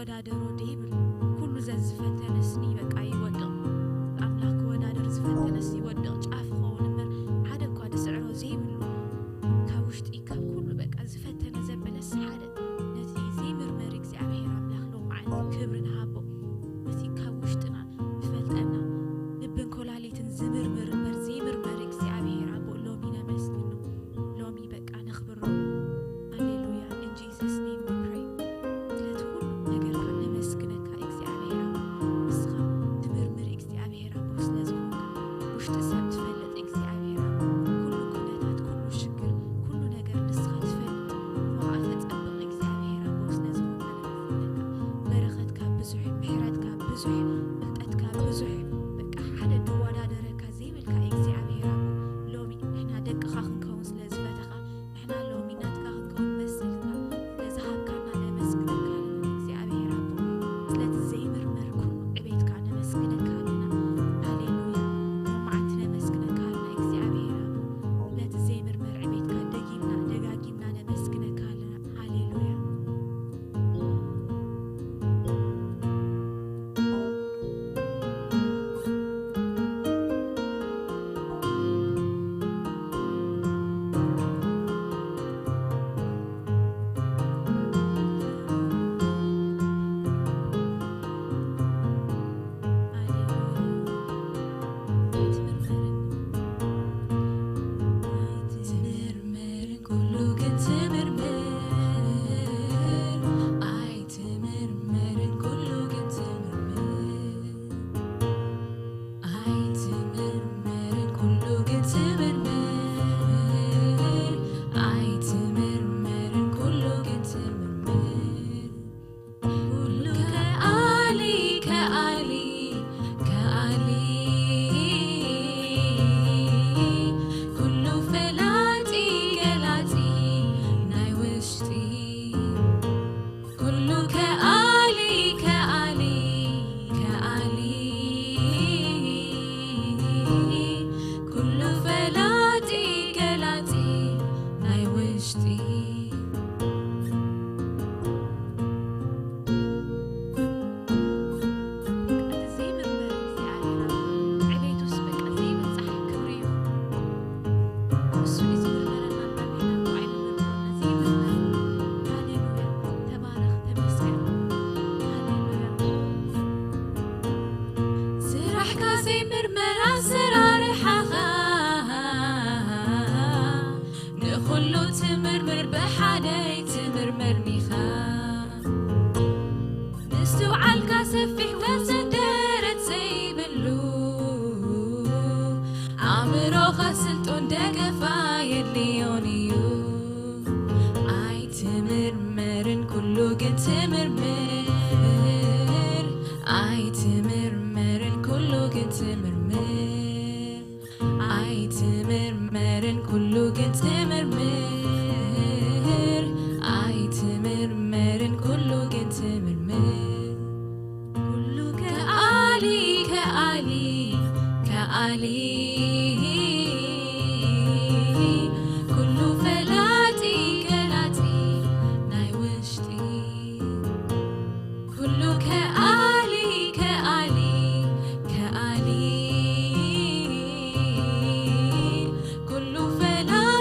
ወዳደሮ ዘይብሉ፣ ኩሉ ዘዝፈተነስኒ በቃ ይወድቕ። ኣምላኽ ክወዳደር ዝፈተነስ ይወድቕ፣ ጫፍ ክኸውን እምበር ሓደ እኳ ድስዕሮ ዘይብሉ፣ ካብ ውሽጢ ካብ ኩሉ በቃ ዝፈተነ ዘበለስ ሓደ ነቲ ዘይምርመር እግዚኣብሔር ኣምላኽ ሎም መዓልቲ ክብሪ ንሃቦ። ነቲ ካብ ውሽጥና ዝፈልጠና ልብን ኮላሊትን ዝምርምር እምበር ዘይምርመር እግዚኣብሔር ኣቦ ሎሚ ነመስግኖ። ሎሚ በቃ ነኽብሮ። ሃሌሉያ። In Jesus name we pray። ስለቲ ኩሉ ነገርካ ነመስግነካ እግዚኣብሔር ኣቦ። ንስኻ ትምርምር እግዚኣብሔር ኣቦ ስለ ዝኾንካ፣ ውሽጢ ሰብ ትፈልጥ እግዚኣብሔር ኣቦ፣ ኩሉ ኩነታት፣ ኩሉ ሽግር፣ ኩሉ ነገር ንስኻ ትፈልጥ። እሞ ኸዓ ተጸብቕ እግዚኣብሔር ኣቦ ስለ ዝኾንካ ነመስግነካ። በረኸትካ ብዙሕ፣ ምሕረትካ ብዙሕ፣ ፍልጠትካ ብዙሕ፣ በቃ ሓደ ድወዳደረካ ዘይብልካ እግዚኣብሔር ኣቦ፣ ሎሚ ንሕና ደቅኻ ክንከውን ስለ ዝፈተኻ፣ ንሕና ሎሚ ናትካ ክንከውን መሰልካ ስለ ዝሃብካና ነመስግነካ ኣለና እግዚኣብሔር ኣቦ። ስለቲ ዘይምርመር ኩሉ ዕቤትካ ነመስግነካ ኣለና። ሃሌሉያ። ሎም መዓልቲ ነመስግነካ ኣለና እግዚኣብሔር ኣቦ። ስለቲ ዘይምርመር ዕቤትካ ደጊምና ደጋጊምና ነመስግነካ ኣለና። ሃሌሉያ። ትምርምርን ኩሉ ግን ትምርምር፣ ኣይትምርምርን ኩሉ ግን ትምርምር። ኣይትምርምርን ኩሉ ግን ትምርምር፣ ኣይትምርምርን ኩሉ ግን ትምርምር። ኩሉ ከኣሊ፣ ከኣሊ፣ ከኣሊ፣ ኩሉ ፈላጢ፣ ገላጺ ናይ ውሽጢ። ኩሉ ከኣሊ፣ ከኣሊ፣ ከኣሊ፣ ኩሉ ፈላጢ፣ ገላጺ ናይ ውሽጢ። በቃ ዘይምርመር እግዚኣብሔር ኣምላኽ፣ ዕቤቱስ በቃ ዘይበጽሕ ክብሪ እዩ። እሱ እዩ ዝምርመረና እምበር ንሕና እኮ ኣይንምርምሮን፣ ዘይምርመር። ሃሌሉያ፣ ተባረኽ፣ ተመስገን። ሃሌሉያ። ስራሕካ ዘይምርመር ኣሰራርሓኻ፣ ንኹሉ ትምርምር ብሓደ ኣይትምርምርን ኢኻ። ምስትውዓልካ ሰፊሕ ወሰን ደረት ዘይብሉ፣ ኣእምሮኻ ስልጡን ደገፋ የድልዮን እዩ። ኣይትምርመርን ኩሉ ግን ትምርምር፣ ኣይትምርመርን ኩሉ ግን ትምርምር። ኣይትምርመርን ኩሉ ግን ትምርምር፣ ኣይትምርመርን ኩሉ ግን ትምርምር። ኩሉ ከኣሊ፣ ከኣሊ፣ ከኣሊ፣ ኩሉ ፈላጢ፣ ገላጺ ናይ ውሽጢ። ኩሉ ከኣሊ፣ ከኣሊ፣ ከኣሊ፣ ኩሉ ፈላጢ፣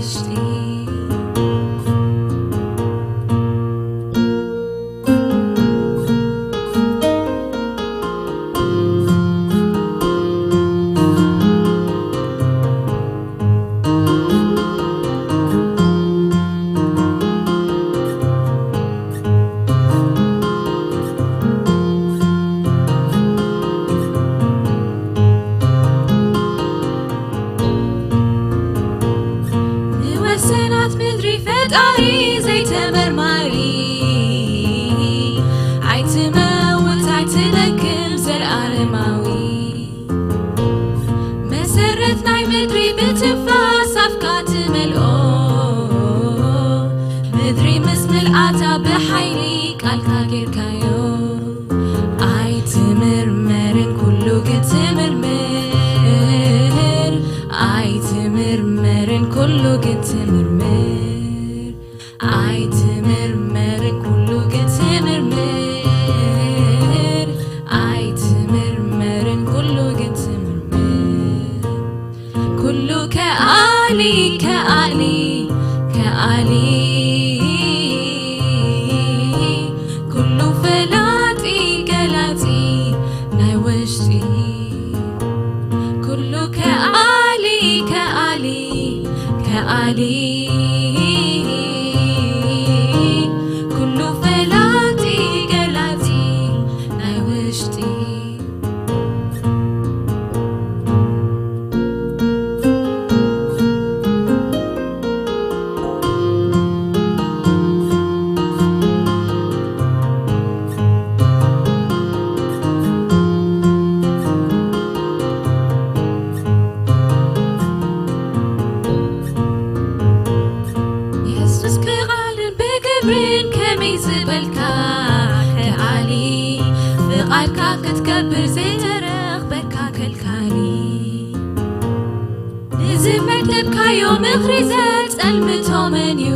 ውሽጢ። ንወሰናት ምድሪ ፈጣሪ ዘይተመርማሪ፣ ኣይትመውት ኣይትደክም ዘልኣለማዊ። መሰረት ናይ ምድሪ ብትንፋስ ኣፍካ ትመልኦ፣ ምድሪ ምስ ምልኣታ ብሓይሊ ቃልካ ጌርካዮ። ኣይትምርመርን ኩሉ ግን ትምርምር፣ ኣይትምርመርን ኩሉ ግን ትምርምር፣ ኣይትምርመርን ኩሉ ግን ትምርምር፣ ኣይትምርመርን ኩሉ ግን ትምርምር። ኩሉ ከኣሊ፣ ከኣሊ፣ ከኣሊ፣ ኩሉ ፈላጢ፣ ገላጺ ናይ ውሽጢ። ኩሉ ከኣሊ፣ ከኣሊ፣ ከኣሊ፣ ኩሉ ፈላጢ፣ ገላጺ ናይ ውሽጢ። የሱስ ብቓልን ብግብርን ከመይ ዝበልካ ከኣሊ፣ ፍቓድካ ክትገብር ዘይተረኽበካ ከልካሊ። ንዝመደብካዮ ምኽሪ ዘጸልምቶ መን እዩ?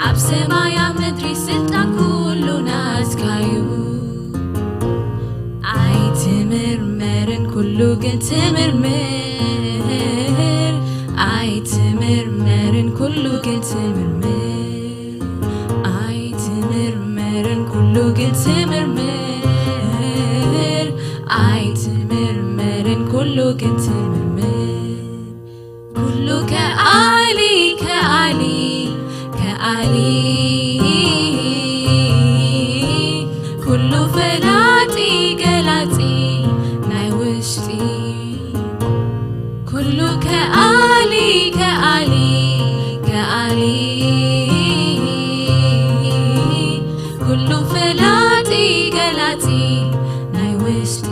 ኣብ ሰማይ ኣብ ምድሪ ስልጣን ኩሉ ናትካዩ። ኣይትምርመርን ኩሉ ግን ትምርምር፣ ኣይትምርመርን ኩሉ ግን ትምርምር፣ ኣይትምርመርን ኩሉ ግን ትምርምር፣ ኣይትምርመርን ኩሉ ግን ትምርምር። ኩሉ ከኣሊ፣ ከኣሊ፣ ከኣሊ፣ ኩሉ ፈላጢ፣ ገላጺ ናይ ውሽጢ። ኩሉ ከኣሊ፣ ከኣሊ፣ ከኣሊ፣ ኩሉ ፈላጢ፣ ገላጺ ናይ ውሽጢ።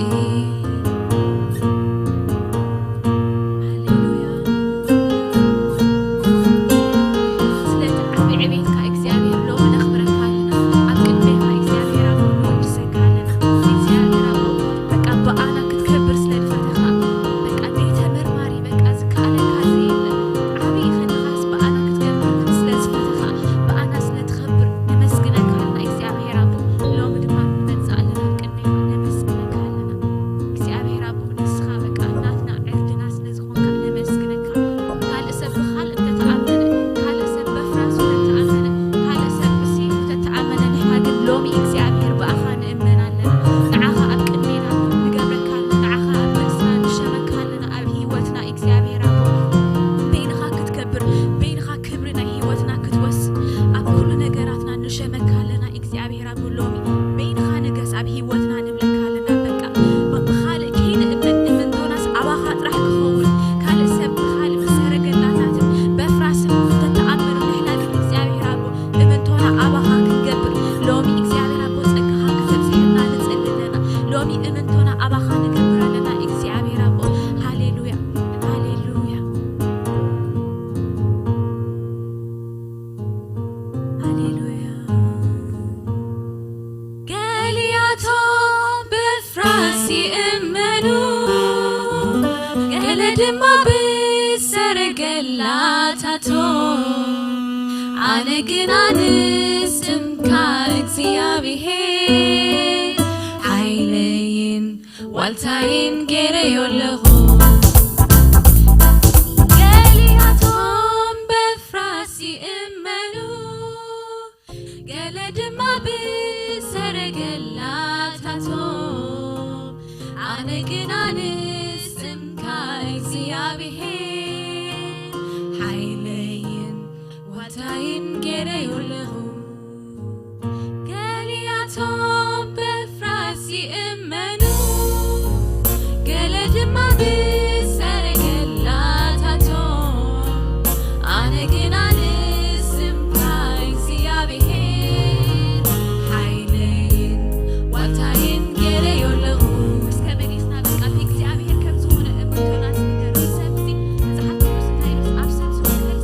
ሃሌሉያ። ስለቲ ዓቢ ዕቤትካ እግዚኣብሔር ሎሚ ነኽብረካ ኣለና። ኣብ ቅድሜኻ እግዚኣብሔር ኣቦ ንወድሰካ ኣለና። እግዚኣብሔር ኣቦ በቃ ብኣና ክትከብር ስለ ዝፈተኻ፣ በቃ ደይ ተመርማሪ፣ በቃ ዝከኣለካ ዘየለ። ዓቢ ኢኻ ንኻስ ብኣና ክትገብር ስለ ዝፈተኻ፣ ብኣና ስለ ትኸብር ነመስግነካ ኣለና እግዚኣብሔር ኣቦ። ሎሚ ድማ ንመጽእ ኣለና ኣብ ቅድሜኻ ነመስግነካ ኣለና። እግዚኣብሔር ኣቦ ንስኻ በቃ ናትና ዕርድና ስለ ዝኾንካ ነመስግነካ። ካልእ ሰብ ብኻልእ እንተተኣመነ፣ ካልእ ሰብ በፍራሱ እንተተኣመነ፣ ካልእ ሰብ ብሰይፉ እንተተኣመነ፣ ንሕና ግን ሎሚ እግዚኣብሔር ብኣኻ ንእመን ኣለና። ንዓኻ ኣብ ቅድሜና ንገብረካ ኣለና። ንዓኻ ኣብ ርእስና ንሸመካ ኣለና። ኣብ ህይወትና እግዚኣብሔር ኣቦ በይንኻ ክትከብር፣ በይንኻ ክብሪ ናይ ህይወትና ክትወስድ፣ ኣብ ኩሉ ነገራትና ንሸመካ ኣለና። እግዚኣብሔር ኣቦ ሎሚ በይንኻ ንገስ ኣብ ህይወትና ንብለካ ኣለና። በቃ ብኻልእ ከይንእመን እምንቶናስ ኣባኻ ጥራሕ ክኸውን፣ ካልእ ሰብ ብኻልእ ብሰረገላታትን በፍራስን እንተተኣመኑ፣ ንሕና ግን እግዚኣብሔር ኣቦ እምንቶና ኣባኻ ክንገብር ሎሚ እግዚኣብሔር ኣቦ ጸጋኻ ክተብዝሐልና ንጽሊ ኣለና። ሎሚ እምንቶና ኣባኻ ንገብር ኣለና እግዚኣብሔር ኣቦ። ሃሌሉያ፣ ሃሌሉያ። ሃሌሉያ። ገሊኣቶም ብፍራስ ይእመኑ፣ ገለ ድማ ብሰረገላታቶም። ኣነ ግና ንስምካ እግዚኣብሔር ሓይለይን ዋልታይን ገይረዮ ኣለኹ። ገሊኣ ሓይለይን ዋልታይን ገይረዮ ኣለኹ። ገሊኣቶም በፍራስ ይእመኑ፣ ገለ ድማ ብሰረገላታቶም። ኣነ ግን ኣልስም፣ እንታይ እግዚኣብሔር ሓይለይን ዋልታይን ገይረዮ ኣለኹ። እስከ መሊስና ብቃል እግዚኣብሔር ከም ዝኾነ እምንቶና ንንገር። ሰብሲ መጽሓፍ ቅዱስ እንታይ ይብል? ኣብ ሰብ ዝውክል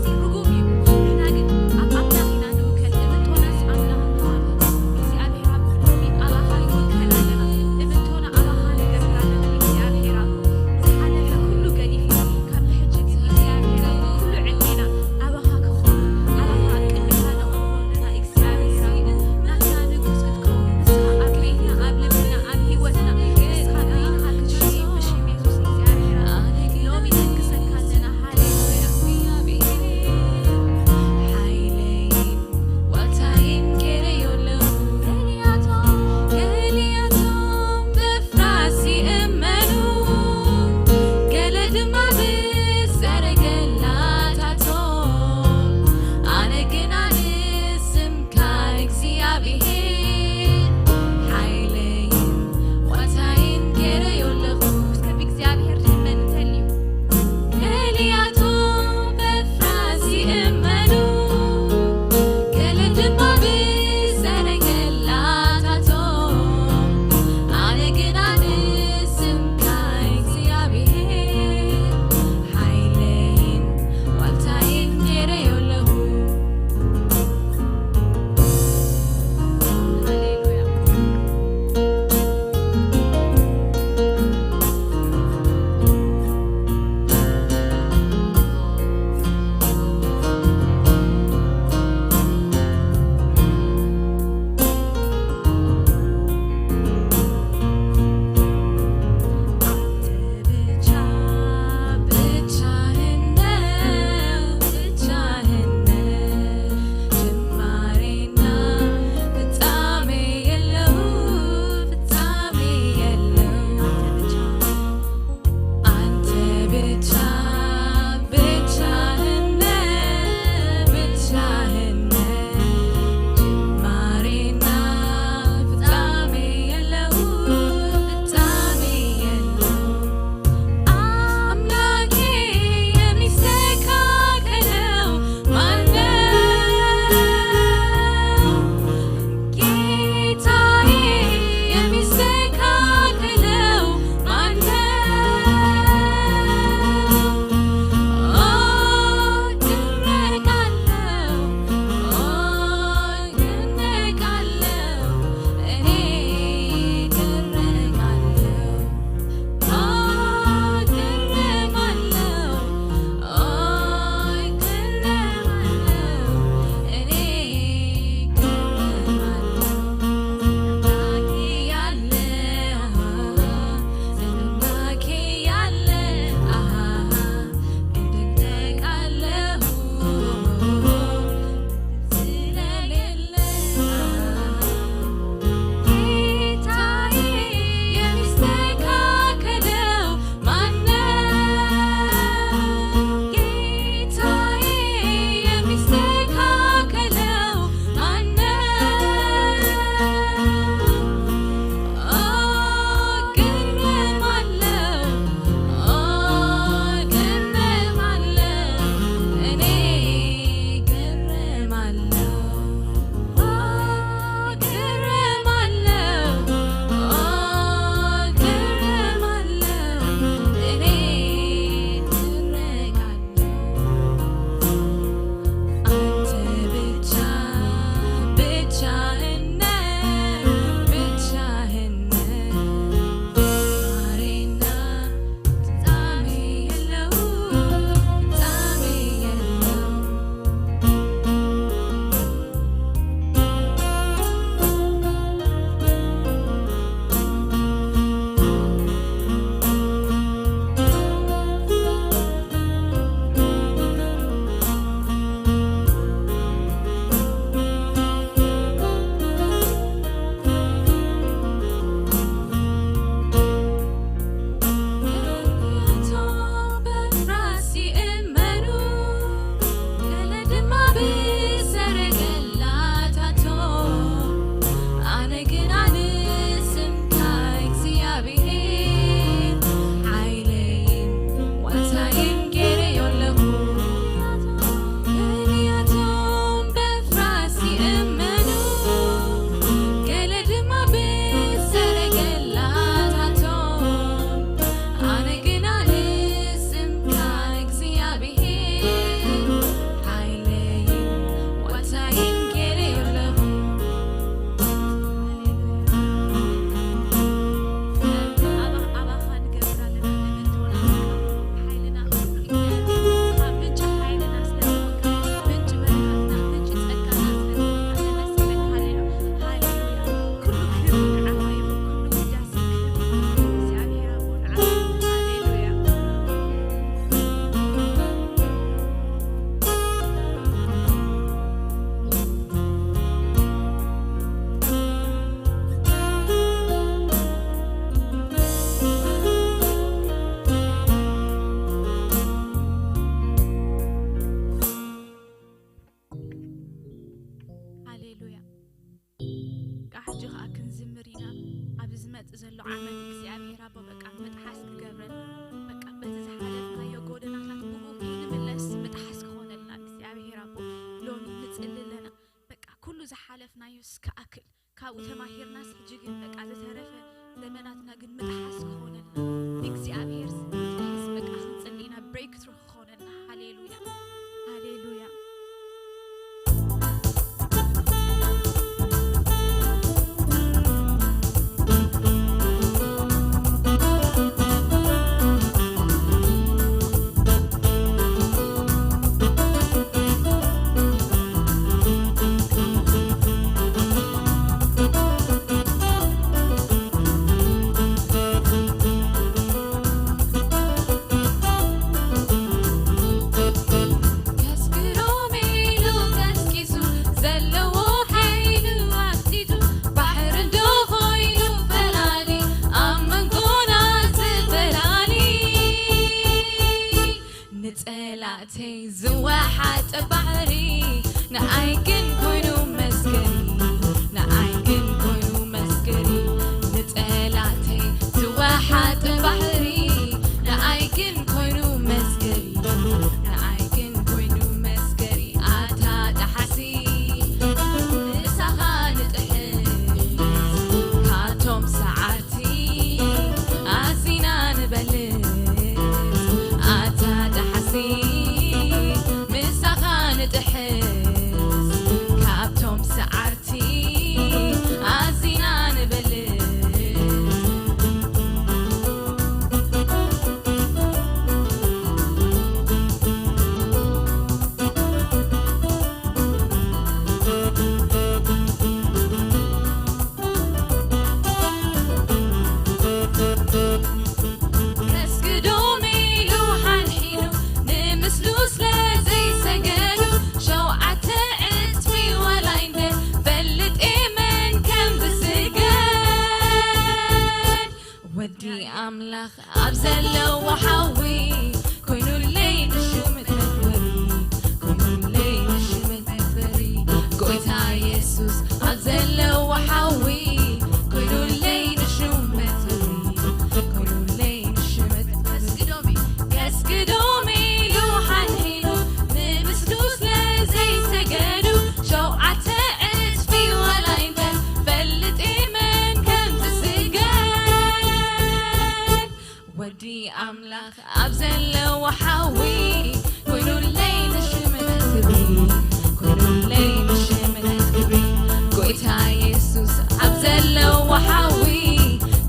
እስከ ኣክል ካብኡ ተማሂርናስ ሕጂ ግን በቃ ዝተረፈ ዘመናትና ግን ምጥሓስ ክኾነልና ንእግዚኣብሔር ምጥሓስ በቃ ክንጽሊ ኢና breakthrough ክኾነልና። ሃሌሉያ፣ ሃሌሉያ። ከስግሮም ኢሉ ቀስቂሱ ዘለዎ ሓይሉ ኣፍቲቱ ባሕሪ እንዶ ኮይኑ ፈላሊ ኣብ መንጎና ዝፈላሊ ንጸላእተይ ዝወሓጠ ባሕሪ ንኣይ ግን ኮይኑ መስገሪ ንኣይ ግን ኮይኑ መስገሪ ንጸላእተይ ዝወሓጠ ባሕሪ ንኣይ ግን ኮይኑ መስገሪ ንኣይ ግን ኮይኑ መስገሪ ኣታ ጠሓሲ ምሳኻ ንጥሕስ ካቶም ሰዓርቲ ኣዚና ንበልጽ ኣታ ጠሓሲ ምሳኻ ንጥሕስ ካብቶም ሰዓርቲ ኣዚና ንበልጽ ከስግዶም ኢሉ ሓንሒኑ ንምስሉ ስለ ዘይሰገዱ ሸውዓተ ዕጽፊ ወላ ኣይንፈልጥ መን ከም ዝስገድ ወዲ ኣምላኽ ኣብ ዘለዎ ሓዊ ኮይኑለይ ንሽሙ መክበሪ ኮይኑለይ ንሽሙ መክበሪ ጎይታ የሱስ ኣብ ዘለዎ ሓዊ ኮይኑለይ ንሽሙ መክበሪ ኮይኑለይ ንሽሙ መክበሪ ከስግዶም ኢሉ ሓንሒኑ ንምስሉ ስለ ዘይሰገዱ ሸውዓተ ዕጽፊ ወላ ኣይንፈልጥ መን ከም ዝስገድ ወዲ ኣምላኽ ኣብ ዘለዎ ሓዊ ኮይኑለይ ንሽምነት ክብሪ ኮይኑለይ ንሽምነት ክብሪ ጎይታ የሱስ ኣብ ዘለዎ ሓዊ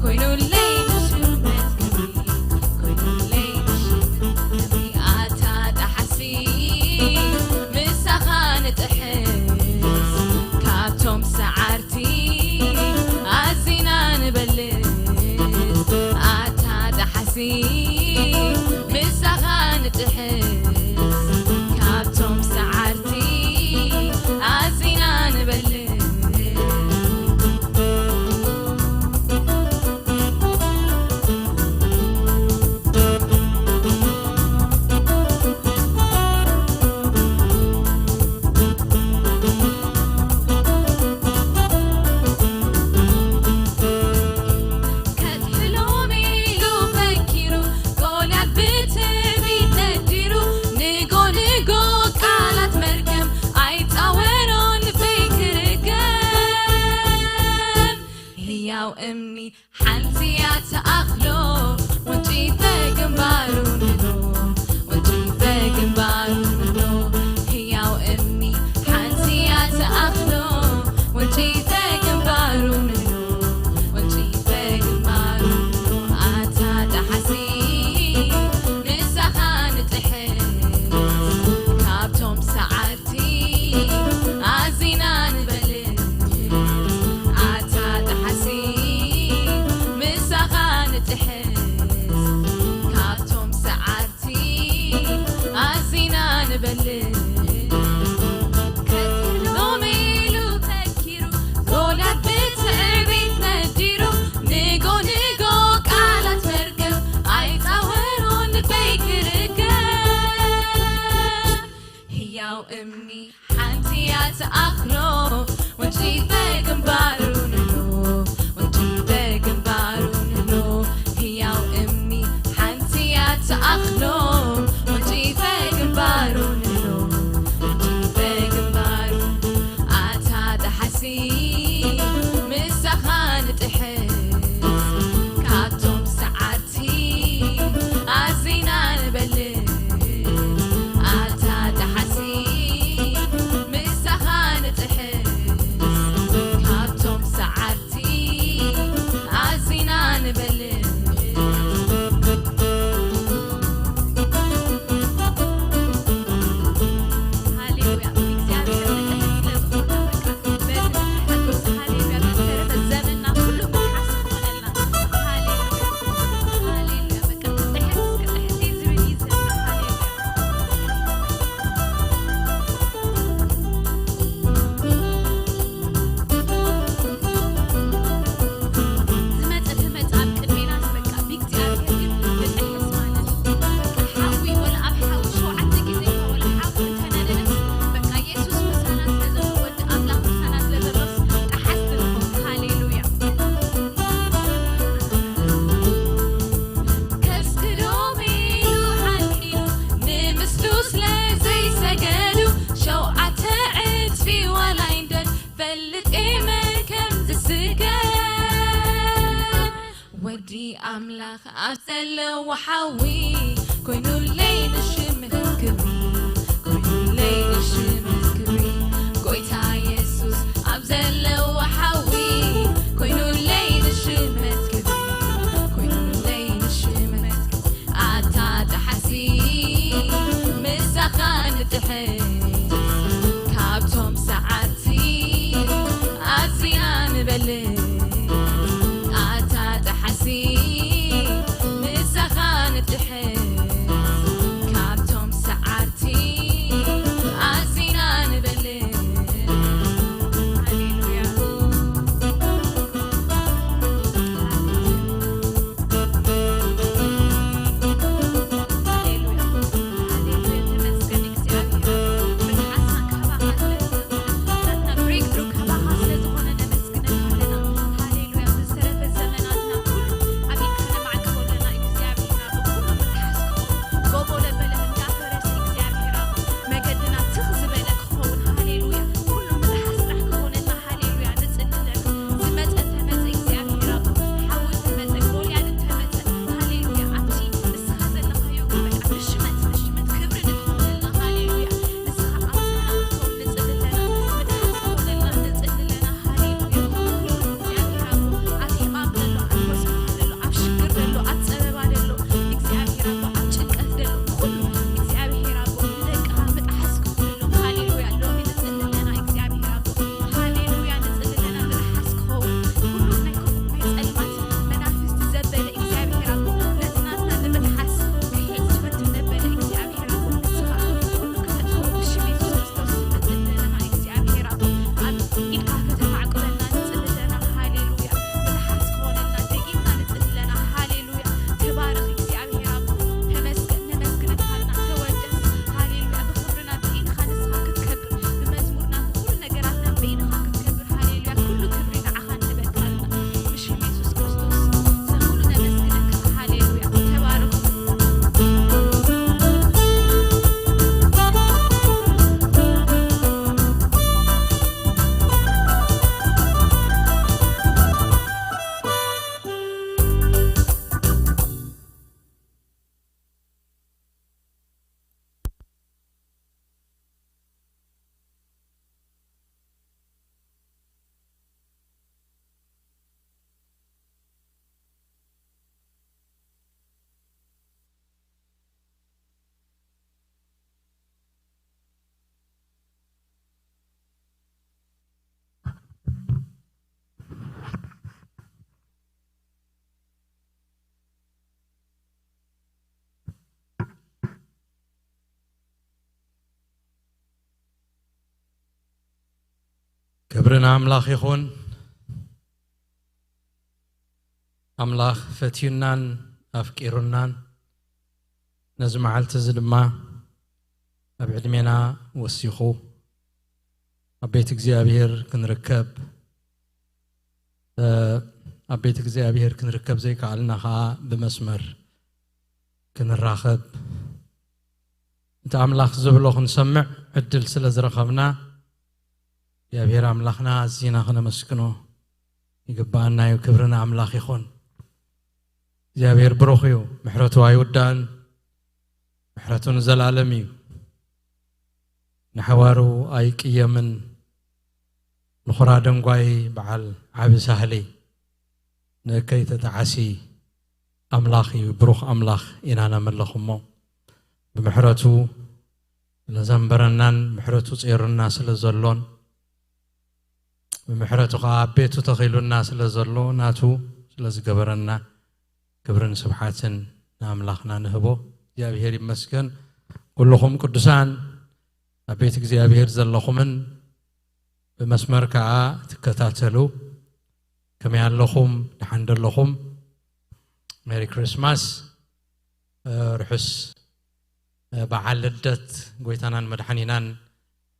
ኮይኑለይ ንሽምነት ክብሪ ኮይኑለይ ንሽምነት ክብሪ ኣታ ጠሓሲ ምሳኻ ንጥሕስ ካብቶም ሰዓርቲ ኣዚና ንበልጽ ኣታ ጠሓሲ ምሳኻ ንጥሕስ ካብቶም ሰዓርቲ ኣዚና ንበልጽ ኣብ ዘለዎ ሓዊ ኮይኑለይ ንሽምህ ክብሪ፣ ኮይኑለይ ንሽምህ ክብሪ። ጎይታ የሱስ ኣብ ዘለዎ ሓዊ ኮይኑለይ ንሽምህ ክብሪ፣ ኮይኑለይ ንሽምህ ክብሪ። ኣታ ጠሓሲ ምሳኻ ንጥሕስ፣ ካብቶም ሰዓርቲ ኣዚና ንበልጽ። ኣታ ጠሓሲ ምሳኻ ንጥሕስ፣ ካብቶም ሰዓርቲ ኣዚና ንበልጽ። ሃሌሉያ። ሃሌሉያ። ሃሌሉያ። ተመስገን እግዚኣብሔር። ምትሓስና ካባኻ ስለ ዝኾነ፣ ናትና ብሬክትሩ ካባኻ ስለ ዝኾነ ነመስግነካ ኣለና። ሃሌሉያ። ዝተረፈ ዘመናትና ኩሉ ኣብ ኢድካ ነማዕድዎ ኣለና እግዚኣብሔር። ኣብ ኩሉ ምትሓስ ክኸውን፣ ጎቦ ለበለ እንዳፈረስ እግዚኣብሔር፣ ኣብ መገድና ትኽ ዝበለ ክኸውን። ሃሌሉያ። ኩሉ ምትሓስ ጥራሕ ክኾነልና። ሃሌሉያ። ንጽሊ ኣለና። ዝመጸ ተመጸ እግዚኣብሔር ኣቦ፣ ሓዊ ተመጸ፣ ጎልያድ ተመጸ። ሃሌሉያ። ኣብቲ ንስኻ ዘለኻዮ ግበር፣ ኣብ ንሽመት፣ ንሽመት ክብሪ ንክኾነልና። ሃሌሉያ። ንስኻ ኣብ ሰላም ክትኮን ንጽሊ ኣለና፣ ምትሓዝ ክኾነልና ንጽሊ ኣለና። ሃሌሉያ። ኩሉ እግዚኣብሔር ኣቦ፣ ኣብ ሕማም ዘሎ፣ ኣብ ሆስፒታል ዘሎ፣ ኣብ ሽግር ዘሎ፣ ኣብ ጸበባ ዘሎ፣ እግዚኣብሔር ኣቦ፣ ኣብ ጭንቀት ዘሎ፣ ኩሉ እግዚኣብሔር ኣቦ፣ ንደቅኻ ምጥሓስ ክኾነሎም። ሃሌሉያ። ሎሚ ንጽሊ ኣለና እግዚኣብሔር ኣቦ። ሃሌሉያ። ንጽሊ ኣለና ምጥሓስ ክኸውን። ኩሉ ናይ ክፉእ ናይ ጸልማት መናፍስቲ ዘበለ እግዚኣብሔር ኣቦ፣ ነቲ ናትና ንምጥሓስ ክሕዝ ዝፈቱ ዘበለ እግዚኣብሔር ኣቦ፣ ንስኻ ኩሉ ከተጥፍኦ ብሽም የሱስ ክርስቶስ ንጽሊ ኣለና እግዚኣብሔር ኣቦ። ኣብ ኢድካ ከተማዕቁበና ንጽሊ ኣለና። ሃሌሉያ። ምጥሓስ ክኾነልና ደጊምና ንጽሊ ኣለና። ሃሌሉያ። ተባረኽ እግዚኣብሔር ኣቦ። ተመስገን፣ ነመስግነካ ኣለና። ተወደስ። ሃሌሉያ። ብኽብርና ብኢድኻ ንስኻ ክትከብር፣ ብመዝሙርና ብኹሉ ነገራትና ብኢድኻ ክትከብር። ሃሌሉያ። ኩሉ ክብሪ ንዓኻ ንህበካ ኣለና። ብሽም የሱስ ክርስቶስ ሰብ ኩሉ ነመስግነካ። ሃሌሉያ። ተባረኹ። ክብሪ ንኣምላኽ ይኹን። ኣምላኽ ፈትዩናን ኣፍቂሩናን፣ ነዚ መዓልቲ እዚ ድማ ኣብ ዕድሜና ወሲኹ ኣብ ቤት እግዚኣብሔር ክንርከብ፣ እ፣ ኣብ ቤት እግዚኣብሔር ክንርከብ ዘይከኣልና ኸዓ ብመስመር ክንራኸብ፣ እቲ ኣምላኽ ዝብሎ ክንሰምዕ ዕድል ስለ ዝረኸብና፣ እግዚኣብሔር ኣምላኽና ኣዚና ከነመስግኖ ይግብኣና እዩ። ክብሪ ንኣምላኽ ይኹን። እግዚኣብሔር ብሩኽ እዩ። ምሕረቱ ኣይውዳእን። ምሕረቱ ንዘለኣለም እዩ። ንሓዋሩ ኣይቅየምን። ንኹራ ደንጓይ በዓል ዓቢ ሳህሊ፣ ንእከይ ተጣዓሲ ኣምላኽ እዩ። ብሩኽ ኣምላኽ ኢና ነምልኽ እሞ፣ ብምሕረቱ ስለ ዘንበረናን ምሕረቱ ጼሩና ስለ ዘሎን፣ ብምሕረቱ ኸዓ ኣብ ቤቱ ተኺሉና ስለ ዘሎ፣ ናቱ ስለ ዝገበረና፣ ክብርን ስብሓትን ንኣምላኽና ንህቦ። እግዚኣብሔር ይመስገን። ኩልኹም ቅዱሳን ኣብ ቤት እግዚኣብሔር ዘለኹምን ብመስመር ከኣ ትከታተሉ፣ ከመይ ኣለኹም? ደሓን ዶ ኣለኹም? ሜሪ ክሪስማስ፣ እ፣ ርሑስ፣ እ፣ በዓል ልደት ጎይታናን መድሓኒናን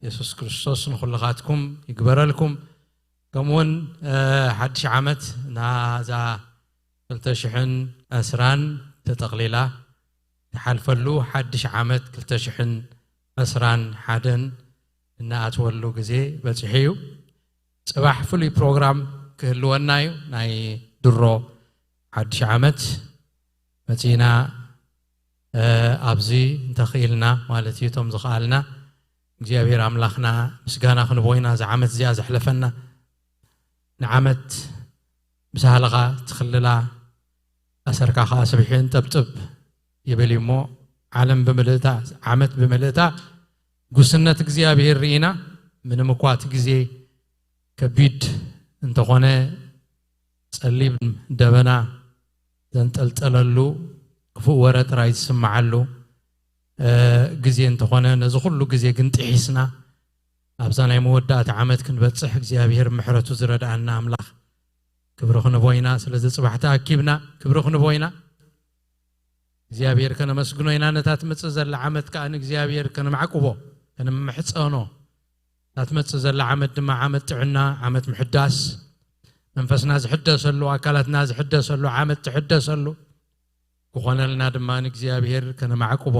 የሱስ ክርስቶስ ንኹልኻትኩም ይግበረልኩም። ከምኡውን፣ እ፣ ሓድሽ ዓመት ናዛ ክልተ ሽሕን ዕስራን ተጠቕሊላ ትሓልፈሉ ሓድሽ ዓመት ክልተ ሽሕን ዕስራን ሓደን እንኣትወሉ ግዜ በጺሑ እዩ። ጽባሕ ፍሉይ ፕሮግራም ክህልወና እዩ። ናይ ድሮ ሓድሽ ዓመት መጺና ኣብዚ እንተኽኢልና ማለት እዩ፣ እቶም ዝኸኣልና እግዚኣብሔር ኣምላኽና ምስጋና ክንቦ ኢና። እዛ ዓመት እዚኣ ዘሕለፈና ንዓመት ብሳህልኻ ትኽልላ፣ ኣሰርካ ኸዓ ስብሒ እንጠብጥብ ይብል እዩ እሞ፣ ዓለም ብምልእታ፣ ዓመት ብምልእታ ጉስነት እግዚኣብሔር ርኢና። ምንም እኳ እቲ ግዜ ከቢድ እንተኾነ፣ ጸሊም ደበና ዘንጠልጠለሉ፣ ክፉእ ወረ ጥራይ ዝስምዓሉ ግዜ እንተኾነ፣ ነዚ ኩሉ ግዜ ግን ጥሒስና ኣብዛ ናይ መወዳእታ ዓመት ክንበጽሕ እግዚኣብሔር ምሕረቱ ዝረድኣና ኣምላኽ ክብሪ ክንቦ ኢና። ስለዚ ጽባሕ ተኣኪብና ክብሪ ክንቦ ኢና። እግዚኣብሔር ከነመስግኖ ኢና። ነታ ትመጽእ ዘላ ዓመት ከኣ ንእግዚኣብሔር ከነማዕቁቦ፣ ከነምሕጸኖ። እታ ትመጽእ ዘላ ዓመት ድማ ዓመት ጥዕና፣ ዓመት ምሕዳስ፣ መንፈስና ዝሕደሰሉ፣ ኣካላትና ዝሕደሰሉ፣ ዓመት ትሕደሰሉ ክኾነልና ድማ ንእግዚኣብሔር ከነማዕቁቦ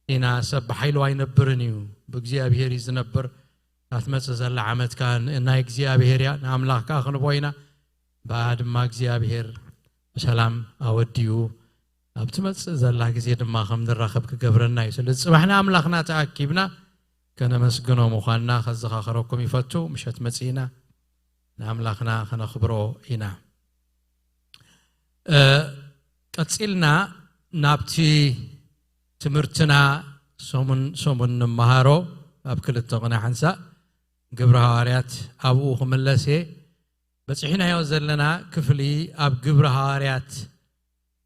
ኢና። ሰብ ብሓይሉ ኣይነብርን እዩ፣ ብእግዚኣብሔር እዩ ዝነብር። እታ ትመጽእ ዘላ ዓመት ከኣ ናይ እግዚኣብሔር እያ፣ ንኣምላኽ ከኣ ክንቦ ኢና። ብኣ ድማ እግዚኣብሔር ብሰላም ኣወዲኡ ኣብ ትመጽእ ዘላ ግዜ ድማ ከም ንራኸብ ክገብረና እዩ። ስለዚ ጽባሕ ንኣምላኽና ተኣኪብና ከነመስግኖ ምዃንና ከዘኻኽረኩም ይፈቱ። ምሸት መጺእና ንኣምላኽና ከነኽብሮ ኢና። እ፣ ቀጺልና ናብቲ ትምህርትና ሰሙን ሰሙን ንመሃሮ ኣብ ክልተ ቅነ ሓንሳእ ግብረ ሃዋርያት ኣብኡ ክምለስ እየ። በጺሕናዮ ዘለና ክፍሊ ኣብ ግብረ ሃዋርያት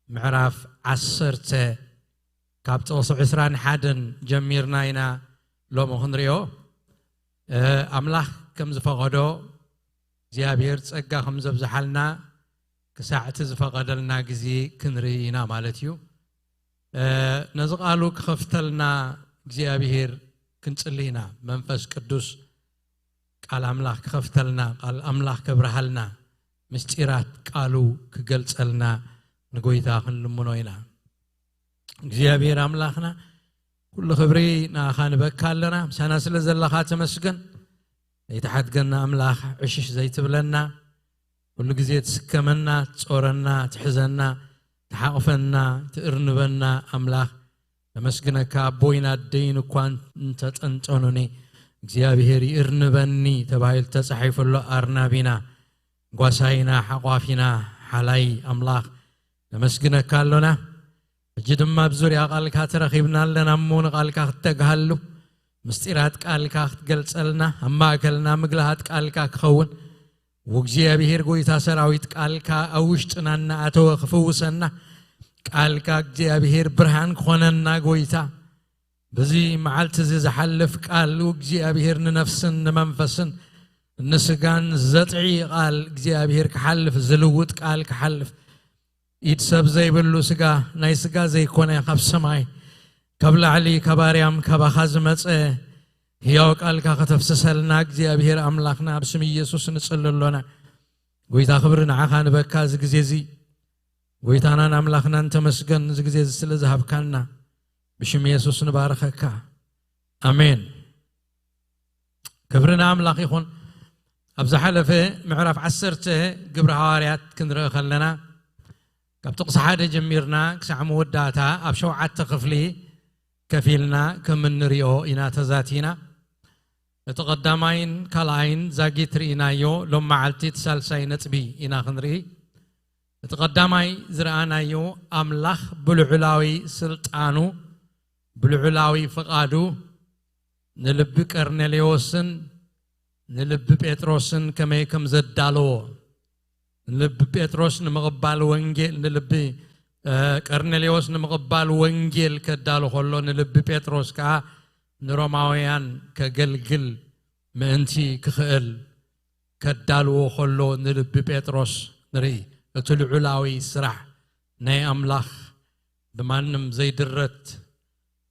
ምዕራፍ ዓሰርተ ካብ ጥቕሲ ዕስራን ሓደን ጀሚርና ኢና ሎሚ ክንሪኦ። እ፣ ኣምላኽ ከም ዝፈቐዶ እግዚኣብሔር ጸጋ ከም ዘብዝሓልና ክሳዕ እቲ ዝፈቐደልና ግዜ ክንርኢ ኢና ማለት እዩ። እ፣ ነዚ ቃሉ ክኸፍተልና እግዚኣብሔር ክንጽሊ ኢና። መንፈስ ቅዱስ ቃል ኣምላኽ ክኸፍተልና፣ ቃል ኣምላኽ ከብርሃልና፣ ምስጢራት ቃሉ ክገልጸልና ንጎይታ ክንልምኖ ኢና። እግዚኣብሔር ኣምላኽና፣ ኩሉ ክብሪ ንኣኻ ንበካ ኣለና። ምሳና ስለ ዘለኻ ተመስገን። ዘይትሓድገና ኣምላኽ፣ ዕሽሽ ዘይትብለና፣ ኩሉ ግዜ ትስከመና፣ ትጾረና፣ ትሕዘና፣ ትሓቕፈና፣ ትእርንበና ኣምላኽ፣ ነመስግነካ። ኣቦይን ኣደይን እኳ እንተጠንጠኑኒ፣ እግዚኣብሔር ይእርንበኒ ተባሂሉ ተጻሒፉ ኣሎ። ኣርናቢና፣ ጓሳይና፣ ሓቋፊና፣ ሓላይ ኣምላኽ፣ ነመስግነካ ኣሎና። ሕጂ ድማ ኣብ ዙርያ ቃልካ ተረኺብና ኣለና እሞ፣ ንቃልካ ክትተግሃሉ፣ ምስጢራት ቃልካ ክትገልጸልና፣ ኣብ ማእከልና ምግልሃት ቃልካ ክኸውን፣ ወእግዚኣብሔር ጎይታ ሰራዊት፣ ቃልካ ኣብ ውሽጥና እናኣተወ ክፍውሰና፣ ቃልካ እግዚኣብሔር ብርሃን ክኾነና ጎይታ፣ በዚ መዓልቲ እዚ ዝሓልፍ ቃል እግዚኣብሔር ንነፍስን ንመንፈስን ንስጋን ዘጥዒ ቃል እግዚኣብሔር ክሓልፍ፣ ዝልውጥ ቃል ክሓልፍ፣ ኢድ ሰብ ዘይብሉ ስጋ፣ ናይ ስጋ ዘይኮነ፣ ካብ ሰማይ፣ ካብ ላዕሊ፣ ካብ ኣርያም፣ ካባኻ ዝመጸ ህያው ቃልካ ከተፍስሰልና እግዚኣብሔር ኣምላኽና፣ ኣብ ስም ኢየሱስ ንጽሊ ኣሎና። ጎይታ ክብሪ ንዓኻ ንበካ፣ እዚ ግዜ እዚ ጎይታናን ኣምላኽናን ተመስገን፣ እዚ ግዜ እዚ ስለ ዝሃብካና፣ ብሽም የሱስ ንባርኸካ። ኣሜን። ክብሪ ንኣምላኽ ይኹን። ኣብ ዝሓለፈ ምዕራፍ ዓሰርተ ግብሪ ሃዋርያት ክንርኢ ከለና፣ ካብ ጥቕሲ ሓደ ጀሚርና ክሳዕ መወዳእታ ኣብ ሸውዓተ ክፍሊ ከፊልና ከም እንሪኦ ኢና ተዛቲና። እቲ ቀዳማይን ካልኣይን ዛጊት ርኢናዮ፣ ሎም መዓልቲ እቲ ሳልሳይ ነጥቢ ኢና ክንርኢ። እቲ ቀዳማይ ዝረኣናዮ፣ ኣምላኽ ብልዑላዊ ስልጣኑ፣ ብልዑላዊ ፍቓዱ ንልቢ ቀርኔሌዎስን ንልቢ ጴጥሮስን ከመይ ከም ዘዳለዎ፣ ንልቢ ጴጥሮስ ንምቕባል ወንጌል፣ ንልቢ፣ እ፣ ቀርኔሌዎስ ንምቕባል ወንጌል ከዳሉ ከሎ፣ ንልቢ ጴጥሮስ ከኣ ንሮማውያን ከገልግል ምእንቲ ክኽእል ከዳልዎ ከሎ፣ ንልቢ ጴጥሮስ ንርኢ። እቲ ልዑላዊ ስራሕ ናይ ኣምላኽ ብማንም ዘይድረት፣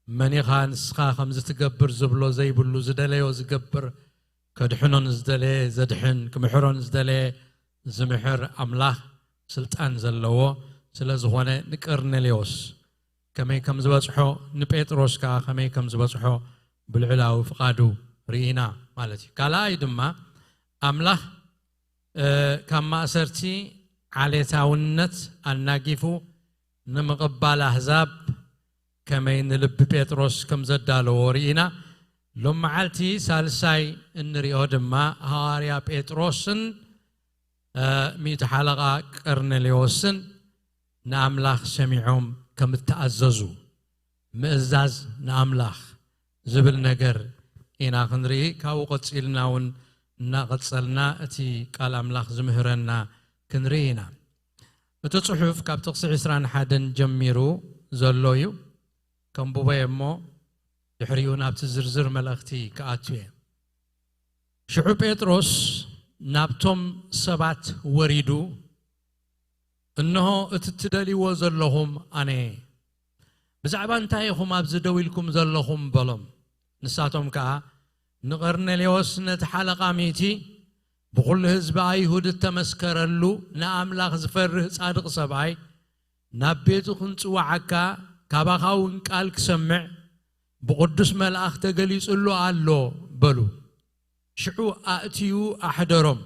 መን ኢኻ ንስኻ ከምዚ ትገብር ዝብሎ ዘይብሉ፣ ዝደለዮ ዝገብር፣ ከድሕኖ ንዝደለየ ዘድሕን፣ ክምሕሮ ንዝደለየ ዝምሕር ኣምላኽ ስልጣን ዘለዎ ስለ ዝኾነ፣ ንቀርኔሌዎስ ከመይ ከም ዝበጽሖ፣ ንጴጥሮስ ከኣ ከመይ ከም ዝበጽሖ ብልዑላዊ ፍቓዱ ርኢና ማለት እዩ። ካልኣይ ድማ፣ ኣምላኽ፣ እ፣ ካብ ማእሰርቲ ዓሌታውነት ኣናጊፉ ንምቕባል ኣህዛብ ከመይ ንልቢ ጴጥሮስ ከም ዘዳለዎ ርኢና። ሎም መዓልቲ ሳልሳይ እንሪኦ ድማ ሃዋርያ ጴጥሮስን ሚእቲ ሓለቓ ቀርኔሌዎስን ንኣምላኽ ሰሚዖም ከም እተኣዘዙ፣ ምእዛዝ ንኣምላኽ ዝብል ነገር ኢና ክንርኢ። ካብኡ ቀጺልና እውን እናቐጸልና እቲ ቃል ኣምላኽ ዝምህረና ክንርኢ ኢና። እቲ ጽሑፍ ካብ ጥቕሲ ዕስራን ሓደን ጀሚሩ ዘሎ እዩ። ከንብቦ እየ እሞ ድሕሪኡ ናብቲ ዝርዝር መልእኽቲ ክኣቱ እየ። ሽዑ ጴጥሮስ ናብቶም ሰባት ወሪዱ፣ "እንሆ እቲ እትደልይዎ ዘለኹም ኣነ እየ። ብዛዕባ እንታይ ኢኹም ኣብዚ ደው ኢልኩም ዘለኹም?" በሎም። ንሳቶም ከኣ፣ "ንቀርኔሌዎስ ነቲ ሓለቓ ሚእቲ፣ ብኹሉ ህዝቢ ኣይሁድ እተመስከረሉ፣ ንኣምላኽ ዝፈርህ ጻድቕ ሰብኣይ፣ ናብ ቤቱ ክንጽውዓካ፣ ካባኻ እውን ቃል ክሰምዕ ብቕዱስ መልኣኽ ተገሊጹሉ ኣሎ" በሉ። ሽዑ ኣእትዩ ኣሕደሮም።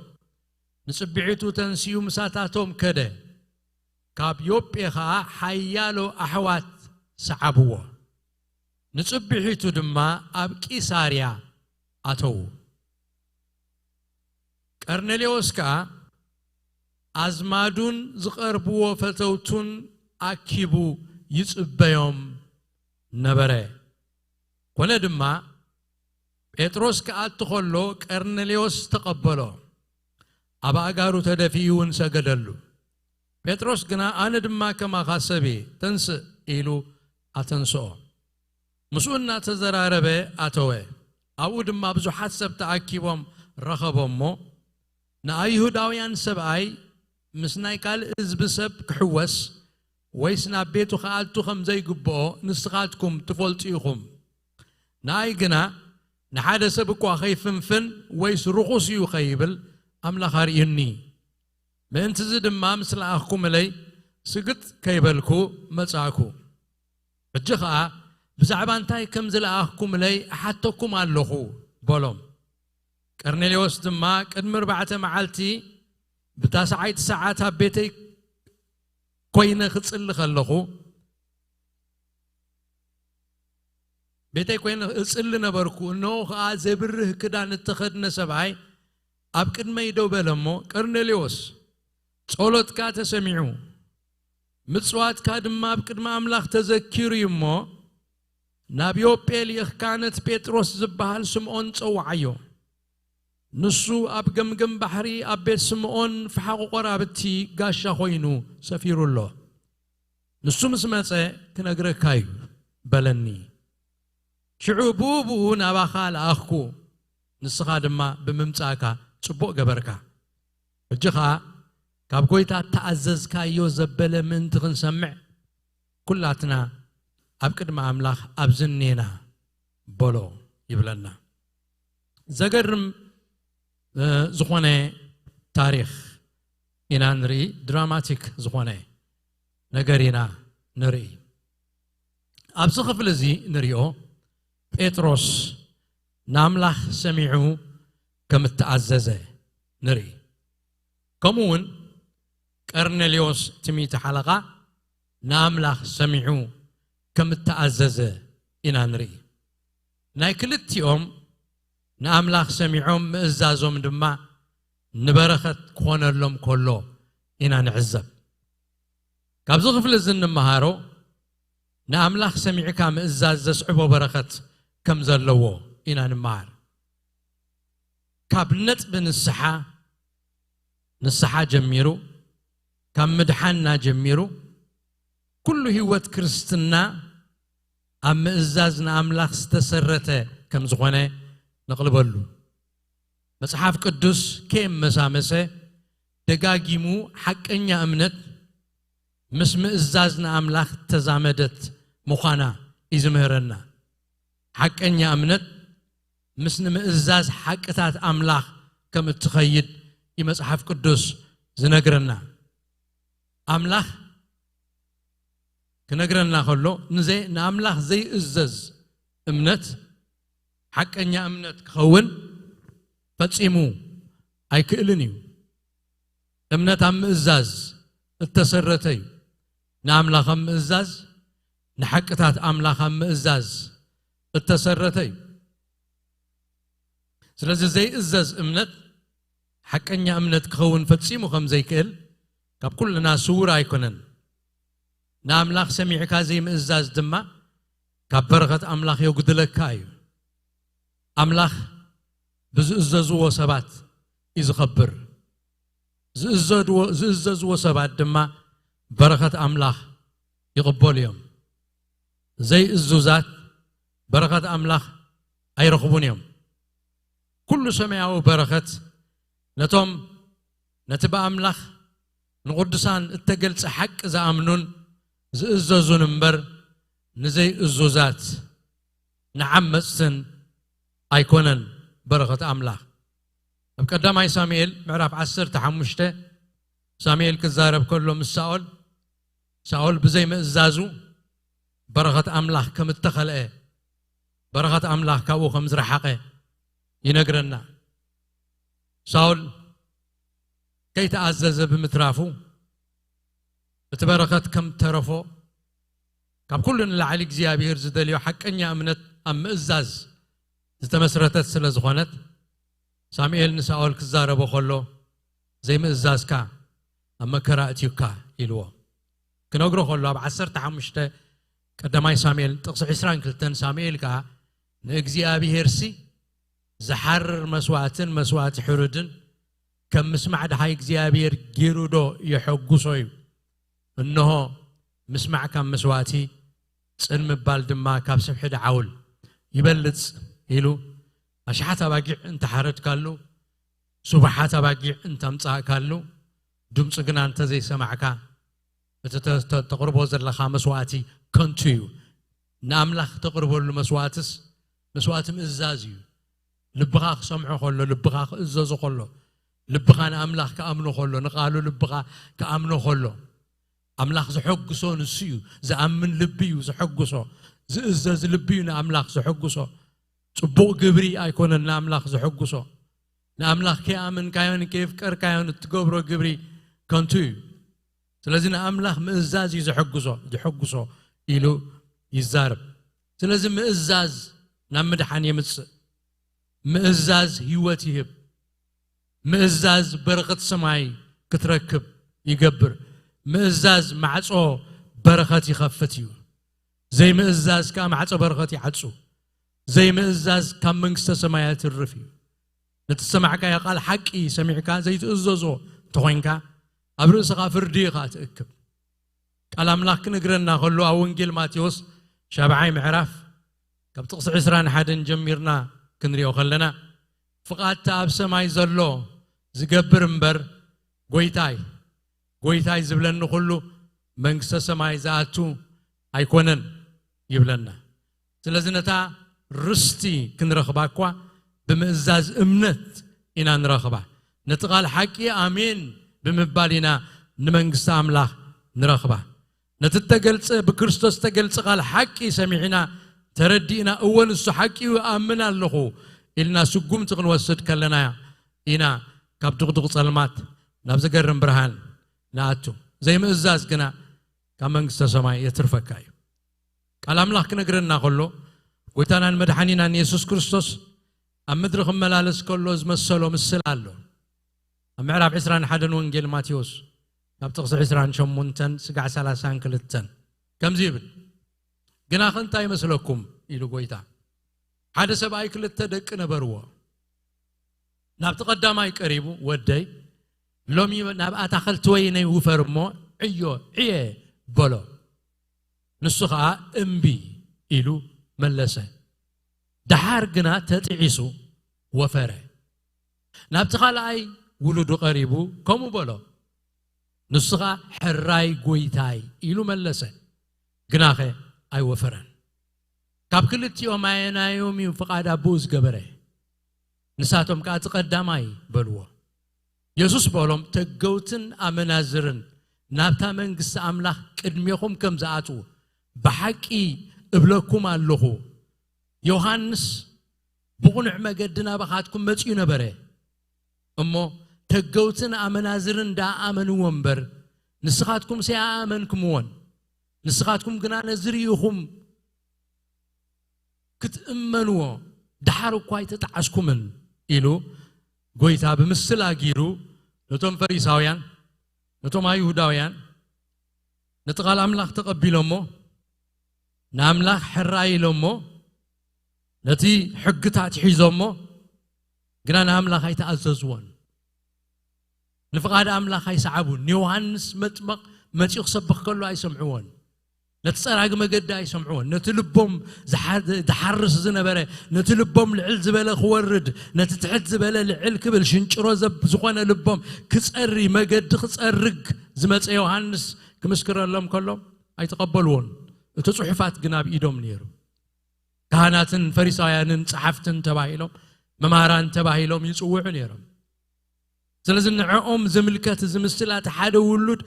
ንጽብሒቱ ተንሲኡ ምሳታቶም ከደ። ካብ ዮጴ ኸኣ ሓያሎ ኣሕዋት ሰዓብዎ። ንጽብሒቱ ድማ ኣብ ቂሳርያ ኣተዉ። ቀርኔሌዎስ ከኣ ኣዝማዱን ዝቐርብዎ ፈተውቱን ኣኪቡ ይጽበዮም ነበረ። ኮነ ድማ፣ ጴጥሮስ ክኣቱ ኸሎ ቀርኔሌዎስ ተቐበሎ፣ ኣብ ኣእጋሩ ተደፊኡ እውን ሰገደሉ። ጴጥሮስ ግና፣ "ኣነ ድማ ከማኻ ሰብ እየ፣ ተንስእ" ኢሉ ኣተንስኦ። ምስኡ እናተዘራረበ ኣተወ። ኣብኡ ድማ ብዙሓት ሰብ ተኣኪቦም ረኸቦ እሞ፣ "ንኣይሁዳውያን ሰብኣይ ምስ ናይ ካልእ ህዝቢ ሰብ ክሕወስ ወይስ ናብ ቤቱ ክኣቱ ከም ዘይግብኦ ንስኻትኩም ትፈልጡ ኢኹም። ንኣይ ግና ንሓደ ሰብ እኳ ኸይፍንፍን ወይስ ርኹስ እዩ ኸይብል ኣምላኽ ኣርእዩኒ። ምእንትዚ ድማ ምስ ለኣኽኩምለይ ስግጥ ከይበልኩ መጻእኩ። ሕጂ ኸኣ ብዛዕባ እንታይ ከም ዝለኣኽኩምለይ እሓተኩም ኣለኹ" በሎም። ቀርኔሌዎስ ድማ፣ "ቅድሚ ኣርባዕተ መዓልቲ ብታስዓይቲ ሰዓት ኣብ ቤተይ ኮይነ ክጽሊ ከለኹ፣ ቤተይ ኮይነ እጽሊ ነበርኩ፣ እንሆ ኸኣ ዘብርህ ክዳን እተኸድነ ሰብኣይ ኣብ ቅድመይ ደው በለ እሞ፣ 'ቀርኔሌዎስ፣ ጸሎትካ ተሰሚዑ፣ ምጽዋትካ ድማ ኣብ ቅድሚ ኣምላኽ ተዘኪሩ እዩ እሞ፣ ናብ ዮጴ ልኢኽካ ነቲ ጴጥሮስ ዝበሃል ስምዖን ጸውዓዮ። ንሱ ኣብ ገምገም ባሕሪ ኣብ ቤት ስምዖን ፈሓቑ ቖራብቲ ጋሻ ኾይኑ ሰፊሩ ኣሎ። ንሱ ምስ መጸ ክነግረካ እዩ' በለኒ። ሽዑ ብኡ ብኡ ናባኻ ለኣኽኩ፣ ንስኻ ድማ ብምምጻእካ ጽቡቕ ገበርካ። ሕጂ ኸኣ ካብ ጐይታ እተኣዘዝካዮ ዘበለ ምእንቲ ክንሰምዕ፣ ኵላትና ኣብ ቅድሚ ኣምላኽ ኣብዚ እኔና በሎ ይብለና። ዘገርም እ፣ ዝኾነ ታሪኽ ኢና ንርኢ፣ ድራማቲክ ዝኾነ ነገር ኢና ንርኢ። ኣብዚ ክፍሊ እዚ ንሪኦ፣ ጴጥሮስ ንኣምላኽ ሰሚዑ ከም እተኣዘዘ ንርኢ። ከምኡ እውን ቀርኔሌዎስ እቲ ሚእቲ ሓለቓ ንኣምላኽ ሰሚዑ ከም እተኣዘዘ ኢና ንርኢ። ናይ ክልቲኦም ንኣምላኽ ሰሚዖም ምእዛዞም ድማ ንበረኸት ክኾነሎም ከሎ ኢና ንዕዘብ። ካብዚ ክፍሊ እዚ እንመሃሮ ንኣምላኽ ሰሚዕካ ምእዛዝ ዘስዕቦ በረኸት ከም ዘለዎ ኢና ንምሃር። ካብ ነጥቢ ንስሓ፣ ንስሓ ጀሚሩ፣ ካብ ምድሓንና ጀሚሩ፣ ኩሉ ህይወት ክርስትና ኣብ ምእዛዝ ንኣምላኽ ዝተሰረተ ከም ዝኾነ ነቕልበሉ። መጽሓፍ ቅዱስ ከየመሳመሰ ደጋጊሙ ሓቀኛ እምነት ምስ ምእዛዝ ንኣምላኽ እተዛመደት ምዃና እዩ ዝምህረና። ሓቀኛ እምነት ምስ ንምእዛዝ ሓቅታት ኣምላኽ ከም እትኸይድ እዩ መጽሓፍ ቅዱስ ዝነግረና። ኣምላኽ ክነግረና ከሎ፣ ንዘይ-፣ ንኣምላኽ ዘይእዘዝ እምነት፣ ሓቀኛ እምነት ክኸውን ፈጺሙ ኣይክእልን እዩ። እምነት ኣብ ምእዛዝ እተሰረተ እዩ። ንኣምላኽ ኣብ ምእዛዝ፣ ንሓቅታት ኣምላኽ ኣብ ምእዛዝ እተሰረተ እዩ። ስለዚ ዘይእዘዝ እምነት ሓቀኛ እምነት ክኸውን ፈጺሙ ከም ዘይክእል ካብ ኩልና ስዉር ኣይኮነን። ንኣምላኽ ሰሚዕካ ዘይምእዛዝ ድማ ካብ በረኸት ኣምላኽ የጉድለካ እዩ። ኣምላኽ ብዝእዘዝዎ ሰባት እዩ ዝኸብር። ዝእዘዝዎ ሰባት ድማ በረኸት ኣምላኽ ይቕበሉ እዮም። ዘይእዙዛት በረኸት ኣምላኽ ኣይረኽቡን እዮም። ኩሉ ሰማያዊ በረኸት ነቶም ነቲ ብኣምላኽ ንቕዱሳን እተገልጸ ሓቂ ዝኣምኑን ዝእዘዙን እምበር፣ ንዘይእዙዛት ንዓመጽትን ኣይኮነን በረኸት ኣምላኽ። ኣብ ቀዳማይ ሳሙኤል ምዕራፍ ዓሰርተ ሓሙሽተ ሳሙኤል ክዛረብ ከሎ ምስ ሳኦል፣ ሳኦል ብዘይ ምእዛዙ በረኸት ኣምላኽ ከም እተኸልአ፣ በረኸት ኣምላኽ ካብኡ ከም ዝረሓቐ ይነግረና። ሳኦል ከይተኣዘዘ ብምትራፉ እቲ በረኸት ከም ተረፎ፣ ካብ ኩሉ ንላዕሊ እግዚኣብሔር ዝደልዮ ሓቀኛ እምነት ኣብ ምእዛዝ ዝተመስረተት ስለ ዝኾነት፣ ሳሙኤል ንሳኦል ክዛረቦ ከሎ፣ ዘይምእዛዝካ ኣብ መከራ እትዩካ ኢልዎ። ክነግሮ ከሎ ኣብ ዓሰርተ ሓሙሽተ ቀዳማይ ሳሙኤል ጥቕሲ ዕስራን ክልተን ሳሙኤል ከኣ ንእግዚኣብሔርሲ ዝሓርር መስዋእትን መስዋእቲ ሕሩድን ከም ምስማዕ ድሃይ እግዚኣብሔር ጌሩ ዶ የሐጉሶ እዩ? እንሆ ምስማዕ ካብ መስዋእቲ ጽን ምባል ድማ ካብ ስብሒ ደዓውል ይበልጽ ኢሉ ኣሽሓት ኣባጊዕ እንተሓረድካሉ፣ ስቡሓት ኣባጊዕ እንተምጻእካሉ፣ ድምፁ ግና እንተዘይሰማዕካ፣ እቲ ተ- ተ- ተቕርቦ ዘለኻ መስዋእቲ ከንቱ እዩ። ንኣምላኽ ተቕርበሉ መስዋእትስ መስዋእቲ ምእዛዝ እዩ። ልብኻ ክሰምዖ ከሎ፣ ልብኻ ክእዘዞ ከሎ፣ ልብኻ ንኣምላኽ ክኣምኖ ከሎ፣ ንቓሉ ልብኻ ክኣምኖ ከሎ፣ ኣምላኽ ዘሐጉሶ ንሱ እዩ። ዝኣምን ልቢ እዩ ዘሐጉሶ። ዝእዘዝ ልቢ እዩ ንኣምላኽ ዘሐጉሶ። ጽቡቕ ግብሪ ኣይኮነን ንኣምላኽ ዘሐጉሶ። ንኣምላኽ ከይኣመንካዮን ከየፍቀርካዮን እትገብሮ ግብሪ ከንቱ እዩ። ስለዚ ንኣምላኽ ምእዛዝ እዩ ዘሐጉሶ፣ ዘሐጉሶ ኢሉ ይዛረብ። ስለዚ ምእዛዝ ናብ ምድሓን የምጽእ። ምእዛዝ ህይወት ይህብ። ምእዛዝ በረኸት ሰማይ ክትረክብ ይገብር። ምእዛዝ ማዕጾ በረኸት ይኸፍት እዩ። ዘይምእዛዝ ከኣ ማዕጾ በረኸት ይዓጹ። ዘይምእዛዝ ካብ መንግስተ ሰማይ ኣይትርፍ እዩ። ነቲ ዝሰማዕካዮ ቃል ሓቂ ሰሚዕካ ዘይትእዘዞ እንተኾይንካ፣ ኣብ ርእስኻ ፍርዲ ኢኻ ትእክብ። ቃል ኣምላኽ ክነግረና ከሎ፣ ኣብ ወንጌል ማቴዎስ ሻብዓይ ምዕራፍ ካብ ጥቕሲ ዕስራን ሓደን ጀሚርና ክንሪኦ ከለና፣ ፍቓድቲ ኣብ ሰማይ ዘሎ ዝገብር እምበር፣ ጎይታይ፣ ጎይታይ ዝብለኒ ኩሉ መንግስተ ሰማይ ዝኣቱ ኣይኮነን ይብለና። ስለዚ ነታ ርስቲ ክንረኽባ እኳ ብምእዛዝ እምነት ኢና ንረኽባ። ነቲ ቃል ሓቂ ኣሜን ብምባል ኢና ንመንግስቲ ኣምላኽ ንረኽባ። ነቲ እተገልጸ፣ ብክርስቶስ እተገልጸ ቃል ሓቂ ሰሚዕና፣ ተረዲእና፣ እወ ንሱ ሓቂ እዩ፣ እኣምን ኣለኹ ኢልና ስጉምቲ ክንወስድ ከለና ኢና ካብ ድቕዱቕ ጸልማት ናብ ዘገርም ብርሃን ንኣቱ። ዘይምእዛዝ ግና ካብ መንግስተ ሰማይ የትርፈካ እዩ። ቃል ኣምላኽ ክነግረና ከሎ፣ ጎይታናን መድሓኒናን የሱስ ክርስቶስ ኣብ ምድሪ ክመላለስ ከሎ ዝመሰሎ ምስላ ኣሎ። ኣብ ምዕራፍ ዕስራን ሓደን ወንጌል ማቴዎስ፣ ካብ ጥቕሲ ዕስራን ሸሞንተን ስጋዕ ሰላሳን ክልተን ከምዚ ይብል፣ "ግናኸ እንታይ ይመስለኩም?" ኢሉ ጎይታ። "ሓደ ሰብኣይ ክልተ ደቂ ነበርዎ። ናብቲ ቀዳማይ ቀሪቡ፣ 'ወደይ፣ ሎሚ ናብ ኣታኸልቲ ወይነይ ውፈር እሞ ዕዮ ዕየ' በሎ። ንሱ ኸኣ እምቢ ኢሉ መለሰ። ደሓር ግና ተጢዒሱ ወፈረ። ናብቲ ካልኣይ ውሉዱ ቀሪቡ ከምኡ በሎ። ንሱ ኸኣ ሕራይ ጎይታይ ኢሉ መለሰ፣ ግናኸ ኣይወፈረን። ካብ ክልቲኦም ኣየናዮም እዩ ፍቓድ ኣቦኡ ዝገበረ?" ንሳቶም ከኣ እቲ ቀዳማይ በልዎ። የሱስ በሎም፣ "ተገውትን ኣመናዝርን ናብታ መንግስቲ ኣምላኽ ቅድሜኹም ከም ዝኣትዉ ብሓቂ እብለኩም ኣለኹ። ዮሃንስ ብቕኑዕ መገዲ ናባኻትኩም መጺኡ ነበረ፣ እሞ ተገውትን ኣመናዝርን ደኣ ኣመንዎ እምበር፣ ንስኻትኩምሲ ኣኣመንኩምዎን። ንስኻትኩም ግና ነዚ ርኢኹም ክትእመንዎ ደሓር እኳ ኣይተጣዓስኩምን ኢሉ ጎይታ ብምስላ ገይሩ ነቶም ፈሪሳውያን፣ ነቶም ኣይሁዳውያን ነቲ ቃል ኣምላኽ ተቐቢሎሞ፣ ንኣምላኽ ሕራይ ኢሎሞ፣ ነቲ ሕግታት ሒዞሞ፣ ግና ንኣምላኽ ኣይተኣዘዝዎን። ንፍቓድ ኣምላኽ ኣይሰዓቡን። ንዮሃንስ መጥመቕ መጺኡ ክሰብኽ ከሎ ኣይሰምዕዎን። ነቲ ጸራጊ መገዲ ኣይሰምዕዎን። ነቲ ልቦም ዝሓ-፣ ዝሓርስ ዝነበረ፣ ነቲ ልቦም ልዕል ዝበለ ክወርድ፣ ነቲ ትሕት ዝበለ ልዕል ክብል ሽንጭሮ ዘብ-፣ ዝኾነ ልቦም ክጸሪ፣ መገዲ ክጸርግ ዝመጸ ዮሃንስ ክምስክረሎም ከሎ ኣይተቐበልዎን። እቲ ጽሑፋት ግን ኣብ ኢዶም ነይሩ። ካህናትን ፈሪሳውያንን ጸሓፍትን ተባሂሎም፣ መማህራን ተባሂሎም ይጽውዑ ነይሮም። ስለዚ ንዕኦም ዝምልከት እዚ ምስላ፣ እቲ ሓደ ውሉድ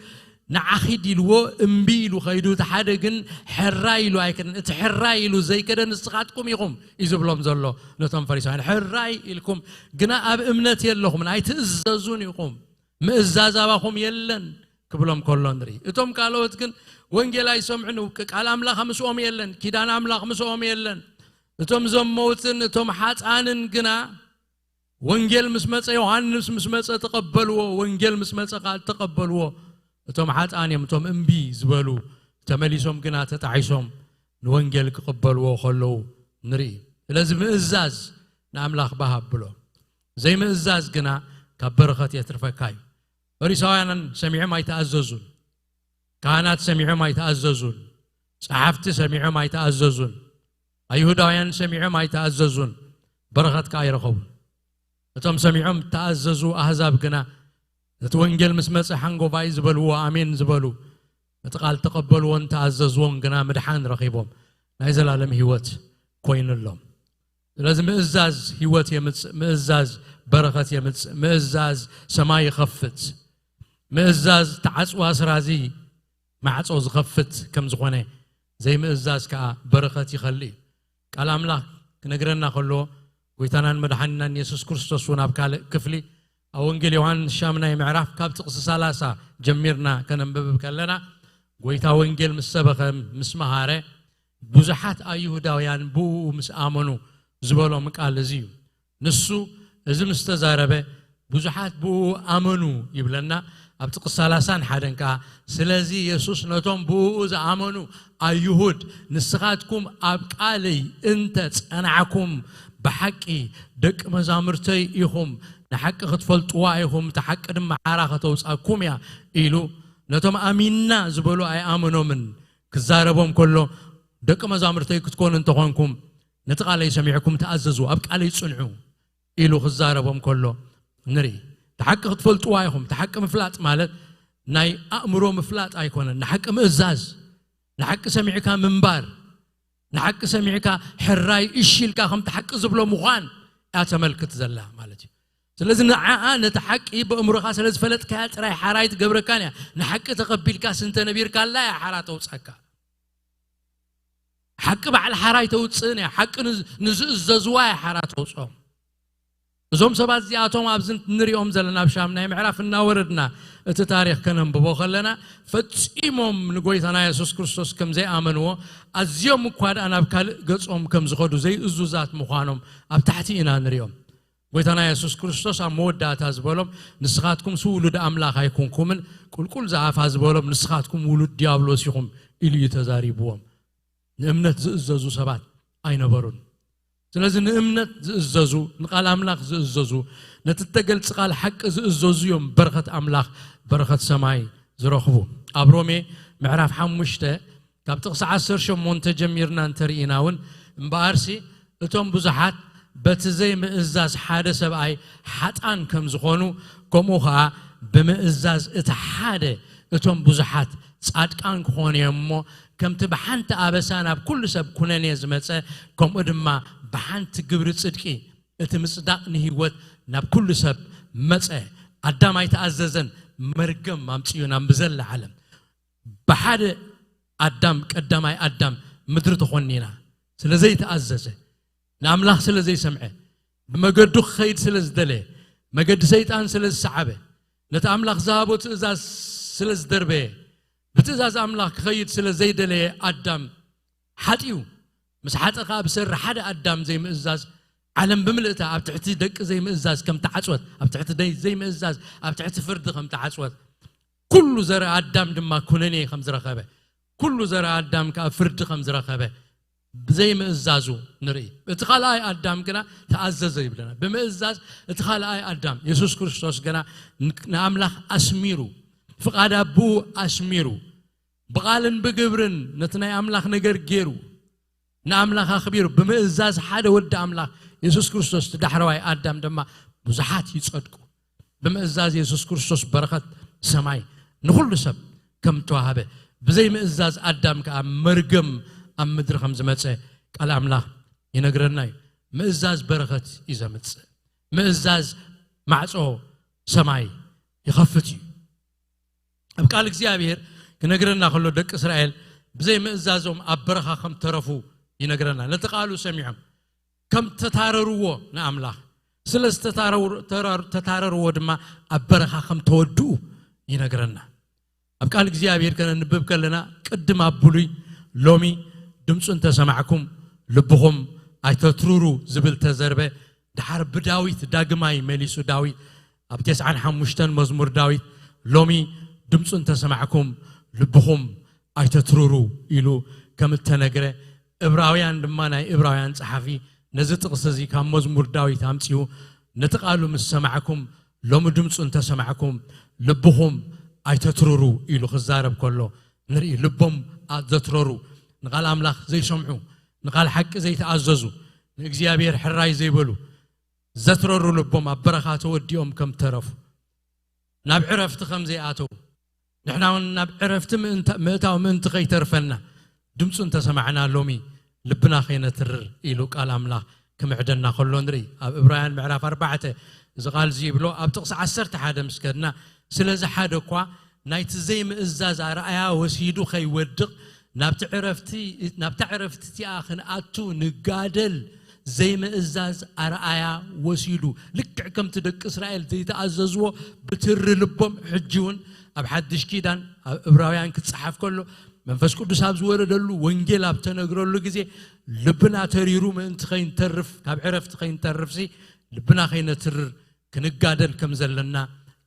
ንዓ ኺድ ኢልዎ እምቢ ኢሉ ኸይዱ፣ እቲ ሓደ ግን ሕራይ ኢሉ ኣይከደን። እቲ ሕራይ ኢሉ ዘይከደ ንስኻትኩም ኢኹም እዩ ዝብሎም ዘሎ ነቶም ፈሪሳውያን። ሕራይ ኢልኩም ግና ኣብ እምነት የለኹምን፣ ኣይትእዘዙን ኢኹም፣ ምእዛዝ ኣባኹም የለን ክብሎም ከሎ ንርኢ። እቶም ካልኦት ግን ወንጌል ኣይሰምዑን፣ ቃል ኣምላኽ ምስኦም የለን፣ ኪዳን ኣምላኽ ምስኦም የለን። እቶም ዘመውትን እቶም ሓጣንን ግና ወንጌል ምስ መጸ፣ ዮሃንስ ምስ መጸ ተቐበልዎ፣ ወንጌል ምስ መጸ ኸኣ ተቐበልዎ። እቶም ሓጣን እዮም፣ እቶም እምቢ ዝበሉ ተመሊሶም ግና ተጣዒሶም ንወንጌል ክቕበልዎ ከለዉ ንርኢ። ስለዚ ምእዛዝ ንኣምላኽ ባህ ኣብሎ፣ ዘይምእዛዝ ግና ካብ በረኸት የትርፈካ እዩ። ፈሪሳውያን ሰሚዖም ኣይተኣዘዙን። ካህናት ሰሚዖም ኣይተኣዘዙን። ጸሓፍቲ ሰሚዖም ኣይተኣዘዙን። ኣይሁዳውያን ሰሚዖም ኣይተኣዘዙን። በረኸት ከኣ ኣይረኸቡን። እቶም ሰሚዖም እተኣዘዙ ኣህዛብ ግና ነቲ ወንጌል ምስ መጸ ሓንጎፋይ ዝበልዎ፣ ኣሜን ዝበሉ፣ ነቲ ቃል ተቐበልዎን ተኣዘዝዎን ግና ምድሓን ረኺቦም፣ ናይ ዘላለም ህይወት ኮይኑሎም። ስለዚ ምእዛዝ ህይወት የምጽእ፣ ምእዛዝ በረኸት የምጽእ፣ ምእዛዝ ሰማይ ይኸፍት፣ ምእዛዝ ተዓጽዋ ስራዚ ማዕጾ ዝኸፍት ከም ዝኾነ፣ ዘይምእዛዝ ከኣ በረኸት ይኸልእ እዩ። ቃል ኣምላኽ ክነግረና ከሎ፣ ጎይታናን መድሓኒናን የሱስ ክርስቶስ እውን ኣብ ካልእ ክፍሊ፣ ኣብ ወንጌል ዮሃንስ ሻምናይ ምዕራፍ ካብ ጥቕሲ ሰላሳ ጀሚርና ከነንብብ ከለና፣ ጎይታ ወንጌል ምስ ሰበኸ፣ ምስ መሃረ፣ ብዙሓት ኣይሁዳውያን ብእኡ ምስ ኣመኑ ዝበሎም ቃል እዚ እዩ። ንሱ እዚ ምስ ተዛረበ፣ ብዙሓት ብእኡ ኣመኑ ይብለና። ኣብ ጥቕሲ ሰላሳን ሓደን ከኣ፣ ስለዚ የሱስ ነቶም ብእኡ ዝኣመኑ ኣይሁድ፣ ንስኻትኩም ኣብ ቃለይ እንተ ጸናዕኩም፣ ብሓቂ ደቂ መዛሙርተይ ኢኹም፣ ንሓቂ ክትፈልጥዋ ኢኹም፣ እታ ሓቂ ድማ ሓራ ከተውጻኩም እያ ኢሉ፣ ነቶም ኣሚንና ዝበሉ ኣይኣመኖምን። ክዛረቦም ከሎ፣ ደቂ መዛሙርተይ ክትኮኑ እንተኾንኩም፣ ነቲ ቃለይ ሰሚዕኩም ተኣዘዙ፣ ኣብ ቃለይ ጽንዑ ኢሉ ክዛረቦም ከሎ ንርኢ። እቲ ሓቂ ክትፈልጥዋ ኢኹም። እቲ ሓቂ ምፍላጥ ማለት ናይ ኣእምሮ ምፍላጥ ኣይኮነን። ንሓቂ ምእዛዝ፣ ንሓቂ ሰሚዕካ ምንባር፣ ንሓቂ ሰሚዕካ ሕራይ እሺ ኢልካ ከምቲ ሓቂ ዝብሎ ምዃን እያ ተመልክት ዘላ ማለት እዩ። ስለዚ ንዓኣ ነቲ ሓቂ ብእምሮኻ ስለ ዝፈለጥካያ ጥራይ ሓራይ ትገብረካን እያ። ንሓቂ ተቐቢልካስ እንተነቢርካላ እያ ሓራ ተውጻካ። ሓቂ ባዕል ሓራ ኣይተውጽእን እያ። ሓቂ ንዝ-፣ ንዝእዘዝዋ እያ ሓራ ተውጽኦም። እዞም ሰባት እዚኣቶም ኣብዚ ንሪኦም ዘለና ኣብ ሻምናይ ምዕራፍ እናወረድና እቲ ታሪኽ ከነንብቦ ከለና፣ ፈጺሞም ንጎይታና የሱስ ክርስቶስ ከም ዘይኣመንዎ፣ ኣዝዮም እኳ ደኣ ናብ ካልእ ገጾም ከም ዝኸዱ ዘይእዙዛት ምዃኖም ኣብ ታሕቲ ኢና ንሪኦም። ጎይታና የሱስ ክርስቶስ ኣብ መወዳእታ ዝበሎም፣ ንስኻትኩምስ ውሉድ ኣምላኽ ኣይኮንኩምን፣ ቁልቁል ዝኣፋ ዝበሎም፣ ንስኻትኩም ውሉድ ዲያብሎስ ኢኹም ኢሉ እዩ ተዛሪብዎም። ንእምነት ዝእዘዙ ሰባት ኣይነበሩን። ስለዚ ንእምነት ዝእዘዙ፣ ንቃል ኣምላኽ ዝእዘዙ፣ ነቲ እተገልጽ ቃል ሓቂ ዝእዘዙ እዮም በረኸት ኣምላኽ፣ በረኸት ሰማይ ዝረኽቡ። ኣብ ሮሜ ምዕራፍ ሓሙሽተ ካብ ጥቕሲ ዓሰርተ ሸሞንተ ጀሚርና እንተርኢና እውን፣ እምበኣርሲ እቶም ብዙሓት በቲ ዘይምእዛዝ ሓደ ሰብኣይ ሓጣን ከም ዝኾኑ፣ ከምኡ ኸዓ ብምእዛዝ እቲ ሓደ እቶም ብዙሓት ጻድቃን ክኾኑ እዮም እሞ፣ ከምቲ ብሓንቲ ኣበሳ ናብ ኩሉ ሰብ ኩነኔ ዝመጸ፣ ከምኡ ድማ ብሓንቲ ግብሪ ጽድቂ እቲ ምጽዳቕ ንህይወት ናብ ኩሉ ሰብ መጸ። ኣዳም ኣይተኣዘዘን፣ መርገም ኣምጺኡ ናብ ብዘላ ዓለም። ብሓደ ኣዳም፣ ቀዳማይ ኣዳም፣ ምድሪ ተኾኒና። ስለ ዘይተኣዘዘ፣ ንኣምላኽ ስለ ዘይሰምዐ፣ ብመገዱ ክኸይድ ስለ ዝደለየ፣ መገዲ ሰይጣን ስለ ዝሰዓበ፣ ነቲ ኣምላኽ ዝሃቦ ትእዛዝ ስለ ዝደርበየ፣ ብትእዛዝ ኣምላኽ ክኸይድ ስለ ዘይደለየ ኣዳም ሓጢኡ። ምስ ሓጠ ከኣ ብሰሪ ሓደ ኣዳም ዘይምእዛዝ ዓለም ብምልእታ ኣብ ትሕቲ ደቂ ዘይምእዛዝ ከም ተዓጽወት፣ ኣብ ትሕቲ ደይ ዘይምእዛዝ ኣብ ትሕቲ ፍርዲ ከም ተዓጽወት፣ ኩሉ ዘርኢ ኣዳም ድማ ኩነኔ ከም ዝረኸበ፣ ኩሉ ዘርኢ ኣዳም ከኣ ፍርዲ ከም ዝረኸበ ብዘይምእዛዙ ንርኢ። እቲ ካልኣይ ኣዳም ግና ተኣዘዘ ይብለና። ብምእዛዝ እቲ ካልኣይ ኣዳም የሱስ ክርስቶስ ግና ን-፣ ንኣምላኽ ኣስሚሩ፣ ፍቓድ ኣቦኡ ኣስሚሩ፣ ብቓልን ብግብርን ነቲ ናይ ኣምላኽ ነገር ገይሩ፣ ንኣምላኽ ኣኽቢሩ ብምእዛዝ ሓደ ወዲ ኣምላኽ የሱስ ክርስቶስ እቲ ዳሕረዋይ ኣዳም ድማ ብዙሓት ይጸድቁ። ብምእዛዝ የሱስ ክርስቶስ በረኸት ሰማይ ንኹሉ ሰብ ከም ተዋህበ፣ ብዘይ ምእዛዝ ኣዳም ከኣ መርገም ኣብ ምድሪ ከም ዝመጸ ቃል ኣምላኽ ይነግረና እዩ። ምእዛዝ በረኸት እዩ ዘምጽእ። ምእዛዝ ማዕጾ ሰማይ ይኸፍት እዩ። ኣብ ቃል እግዚኣብሔር ክነግረና ከሎ ደቂ እስራኤል ብዘይ ምእዛዞም ኣብ በረኻ ከም ተረፉ ይነግረና። ነቲ ቃሉ ሰሚዖም ከም ተታረርዎ ንኣምላኽ፣ ስለ ዝተታረሩ-፣ ተራሩ-፣ ተታረርዎ ድማ ኣብ በረኻ ከም ተወድኡ ይነግረና። ኣብ ቃል እግዚኣብሔር ከነንብብ ከለና ቅድም ኣብ ብሉይ ሎሚ ድምፁ እንተሰማዕኩም ልብኹም ኣይተትሩሩ ዝብል ተዘርበ። ድሓር ብዳዊት ዳግማይ መሊሱ ዳዊት ኣብ ተስዓን ሓሙሽተን መዝሙር ዳዊት ሎሚ ድምፁ እንተሰማዕኩም ልብኹም ኣይተትሩሩ ኢሉ ከም እተነግረ፣ እብራውያን ድማ ናይ እብራውያን ጸሓፊ ነዚ ጥቕሲ እዚ ካብ መዝሙር ዳዊት ኣምጺኡ፣ ነቲ ቃሉ ምስ ሰማዕኩም፣ ሎሚ ድምፁ እንተሰማዕኩም፣ ልብኹም ኣይተትርሩ ኢሉ ክዛረብ ከሎ ንርኢ። ልቦም ኣ-፣ ዘትረሩ፣ ንቓል ኣምላኽ ዘይሰምዑ፣ ንቓል ሓቂ ዘይተኣዘዙ፣ ንእግዚኣብሔር ሕራይ ዘይበሉ፣ ዘትረሩ ልቦም ኣብ በረኻ ተወዲኦም ከም ተረፉ፣ ናብ ዕረፍቲ ከም ዘይኣተው፣ ንሕና እውን ናብ ዕረፍቲ ምእንታ-፣ ምእታው ምእንቲ ከይተርፈና፣ ድምፁ እንተሰማዕና ሎሚ ልብና ከይነትርር ኢሉ ቃል ኣምላኽ ክምዕደና ከሎ ንርኢ። ኣብ እብራውያን ምዕራፍ ኣርባዕተ እዚ ቃል እዚ ይብሎ፣ ኣብ ጥቕሲ ዓሰርተ ሓደ ምስ ከድና፣ ስለዚ ሓደ እኳ ናይቲ ዘይምእዛዝ ኣርኣያ ወሲዱ ከይወድቕ፣ ናብቲ ዕረፍቲ፣ ናብታ ዕረፍቲ እቲኣ ክንኣቱ ንጋደል፣ ዘይምእዛዝ ኣርኣያ ወሲዱ። ልክዕ ከምቲ ደቂ እስራኤል ዘይተኣዘዝዎ ብትሪ ልቦም፣ ሕጂ እውን ኣብ ሓድሽ ኪዳን፣ ኣብ እብራውያን ክጸሓፍ ከሎ፣ መንፈስ ቅዱስ ኣብ ዝወረደሉ፣ ወንጌል ኣብ ተነግረሉ ግዜ፣ ልብና ተሪሩ ምእንቲ ከይንተርፍ፣ ካብ ዕረፍቲ ከይንተርፍሲ፣ ልብና ከይነትርር ክንጋደል ከም ዘለና፣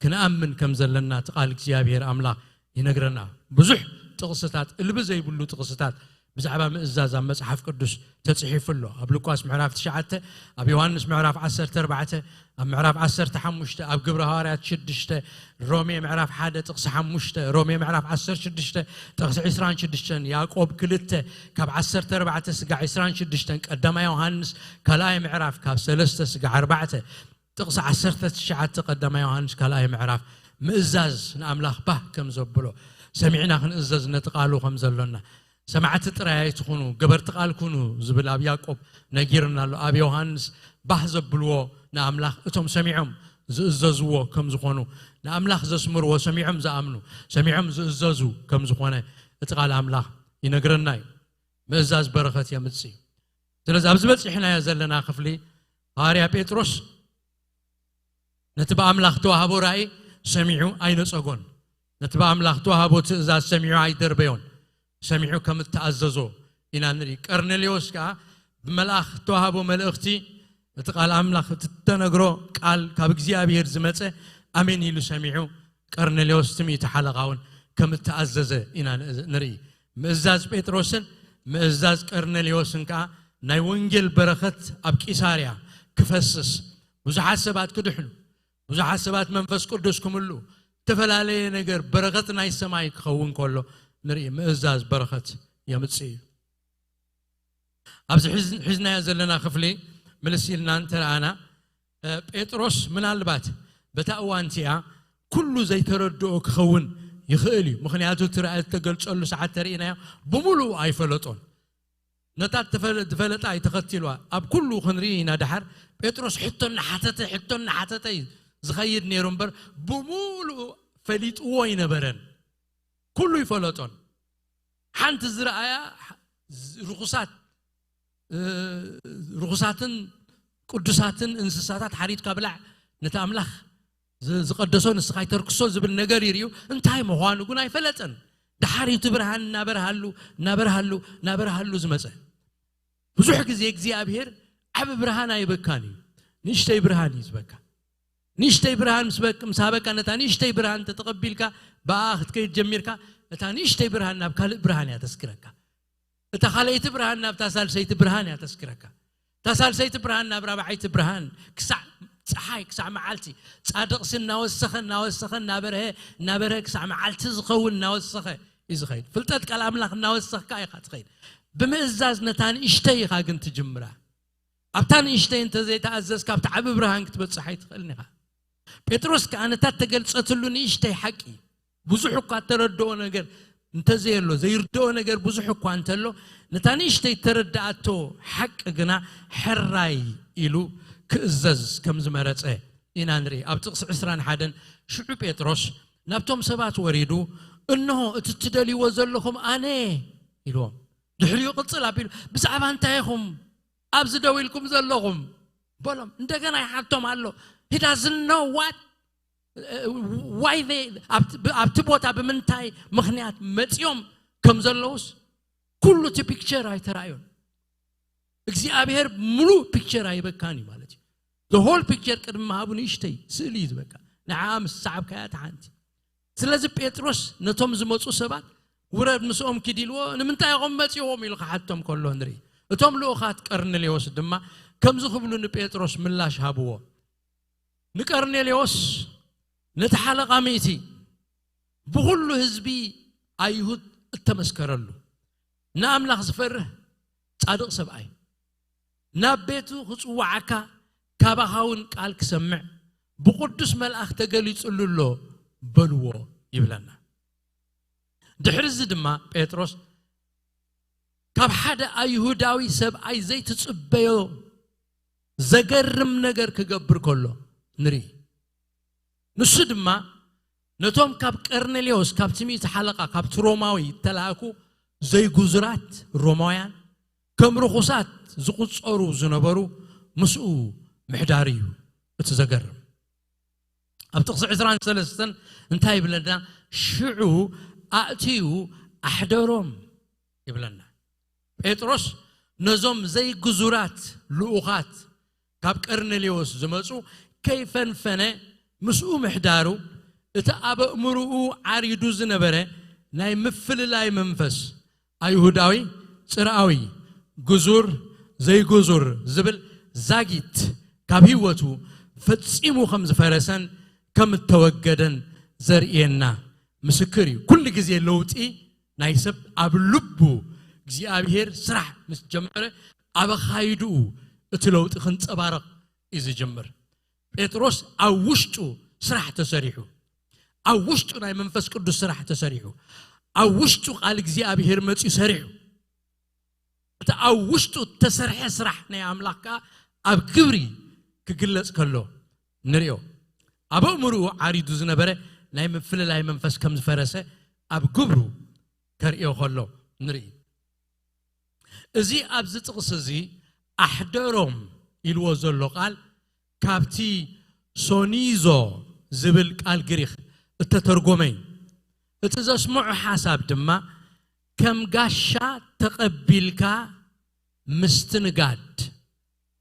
ክንኣምን ከም ዘለና እቲ ቃል እግዚኣብሔር ኣምላኽ ይነግረና። ብዙሕ ጥቕስታት፣ እልቢ ዘይብሉ ጥቕስታት ብዛዕባ ምእዛዝ ኣብ መጽሓፍ ቅዱስ ተጽሒፉ ኣሎ። ኣብ ሉቃስ ምዕራፍ ትሽዓተ፣ ኣብ ዮሃንስ ምዕራፍ ዓሰርተ ኣርባዕተ፣ ኣብ ምዕራፍ ዓሰርተ ሓሙሽተ፣ ኣብ ግብሪ ሃዋርያት ሽዱሽተ፣ ሮሜ ምዕራፍ ሓደ ጥቕሲ ሓሙሽተ፣ ሮሜ ምዕራፍ ዓሰርተ ሽዱሽተ ጥቕሲ ዕስራን ሽዱሽተን፣ ያዕቆብ ክልተ ካብ ዓሰርተ ኣርባዕተ ስጋዕ ዕስራን ሽዱሽተን፣ ቀዳማይ ዮሃንስ ካልኣይ ምዕራፍ ካብ ሰለስተ ስጋዕ ኣርባዕተ፣ ጥቕሲ ዓሰርተ ትሽዓተ ቀዳማይ ዮሃንስ ካልኣይ ምዕራፍ፣ ምእዛዝ ንኣምላኽ ባህ ከም ዘብሎ፣ ሰሚዕና ክንእዘዝ ነቲ ቃሉ ከም ዘሎና፣ ሰማዕቲ ጥራይ ኣይትኹኑ፣ ገበርቲ ቃል ኩኑ ዝብል ኣብ ያዕቆብ ነጊርና ኣሎ። ኣብ ዮሃንስ ባህ ዘብልዎ ንኣምላኽ እቶም ሰሚዖም ዝእዘዝዎ ከም ዝኾኑ፣ ንኣምላኽ ዘስምርዎ ሰሚዖም ዝኣምኑ፣ ሰሚዖም ዝእዘዙ ከም ዝኾነ እቲ ቃል ኣምላኽ ይነግረና እዩ። ምእዛዝ በረኸት የምጽእ እዩ። ስለዚ ኣብዚ በጺሕናዮ ዘለና ክፍሊ ሃዋርያ ጴጥሮስ ነቲ ብኣምላኽ ተዋህቦ ራእይ ሰሚዑ ኣይነጸጎን። ነቲ ብኣምላኽ ተዋህቦ ትእዛዝ ሰሚዑ ኣይደርበዮን። ሰሚዑ ከም እተኣዘዞ ኢና ንርኢ። ቀርኔሌዎስ ከኣ ብመልኣኽ እተዋህቦ መልእኽቲ፣ እቲ ቃል ኣምላኽ፣ እቲ እተነግሮ ቃል ካብ እግዚኣብሔር ዝመጸ ኣሜን ኢሉ ሰሚዑ፣ ቀርኔሌዎስ እቲ ሚእቲ ሓለቓ እውን ከም እተኣዘዘ ኢና ን-፣ ንርኢ። ምእዛዝ ጴጥሮስን ምእዛዝ ቀርኔሌዎስን ከኣ ናይ ወንጌል በረኸት ኣብ ቂሳርያ ክፈስስ፣ ብዙሓት ሰባት ክድሕኑ፣ ብዙሓት ሰባት መንፈስ ቅዱስ ክምልኡ፣ ዝተፈላለየ ነገር በረኸት ናይ ሰማይ ክኸውን ከሎ ንርኢ። ምእዛዝ በረኸት የምጽእ እዩ። ኣብዚ ሒዝ-፣ ሒዝናዮ ዘለና ክፍሊ ምልስ ኢልና እንተ ረኣና፣ እ፣ ጴጥሮስ ምናልባት በታ እዋን እቲኣ ኩሉ ዘይተረድኦ ክኸውን ይኽእል እዩ። ምኽንያቱ እቲ ራእይ እተገልጸሉ ሰዓት ተርእናዮ ብምሉኡ ኣይፈለጦን። ነታ እተፈለ-፣ ዝፈለጣ እዩ ተኸቲልዋ። ኣብ ኩሉ ክንርኢ ኢና። ደሓር ጴጥሮስ ሕቶ እናሓተተ፣ ሕቶ እናሓተተ እዩ ዝኸይድ ነይሩ እምበር፣ ብምሉኡ ፈሊጥዎ ኣይነበረን። ኩሉ ይፈለጦን። ሓንቲ ዝረኣያ ርኹሳት፣ እ፣ ርኹሳትን ቅዱሳትን እንስሳታት ሓሪድካ ብላዕ፣ ነቲ ኣምላኽ ዝ-፣ ዝቐደሶ ንስኻ ኣይተርክሶ ዝብል ነገር ይርእዩ። እንታይ ምዃኑ ግን ኣይፈለጠን። ድሓር እዩ እቲ ብርሃን እናበርሃሉ እናበርሃሉ እናበርሃሉ ዝመፀ። ብዙሕ ግዜ እግዚኣብሔር ዓብ ብርሃን ኣይበካን እዩ፣ ንእሽተይ ብርሃን እዩ ዝበካ። ንእሽተይ ብርሃን ምስ በቅ- ምስ ሃበካ፣ ነታ ንእሽተይ ብርሃን ተተቐቢልካ ብኣ ክትከይድ ጀሚርካ፣ እታ ንእሽተይ ብርሃን ናብ ካልእ ብርሃን እያ ተስግረካ። እታ ካልኣይቲ ብርሃን ናብታ ሳልሰይቲ ብርሃን እያ ተስግረካ። እታ ሳልሰይቲ ብርሃን ናብ ራብዓይቲ ብርሃን፣ ክሳዕ ፀሓይ፣ ክሳዕ መዓልቲ፣ ፃድቕሲ እናወሰኸ እናወሰኸ እናበርሀ እናበርሀ ክሳዕ መዓልቲ ዝኸውን እናወሰኸ እዩ ዝኸይድ። ፍልጠት ቃል ኣምላኽ እናወሰኽካ ኢኻ ትኸይድ። ብምእዛዝ ነታ ንእሽተይ ኢኻ ግን ትጅምራ። ኣብታ ንእሽተይ እንተዘይተኣዘዝካ ኣብቲ ዓቢ ብርሃን ክትበጽሕ ኣይትኽእልን ኢኻ። ጴጥሮስ ከኣ ነታ እተገልጸትሉ ንእሽተይ ሓቂ፣ ብዙሕ እኳ እተረድኦ ነገር እንተዘየሎ፣ ዘይርድኦ ነገር ብዙሕ እኳ እንተሎ፣ ነታ ንእሽተይ እተረድኣቶ ሓቂ ግና ሕራይ ኢሉ ክእዘዝ ከም ዝመረጸ ኢና ንርኢ። ኣብ ጥቕሲ ዕስራን ሓደን ሽዑ ጴጥሮስ ናብቶም ሰባት ወሪዱ፣ "እንሆ እቲ እትደልይዎ ዘለኹም ኣነ" ኢልዎም። ድሕሪኡ ቅጽል ኣቢሉ፣ "ብዛዕባ እንታይ ኢኹም ኣብዚ ደው ኢልኩም ዘለኹም?" በሎም። እንደገና ይሓቶም ኣሎ። He doesn't know what, why they፣ ኣብቲ ቦታ ብምንታይ ምኽንያት መጺኦም ከም ዘለውስ ኩሉ እቲ ፒክቸር ኣይተራእዮን። እግዚኣብሔር ሙሉእ ፒክቸር ኣይበካን እዩ ማለት እዩ። The whole picture ቅድሚ ምሃቡ ንእሽተይ ስእሊ እዩ ዝበካ። ንዓ ምስ ሰዓብካያ እታ ሓንቲ። ስለዚ ጴጥሮስ ነቶም ዝመጹ ሰባት፣ "ውረድ ምስኦም ኪድ" ኢልዎ። "ንምንታይ ኢኹም መጺኹም?" ኢሉ ክሓቶም ከሎ ንርኢ። እቶም ልኡኻት ቀርኔሌዎስ ድማ ከምዚ ክብሉ ንጴጥሮስ ምላሽ ሃብዎ። ንቀርኔሌዎስ፣ ነቲ ሓለቓ ሚእቲ፣ ብኹሉ ህዝቢ ኣይሁድ እተመስከረሉ፣ ንኣምላኽ ዝፈርህ ጻድቕ ሰብኣይ፣ ናብ ቤቱ ክጽውዓካ፣ ካባኻ እውን ቃል ክሰምዕ ብቕዱስ መልኣኽ ተገሊጹሉ ኣሎ በልዎ ይብለና። ድሕሪ እዚ ድማ ጴጥሮስ ካብ ሓደ ኣይሁዳዊ ሰብኣይ ዘይትጽበዮ ዘገርም ነገር ክገብር ከሎ ንርኢ። ንሱ ድማ ነቶም ካብ ቀርኔሌዎስ፣ ካብቲ ሚእቲ ሓለቓ፣ ካብቲ ሮማዊ እተላእኩ ዘይጉዙራት ሮማውያን፣ ከም ርኹሳት ዝቑጸሩ ዝነበሩ ምስኡ ምሕዳር እዩ እቲ ዘገርም። ኣብ ጥቕሲ ዕስራን ሰለስተን እንታይ ይብለና? "ሽዑ ኣእትዩ ኣሕደሮም" ይብለና። ጴጥሮስ ነዞም ዘይግዙራት ልኡኻት ካብ ቀርኔሌዎስ ዝመጹ ከይፈንፈነ ምስኡ ምሕዳሩ፣ እቲ ኣብ ኣእምሮኡ ዓሪዱ ዝነበረ ናይ ምፍልላይ መንፈስ፣ ኣይሁዳዊ፣ ጽርኣዊ፣ ግዙር፣ ዘይግዙር ዝብል ዛጊት ካብ ህይወቱ ፈጺሙ ከም ዝፈረሰን ከም እተወገደን ዘርእየና ምስክር እዩ። ኩሉ ግዜ ለውጢ ናይ ሰብ ኣብ ልቡ እግዚኣብሔር ስራሕ ምስ ጀመረ፣ ኣብ ኣኻይድኡ እቲ ለውጢ ክንጸባረቕ እዩ ዝጅምር። ጴጥሮስ ኣብ ውሽጡ ስራሕ ተሰሪሑ፣ ኣብ ውሽጡ ናይ መንፈስ ቅዱስ ስራሕ ተሰሪሑ፣ ኣብ ውሽጡ ቃል እግዚኣብሔር መጺኡ ሰሪሑ። እቲ ኣብ ውሽጡ እተሰርሐ ስራሕ ናይ ኣምላኽ ከኣ ኣብ ግብሪ ክግለጽ ከሎ ንርእዮ። ኣብ ኣእምሮኡ ዓሪዱ ዝነበረ ናይ ምፍልላይ መንፈስ ከም ዝፈረሰ ኣብ ግብሩ ከርእዮ ከሎ ንርኢ። እዚ ኣብዚ ጥቕሲ እዚ ኣሕደሮም ኢልዎ ዘሎ ቃል ካብቲ ሶኒዞ ዝብል ቃል ግሪኽ እተተርጎመ እዩ። እቲ ዘስምዖ ሓሳብ ድማ ከም ጋሻ ተቐቢልካ ምስትንጋድ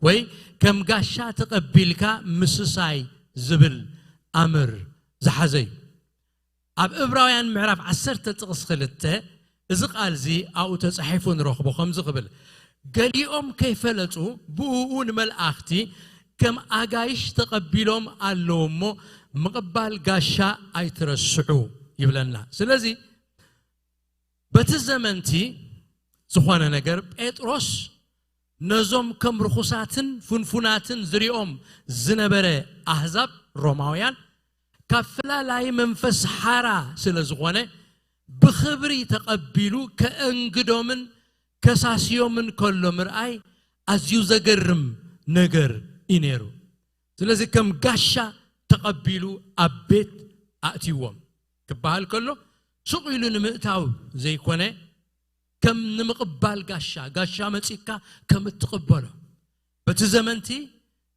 ወይ ከም ጋሻ ተቐቢልካ ምስሳይ ዝብል ኣምር ዝሓዘ እዩ። ኣብ ዕብራውያን ምዕራፍ ዓሰርተ ጥቕሲ ክልተ እዚ ቃል እዚ ኣብኡ ተጻሒፉ ንረኽቦ ከምዚ ክብል፣ "ገሊኦም ከይፈለጡ ብእኡ ንመላእኽቲ ከም ኣጋይሽ ተቐቢሎም ኣለዉ እሞ ምቕባል ጋሻ ኣይትረስዑ" ይብለና። ስለዚ በቲ ዘመንቲ ዝኾነ ነገር ጴጥሮስ ነዞም ከም ርኹሳትን ፍንፉናትን ዝሪኦም ዝነበረ ኣህዛብ ሮማውያን ካብ ፍላላይ መንፈስ ሓራ ስለ ዝኾነ ብኽብሪ ተቐቢሉ ከእንግዶምን ከሳስዮምን ከሎ ምርኣይ ኣዝዩ ዘገርም ነገር እዩ ነይሩ። ስለዚ ከም ጋሻ ተቐቢሉ ኣብ ቤት ኣእትይዎም ክበሃል ከሎ ሱቕ ኢሉ ንምእታው ዘይኮነ ከም ንምቕባል ጋሻ፣ ጋሻ መጺእካ ከም እትቕበሎ። በቲ ዘመንቲ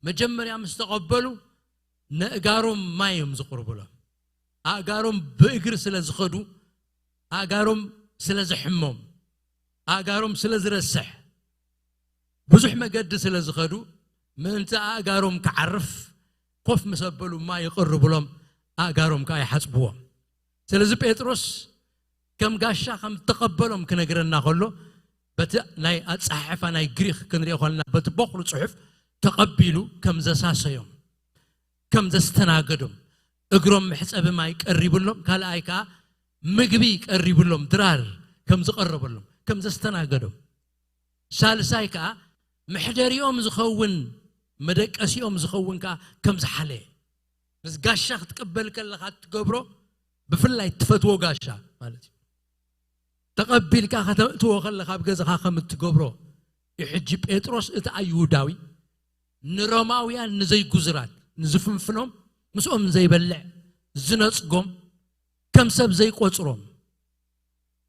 መጀመርያ ምስ ተቐበሉ ነእጋሮም ማይ እዮም ዝቕርብሎም። ኣእጋሮም ብእግሪ ስለ ዝኸዱ ኣእጋሮም ስለ ዝሕሞም፣ ኣእጋሮም ስለ ዝረስሕ፣ ብዙሕ መገዲ ስለ ዝኸዱ፣ ምእንቲ ኣእጋሮም ክዓርፍ ኮፍ ምስ ኣበሉ ማይ ይቕርብሎም፣ ኣእጋሮም ከኣ ይሓጽብዎም። ስለዚ ጴጥሮስ ከም ጋሻ ከም እተቐበሎም ክነግረና ከሎ፣ በቲ ናይ ኣጸሓሕፋ ናይ ግሪኽ ክንሪኦ ከለና፣ በቲ በኹሪ ጽሑፍ ተቐቢሉ ከም ዘሳሰዮም፣ ከም ዘስተናገዶም፣ እግሮም መሕጸቢ ማይ ቀሪብሎም፣ ካልኣይ ከኣ ምግቢ ቀሪብሎም፣ ድራር ከም ዝቐረበሎም፣ ከም ዘስተናገዶም፣ ሳልሳይ ከኣ መሕደሪኦም ዝኸውን፣ መደቀሲኦም ዝኸውን ከኣ ከም ዝሓለየ። ምስ ጋሻ ክትቅበል ከለኻ እትገብሮ፣ ብፍላይ ትፈትዎ ጋሻ ማለት እዩ። ተቐቢልካ ከተእትዎ ከለኻ ኣብ ገዛኻ ከም እትገብሮ እዩ። ሕጂ ጴጥሮስ እቲ ኣይሁዳዊ ንሮማውያን ንዘይጉዙራት፣ ንዝፍንፍኖም፣ ምስኦም ዘይበልዕ፣ ዝነጽጎም፣ ከም ሰብ ዘይቆጽሮም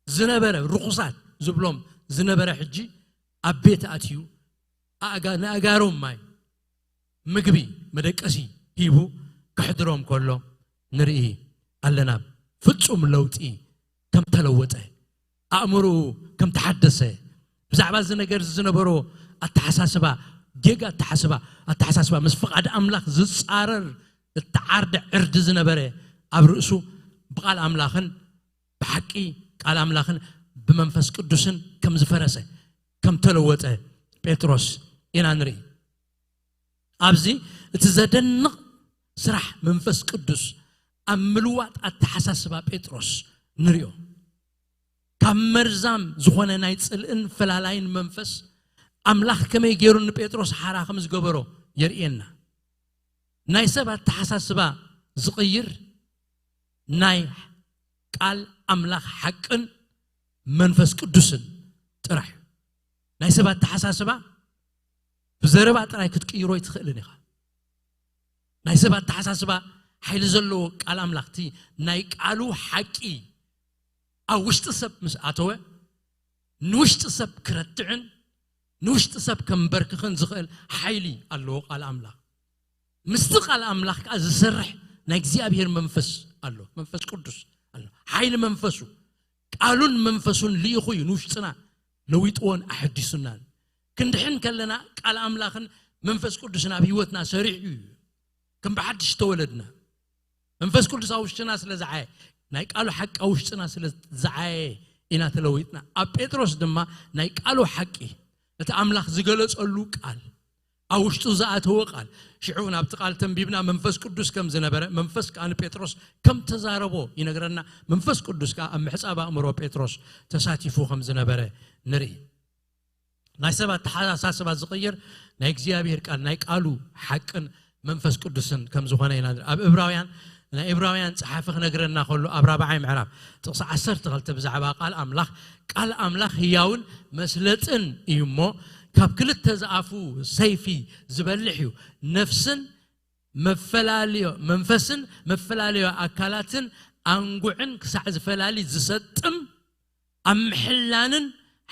ዝነበረ፣ ርኹሳት ዝብሎም ዝነበረ፣ ሕጂ ኣብ ቤት ኣትዩ ኣእጋ-፣ ንኣእጋሮም ማይ፣ ምግቢ፣ መደቀሲ ሂቡ ከሕድሮም ከሎ ንርኢ ኣለና። ፍጹም ለውጢ ከም ተለወጠ፣ ኣእምሮኡ ከም ተሓደሰ፣ ብዛዕባ እዚ ነገር ዝነበሮ ኣተሓሳስባ፣ ጌጋ ኣተሓስባ-፣ ኣተሓሳስባ፣ ምስ ፍቓድ ኣምላኽ ዝጻረር እተዓርደ ዕርዲ ዝነበረ ኣብ ርእሱ ብቓል ኣምላኽን ብሓቂ ቃል ኣምላኽን ብመንፈስ ቅዱስን ከም ዝፈረሰ፣ ከም ተለወጠ ጴጥሮስ ኢና ንርኢ። ኣብዚ እቲ ዘደንቕ ስራሕ መንፈስ ቅዱስ ኣብ ምልዋጥ ኣተሓሳስባ ጴጥሮስ ንሪኦ። ካብ መርዛም ዝኾነ ናይ ጽልእን ፈላላይን መንፈስ ኣምላኽ ከመይ ገይሩ ንጴጥሮስ ሓራ ከም ዝገበሮ የርእየና። ናይ ሰብ ኣተሓሳስባ ዝቕይር ናይ ቃል ኣምላኽ ሓቅን መንፈስ ቅዱስን ጥራሕ እዩ። ናይ ሰብ ኣተሓሳስባ ብዘረባ ጥራይ ክትቅይሮ ኣይትኽእልን ኢኻ። ናይ ሰብ ኣተሓሳስባ ሓይሊ ዘለዎ ቃል ኣምላኽ፣ እቲ ናይ ቃሉ ሓቂ ኣብ ውሽጢ ሰብ ምስ ኣተወ፣ ንውሽጢ ሰብ ክረትዕን ንውሽጢ ሰብ ከንበርክኽን ዝኽእል ሓይሊ ኣለዎ ቃል ኣምላኽ። ምስቲ ቃል ኣምላኽ ከኣ ዝሰርሕ ናይ እግዚኣብሔር መንፈስ ኣሎ፣ መንፈስ ቅዱስ ኣሎ። ሓይሊ መንፈሱ፣ ቃሉን መንፈሱን ልኢኹ እዩ ንውሽጥና ለዊጥዎን ኣሐዲሱናን። ክንድሕን ከለና ቃል ኣምላኽን መንፈስ ቅዱስን ኣብ ህይወትና ሰሪሑ እዩ። ከም ብሓድሽ ተወለድና። መንፈስ ቅዱስ ኣብ ውሽጥና ስለ ዝዓየ፣ ናይ ቃሉ ሓቂ ኣብ ውሽጥና ስለ ዝዓየ ኢና ተለዊጥና። ኣብ ጴጥሮስ ድማ ናይ ቃሉ ሓቂ፣ እቲ ኣምላኽ ዝገለጸሉ ቃል፣ ኣብ ውሽጡ ዝኣተወ ቃል፣ ሽዑ እውን ኣብቲ ቃል ተንቢብና መንፈስ ቅዱስ ከም ዝነበረ፣ መንፈስ ከኣ ንጴጥሮስ ከም ተዛረቦ ይነግረና። መንፈስ ቅዱስ ከኣ ኣብ ምሕጻብ ኣእምሮ ጴጥሮስ ተሳቲፉ ከም ዝነበረ ንርኢ። ናይ ሰባት ተሓሳስባ ዝቕይር ናይ እግዚኣብሔር ቃል፣ ናይ ቃሉ ሓቅን መንፈስ ቅዱስን ከም ዝኾነ ኢና ንርኢ። ኣብ እብራውያን፣ ናይ እብራውያን ጸሓፊ ክነግረና ከሎ፣ ኣብ ራብዓይ ምዕራፍ ጥቕሲ ዓሰርተ ክልተ ብዛዕባ ቃል ኣምላኽ፣ ቃል ኣምላኽ ህያውን መስለጥን እዩ እሞ፣ ካብ ክልተ ዝኣፉ ሰይፊ ዝበልሕ እዩ፣ ነፍስን መፈላለዮ፣ መንፈስን መፈላለዮ ኣካላትን ኣንጉዕን ክሳዕ ዝፈላሊ ዝሰጥም፣ ኣብ ምሕላንን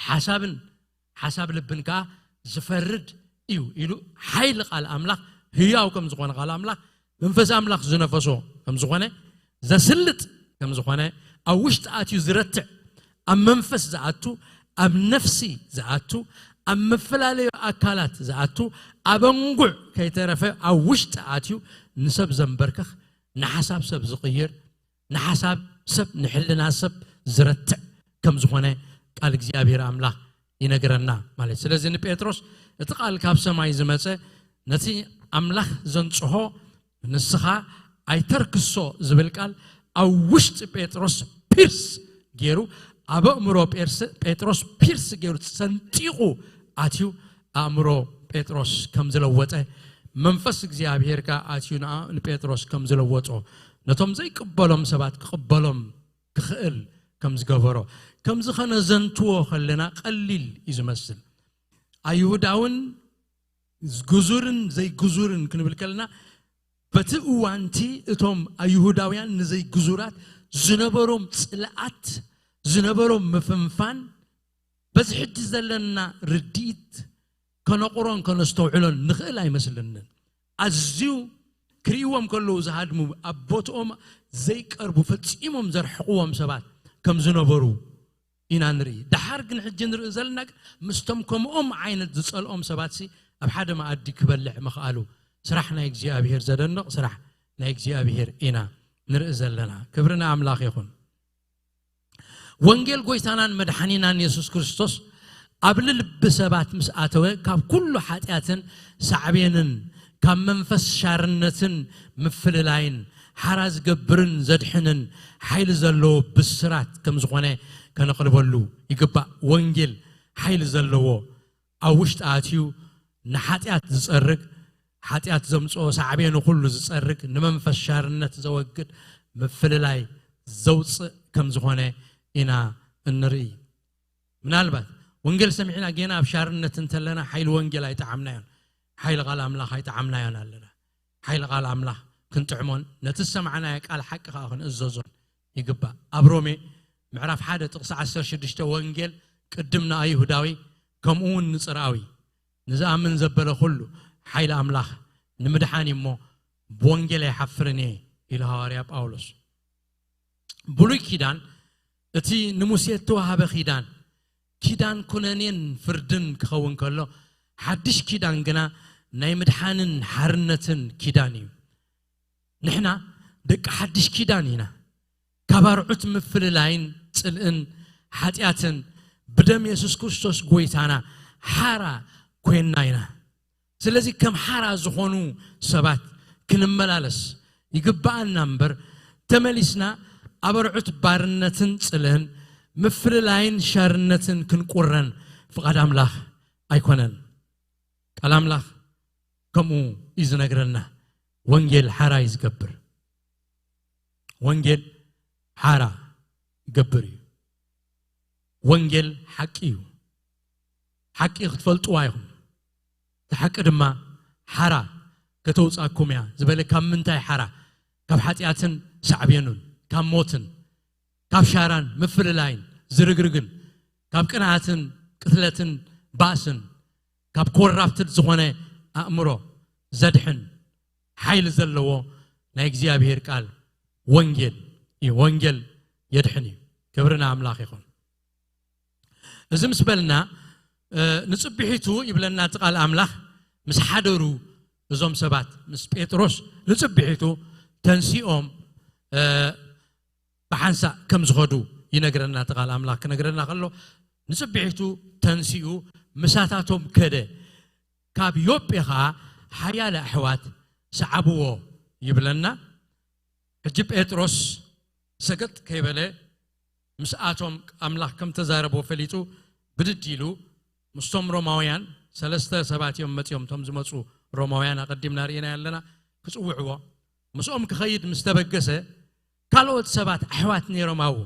ሓሳብን ሓሳብ ልብን ከኣ ዝፈርድ እዩ ኢሉ፣ ሓይሊ ቃል ኣምላኽ ህያው ከም ዝኾነ፣ ቃል ኣምላኽ መንፈስ ኣምላኽ ዝነፈሶ ከም ዝኾነ፣ ዘስልጥ ከም ዝኾነ፣ ኣብ ውሽጢ ኣትዩ ዝረትዕ፣ ኣብ መንፈስ ዝኣቱ፣ ኣብ ነፍሲ ዝኣቱ፣ ኣብ መፈላለዩ ኣካላት ዝኣቱ፣ ኣብ ኣንጉዕ ከይተረፈ ኣብ ውሽጢ ኣትዩ ንሰብ ዘንበርክኽ፣ ንሓሳብ ሰብ ዝቕይር፣ ንሓሳብ ሰብ፣ ንሕልና ሰብ ዝረትዕ ከም ዝኾነ ቃል እግዚኣብሔር ኣምላኽ ይነግረና ማለት። ስለዚ ንጴጥሮስ እቲ ቃል ካብ ሰማይ ዝመጸ፣ ነቲ ኣምላኽ ዘንጽሆ ንስኻ ኣይተርክሶ ዝብል ቃል ኣብ ውሽጢ ጴጥሮስ ፒርስ ገይሩ፣ ኣብ ኣእምሮ ጴርስ-፣ ጴጥሮስ ፒርስ ገይሩ ሰንጢቑ ኣትዩ፣ ኣእምሮ ጴጥሮስ ከም ዝለወጠ፣ መንፈስ እግዚኣብሔር ከኣ ኣትዩ ንኣ-፣ ንጴጥሮስ ከም ዝለወጦ፣ ነቶም ዘይቅበሎም ሰባት ክቕበሎም ክኽእል ከም ዝገበሮ፣ ከምዚ ኸነዘንትዎ ከለና ቀሊል እዩ ዝመስል። ኣይሁዳውን ግዙርን ዘይግዙርን ክንብል ከለና፣ በቲ እዋንቲ እቶም ኣይሁዳውያን ንዘይግዙራት ዝነበሮም ጽልኣት፣ ዝነበሮም ምፍንፋን፣ በዚ ሕጂ ዘለና ርድኢት ከነቑሮን ከነስተውዕሎን ንኽእል ኣይመስለንን። ኣዝዩ ክርእይዎም ከለዉ ዝሃድሙ፣ ኣብ ቦትኦም ዘይቀርቡ፣ ፈጺሞም ዘርሕቕዎም ሰባት ከም ዝነበሩ ኢና ንርኢ። ደሓር ግን ሕጂ ንርኢ ዘለና ግን ምስቶም ከምኦም ዓይነት ዝጸልኦም ሰባትሲ ኣብ ሓደ መኣዲ ክበልዕ ምኽኣሉ ስራሕ ናይ እግዚኣብሔር፣ ዘደንቕ ስራሕ ናይ እግዚኣብሔር ኢና ንርኢ ዘለና። ክብሪ ንኣምላኽ ይኹን። ወንጌል ጎይታናን መድሓኒናን የሱስ ክርስቶስ ኣብ ልልቢ ሰባት ምስ ኣተወ ካብ ኩሉ ሓጢኣትን ሳዕቤንን ካብ መንፈስ ሻርነትን ምፍልላይን ሓራ ዝገብርን ዘድሕንን ሓይሊ ዘለዎ ብስራት ከም ዝኾነ ከነቕርበሉ ይግባእ። ወንጌል ሓይሊ ዘለዎ ኣብ ውሽጢ ኣትዩ ንሓጢኣት ዝጸርግ፣ ሓጢኣት ዘምጽኦ ሳዕቤኑ ኩሉ ዝጸርግ፣ ንመንፈስ ሻርነት ዘወግድ፣ ምፍልላይ ዘውጽእ ከም ዝኾነ ኢና እንርኢ። ምናልባት ወንጌል ሰሚዕና ጌና ኣብ ሻርነት እንተለና ሓይሊ ወንጌል ኣይጠዓምናዮን፣ ሓይሊ ቃል ኣምላኽ ኣይጠዓምናዮን ኣለና። ሓይሊ ቃል ኣምላኽ ክንጥዕሞን ነቲ ዝሰማዕናዮ ቃል ሓቂ ከኣ ክንእዘዞን ይግባእ። ኣብ ሮሜ ምዕራፍ ሓደ ጥቕሲ ዓሰርተ ሽዱሽተ ወንጌል ቅድም ንኣይሁዳዊ ከምኡ እውን ንጽርኣዊ ንዝኣምን ዘበለ ኩሉ ሓይሊ ኣምላኽ ንምድሓን እዩ እሞ ብወንጌል ኣይሓፍርን እየ ኢሉ ሃዋርያ ጳውሎስ። ብሉይ ኪዳን እቲ ንሙሴ እተዋሃበ ኪዳን ኪዳን ኩነኔን ፍርድን ክኸውን ከሎ ሓድሽ ኪዳን ግና ናይ ምድሓንን ሓርነትን ኪዳን እዩ። ንሕና ደቂ ሓድሽ ኪዳን ኢና። ካብ ኣርዑት ምፍልላይን ጽልእን ሓጢኣትን ብደም የሱስ ክርስቶስ ጎይታና ሓራ ኮይንና ኢና። ስለዚ ከም ሓራ ዝኾኑ ሰባት ክንመላለስ ይግብኣና እምበር ተመሊስና ኣብ ኣርዑት ባርነትን ጽልእን ምፍልላይን ሻርነትን ክንቁረን ፍቓድ ኣምላኽ ኣይኮነን። ቃል ኣምላኽ ከምኡ እዩ ዝነግረና። ወንጌል ሓራ እዩ ዝገብር። ወንጌል ሓራ ይገብር እዩ። ወንጌል ሓቂ እዩ። ሓቂ ክትፈልጥዋ ኢኹም። እቲ ሓቂ ድማ ሓራ ከተውጻኩም እያ ዝበለ ካብ ምንታይ ሓራ? ካብ ሓጢኣትን ሳዕቤኑን፣ ካብ ሞትን፣ ካብ ሻራን ምፍልላይን ዝርግርግን፣ ካብ ቅንኣትን ቅትለትን ባእስን፣ ካብ ኮራፕትድ ዝኾነ ኣእምሮ ዘድሕን ሓይሊ ዘለዎ ናይ እግዚኣብሔር ቃል ወንጌል እዩ። ወንጌል የድሕን እዩ። ክብሪ ንኣምላኽ ይኹን። እዚ ምስ በልና ንጽብሒቱ ይብለና እቲ ቃል ኣምላኽ ምስ ሓደሩ እዞም ሰባት ምስ ጴጥሮስ ንጽብሒቱ ተንሲኦም ብሓንሳእ ከም ዝኸዱ ይነግረና እቲ ቃል ኣምላኽ ክነግረና ከሎ ንጽብሒቱ ተንሲኡ ምሳታቶም ከደ። ካብ ዮጴ ኸዓ ሓያለ ኣሕዋት ሰዓብዎ ይብለና። ሕጂ ጴጥሮስ ሰገጥ ከይበለ ምስኣቶም ኣምላኽ ከም ተዛረቦ ፈሊጡ ብድድ ኢሉ ምስቶም ሮማውያን ሰለስተ ሰባት እዮም መጺኦም። እቶም ዝመጹ ሮማውያን ኣቐዲምና ርኢና ኣለና ክጽውዕዎ ምስኦም ክኸይድ ምስ ተበገሰ ካልኦት ሰባት ኣሕዋት ነይሮም ኣብኡ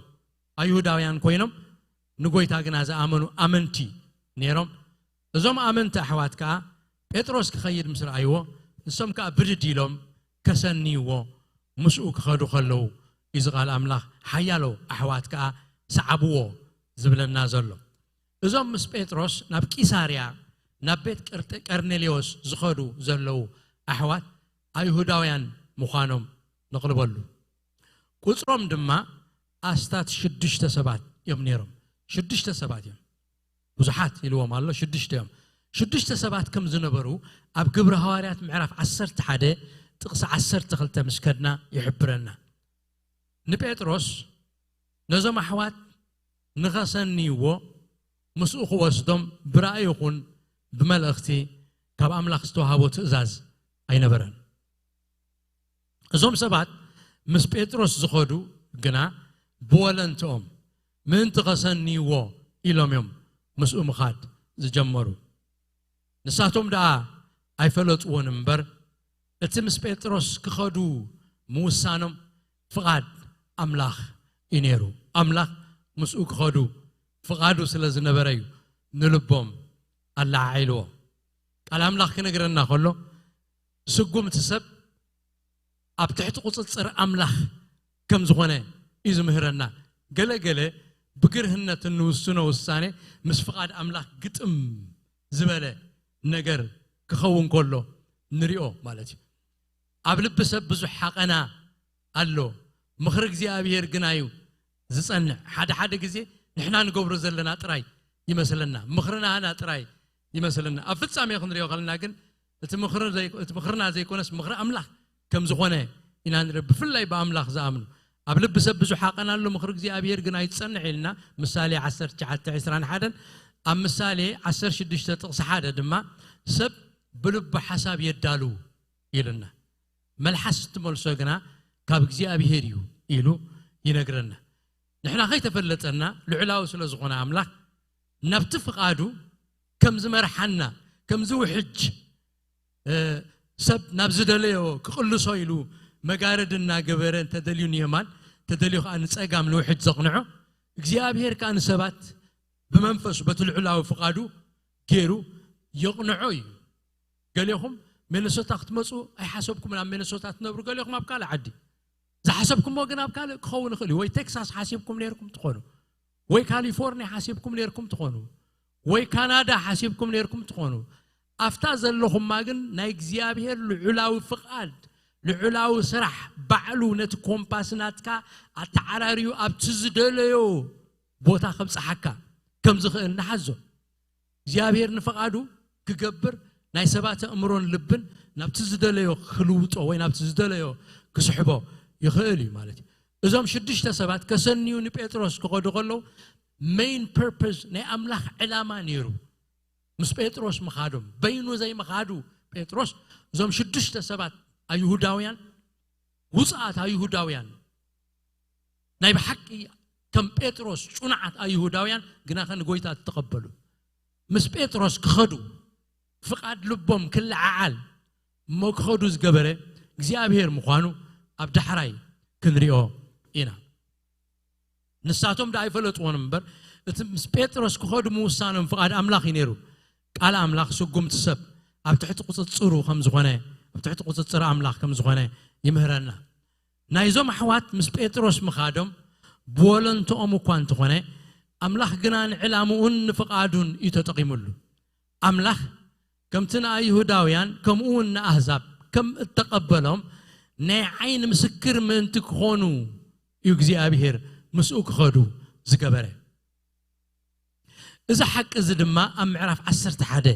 ኣይሁዳውያን ኮይኖም ንጎይታ ግና ዝኣመኑ ኣመንቲ ነይሮም። እዞም ኣመንቲ ኣሕዋት ከኣ ጴጥሮስ ክኸይድ ምስ ረኣይዎ ንሶም ከኣ ብድድ ኢሎም ከሰንይዎ ምስኡ ክኸዱ ከለዉ እዚ ቃል ኣምላኽ ሓያሎ ኣሕዋት ከኣ ሰዓብዎ ዝብለና ዘሎ። እዞም ምስ ጴጥሮስ ናብ ቂሳርያ ናብ ቤት ቀርኔሌዎስ ዝኸዱ ዘለዉ ኣሕዋት ኣይሁዳውያን ምዃኖም ነቕልበሉ። ቁጽሮም ድማ ኣስታት ሽዱሽተ ሰባት እዮም ነይሮም። ሽዱሽተ ሰባት እዮም። ብዙሓት ኢልዎም ኣሎ፣ ሽዱሽተ እዮም። ሽዱሽተ ሰባት ከም ዝነበሩ ኣብ ግብሪ ሃዋርያት ምዕራፍ ዓሰርተ ሓደ ጥቕሲ ዓሰርተ ክልተ ምስ ከድና ይሕብረና። ንጴጥሮስ ነዞም ኣሕዋት ንኸሰንይዎ ምስኡ ክወስዶም ብራእይ ይኹን ብመልእኽቲ ካብ ኣምላኽ ዝተዋህቦ ትእዛዝ ኣይነበረን። እዞም ሰባት ምስ ጴጥሮስ ዝኸዱ ግና ብወለንትኦም ምእንቲ ኸሰንይዎ ኢሎም እዮም ምስኡ ምኻድ ዝጀመሩ። ንሳቶም ደኣ ኣይፈለጥዎን እምበር እቲ ምስ ጴጥሮስ ክኸዱ ምውሳኖም ፍቓድ ኣምላኽ እዩ ነይሩ። ኣምላኽ ምስኡ ክኸዱ ፍቓዱ ስለ ዝነበረ እዩ ንልቦም ኣለዓዒልዎ። ቃል ኣምላኽ ክነግረና ከሎ ስጉምቲ ሰብ ኣብ ትሕቲ ቁጽጽር ኣምላኽ ከም ዝኾነ እዩ ዝምህረና። ገለ ገለ ብግርህነት እንውስኖ ውሳኔ ምስ ፍቓድ ኣምላኽ ግጥም ዝበለ ነገር ክኸውን ከሎ ንሪኦ ማለት እዩ። ኣብ ልቢ ሰብ ብዙሕ ሓቐና ኣሎ፣ ምኽሪ እግዚኣብሔር ግና እዩ ዝጸንዕ። ሓደ ሓደ ግዜ ንሕና ንገብሮ ዘለና ጥራይ ይመስለና፣ ምኽርናና ጥራይ ይመስለና። ኣብ ፍጻሜ ክንሪኦ ከለና ግን እቲ ምኽሪ ዘይ-፣ እቲ ምኽርና ዘይኮነስ ምኽሪ ኣምላኽ ከም ዝኾነ ኢና ንርኢ። ብፍላይ ብኣምላኽ ዝኣምኑ ኣብ ልቢ ሰብ ብዙሕ ሓቐን ኣሎ፣ ምኽሪ እግዚኣብሔር ግን ኣይትጸንዕ ኢልና ምሳሌ ዓሰርተ ትሽዓተ ዕስራን ሓደን። ኣብ ምሳሌ ዓሰርተ ሽዱሽተ ጥቕሲ ሓደ ድማ ሰብ ብልቡ ሓሳብ የዳሉ ኢልና፣ መልሓስ እትመልሶ ግና ካብ እግዚኣብሔር እዩ ኢሉ ይነግረና። ንሕና ከይተፈለጠና ልዑላዊ ስለ ዝኾነ ኣምላኽ ናብቲ ፍቓዱ ከም ዝመርሓና፣ ከም ዝውሕጅ፣ እ፣ ሰብ ናብ ዝደለዮ ክቕልሶ ኢሉ መጋረድ እናገበረ እንተደልዩ ንየማን፣ እንተደልዩ ከዓ ንጸጋም ንውሕጅ ዘቕንዖ፣ እግዚኣብሔር ከዓ ንሰባት ብመንፈሱ በቲ ልዑላዊ ፍቓዱ ገይሩ የቕንዖ እዩ። ገሌኹም ሚነሶታ ክትመፁ ኣይሓሰብኩምን፣ ኣብ ሚነሶታ ትነብሩ፣ ገሌኹም ኣብ ካልእ ዓዲ። ዝሓሰብኩሞ ግን ኣብ ካልእ ክኸውን ይኽእል እዩ። ወይ ቴክሳስ ሓሲብኩም ነይርኩም ትኾኑ፣ ወይ ካሊፎርኒያ ሓሲብኩም ነይርኩም ትኾኑ፣ ወይ ካናዳ ሓሲብኩም ነይርኩም ትኾኑ። ኣብታ ዘለኹማ ግን ናይ እግዚኣብሔር ልዑላዊ ፍቓድ፣ ልዑላዊ ስራሕ፣ ባዕሉ ነቲ ኮምፓስ ናትካ ኣተዓራርዩ ኣብቲ ዝደለዮ ቦታ ከብጽሓካ ከም ዝኽእል ንሓዞ። እግዚኣብሔር ንፍቓዱ ክገብር ናይ ሰባት ኣእምሮን ልብን ናብቲ ዝደለዮ ክልውጦ ወይ ናብቲ ዝደለዮ ክስሕቦ ይኽእል እዩ ማለት እዩ። እዞም ሽዱሽተ ሰባት ከሰንዩ ንጴጥሮስ ክኸዱ ከለዉ፣ ሜይን ፐርፐስ ናይ ኣምላኽ ዕላማ ነይሩ ምስ ጴጥሮስ ምኻዶም። በይኑ ዘይምኻዱ ጴጥሮስ፣ እዞም ሽዱሽተ ሰባት ኣይሁዳውያን፣ ውፅኣት ኣይሁዳውያን፣ ናይ ብሓቂ ከም ጴጥሮስ ጩናዓት ኣይሁዳውያን ግናኸ ንጎይታ እተቐበሉ፣ ምስ ጴጥሮስ ክኸዱ፣ ፍቓድ ልቦም ክለዓዓል እሞ ክኸዱ ዝገበረ እግዚኣብሔር ምዃኑ ኣብ ዳሕራይ ክንሪኦ ኢና። ንሳቶም ደኣ ኣይፈለጥዎን እምበር፣ እቲ ምስ ጴጥሮስ ክኸዱ ምውሳኖም ፍቓድ ኣምላኽ እዩ ነይሩ። ቃል ኣምላኽ ስጉምቲ ሰብ ኣብ ትሕቲ ቁጽጽሩ ከም ዝኾነ፣ ኣብ ትሕቲ ቁጽጽር ኣምላኽ ከም ዝኾነ ይምህረና። ናይዞም ኣሕዋት ምስ ጴጥሮስ ምኻዶም ብወለንትኦም እኳ እንተኾነ፣ ኣምላኽ ግና ንዕላምኡን ንፍቓዱን እዩ ተጠቒሙሉ። ኣምላኽ ከምቲ ንኣይሁዳውያን ከምኡ እውን ንኣህዛብ ከም እተቐበሎም ናይ ዓይኒ ምስክር ምእንቲ ክኾኑ እዩ እግዚኣብሔር ምስኡ ክኸዱ ዝገበረ። እዚ ሓቂ እዚ ድማ ኣብ ምዕራፍ ዓሰርተ ሓደ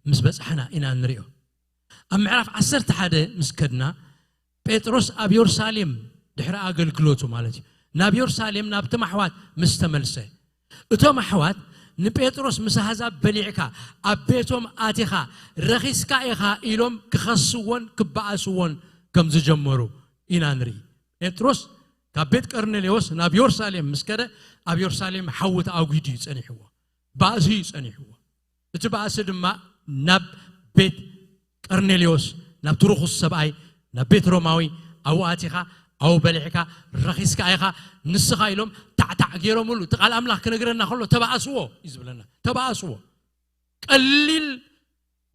ምስ በጻሕና ኢና እንሪኦ። ኣብ ምዕራፍ ዓሰርተ ሓደ ምስ ከድና፣ ጴጥሮስ ኣብ የሩሳሌም ድሕሪ ኣገልግሎቱ ማለት እዩ፣ ናብ የሩሳሌም ናብቶም ኣሕዋት ምስ ተመልሰ፣ እቶም ኣሕዋት ንጴጥሮስ ምስ ኣህዛብ በሊዕካ ኣብ ቤቶም ኣቲኻ ረኺስካ ኢኻ ኢሎም ክኸስዎን ክበኣስዎን ከም ዝጀመሩ ኢና ንርኢ። ጴጥሮስ ካብ ቤት ቀርኔሌዎስ ናብ የሩሳሌም ምስ ከደ፣ ኣብ የሩሳሌም ሓዊ ተኣጒዱ እዩ ጸኒሕዎ፣ ባእሲ እዩ ጸኒሕዎ። እቲ ባእሲ ድማ ናብ ቤት ቀርኔሌዎስ፣ ናብቲ ርኹስ ሰብኣይ፣ ናብ ቤት ሮማዊ ኣብኡ ኣቲኻ፣ ኣብኡ በሊዕካ ረኺስካ ኢኻ ንስኻ ኢሎም ታዕታዕ ገይሮምሉ። እቲ ቃል ኣምላኽ ክነግረና ከሎ ተባእስዎ እዩ ዝብለና። ተባእስዎ። ቀሊል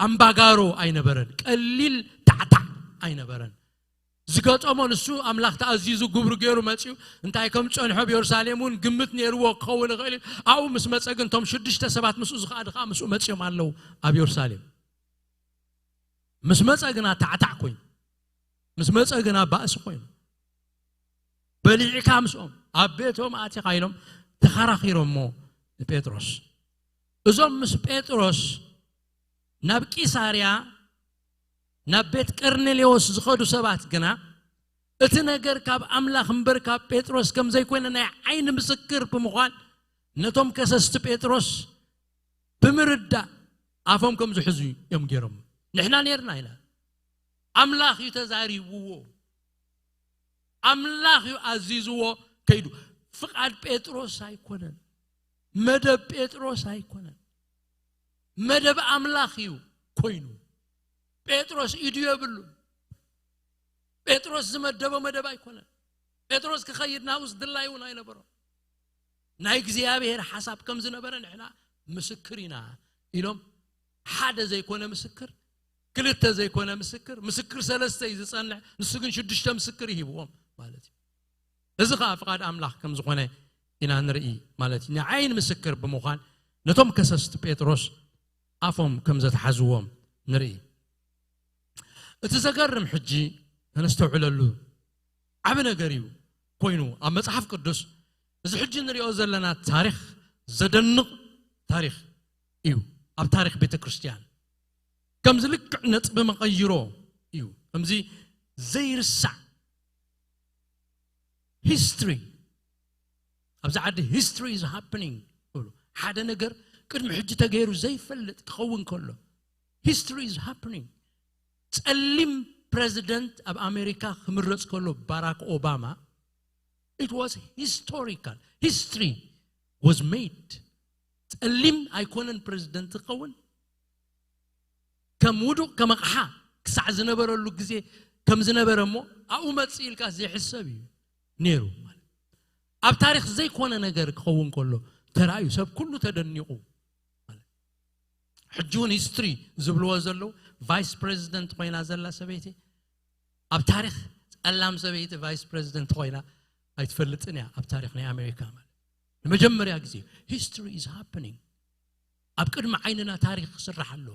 ኣምባጋሮ ኣይነበረን፣ ቀሊል ታዕታዕ ኣይነበረን። ዝገጠሞ ንሱ ኣምላኽ ተኣዚዙ ግብሩ ገይሩ መጺኡ፣ እንታይ ከም ዝጸንሖ ኣብ የሩሳሌም እውን ግምት ነይርዎ ክኸውን ይኽእል እዩ። ኣብኡ ምስ መጸ ግን እቶም ሽዱሽተ ሰባት ምስኡ ዝኸኣዱ ከኣ ምስኡ መጺኦም ኣለዉ ኣብ የሩሳሌም። ምስ መጸ ግና ታዕታዕ ኮይኑ፣ ምስ መጸ ግና ባእሲ ኮይኑ፣ በሊዕካ ምስኦም ኣብ ቤቶም ኣቲኻ ኢሎም ተኸራኺሮሞ ንጴጥሮስ። እዞም ምስ ጴጥሮስ ናብ ቂሳርያ ናብ ቤት ቀርኔሌዎስ ዝኸዱ ሰባት ግና እቲ ነገር ካብ ኣምላኽ እምበር ካብ ጴጥሮስ ከም ዘይኮነ ናይ ዓይኒ ምስክር ብምዃን ነቶም ከሰስቲ ጴጥሮስ ብምርዳእ ኣፎም ከም ዝሕዙ እዮም ገይሮም። ንሕና ነርና ኢና። ኣምላኽ እዩ ተዛሪብዎ። ኣምላኽ እዩ ኣዚዝዎ ከይዱ። ፍቓድ ጴጥሮስ ኣይኮነን። መደብ ጴጥሮስ ኣይኮነን። መደብ ኣምላኽ እዩ ኮይኑ። ጴጥሮስ ኢዱ የብሉን። ጴጥሮስ ዝመደቦ መደብ ኣይኮነን። ጴጥሮስ ክኸይድ ናብኡስ ድላይ እውን ኣይነበሮ። ናይ እግዚኣብሔር ሓሳብ ከም ዝነበረ ንሕና ምስክር ኢና ኢሎም፣ ሓደ ዘይኮነ ምስክር፣ ክልተ ዘይኮነ ምስክር፣ ምስክር ሰለስተ እዩ ዝጸንሕ፣ ንሱ ግን ሽዱሽተ ምስክር ይሂብዎም ማለት እዩ። እዚ ኸኣ ፍቓድ ኣምላኽ ከም ዝኾነ ኢና ንርኢ ማለት እዩ። ንዓይን ምስክር ብምዃን ነቶም ከሰስቲ ጴጥሮስ ኣፎም ከም ዘትሓዝዎም ንርኢ። እቲ ዘገርም ሕጂ ተነስተውዕለሉ ዓቢ ነገር እዩ ኮይኑ ኣብ መጽሓፍ ቅዱስ እዚ ሕጂ ንሪኦ ዘለና ታሪኽ ዘደንቕ ታሪኽ እዩ። ኣብ ታሪኽ ቤተ ክርስቲያን ከምዚ ልክዕ ነጥቢ መቐይሮ እዩ። ከምዚ ዘይርሳዕ history፣ ኣብዚ ዓዲ history is happening ይብሉ። ሓደ ነገር ቅድሚ ሕጂ ተገይሩ ዘይፈልጥ ክኸውን ከሎ history is happening። ጸሊም ፕሬዚደንት ኣብ ኣሜሪካ ክምረጽ ከሎ ባራክ ኦባማ፣ it was historical, history was made። ጸሊም ኣይኮነን ፕሬዚደንት ክኸውን። ከም ውዱቕ ከም ኣቕሓ ክሳዕ ዝነበረሉ ግዜ ከም ዝነበረ እሞ ኣብኡ መጽእ ኢልካ ዘይሕሰብ እዩ ነይሩ። ማለት ኣብ ታሪኽ ዘይኮነ ነገር ክኸውን ከሎ ተራእዩ ሰብ ኩሉ ተደኒቑ። ማለት ሕጂ እውን ሂስትሪ ዝብልዎ ዘለዉ ቫይስ ፕሬዚደንት ኮይና ዘላ ሰበይቲ ኣብ ታሪኽ ጸላም ሰበይቲ ቫይስ ፕሬዚደንት ኮይና ኣይትፈልጥን እያ ኣብ ታሪኽ ናይ ኣሜሪካ። ማለት ንመጀመርያ ግዜ history is happening። ኣብ ቅድሚ ዓይንና ታሪኽ ክስራሕ ኣሎ።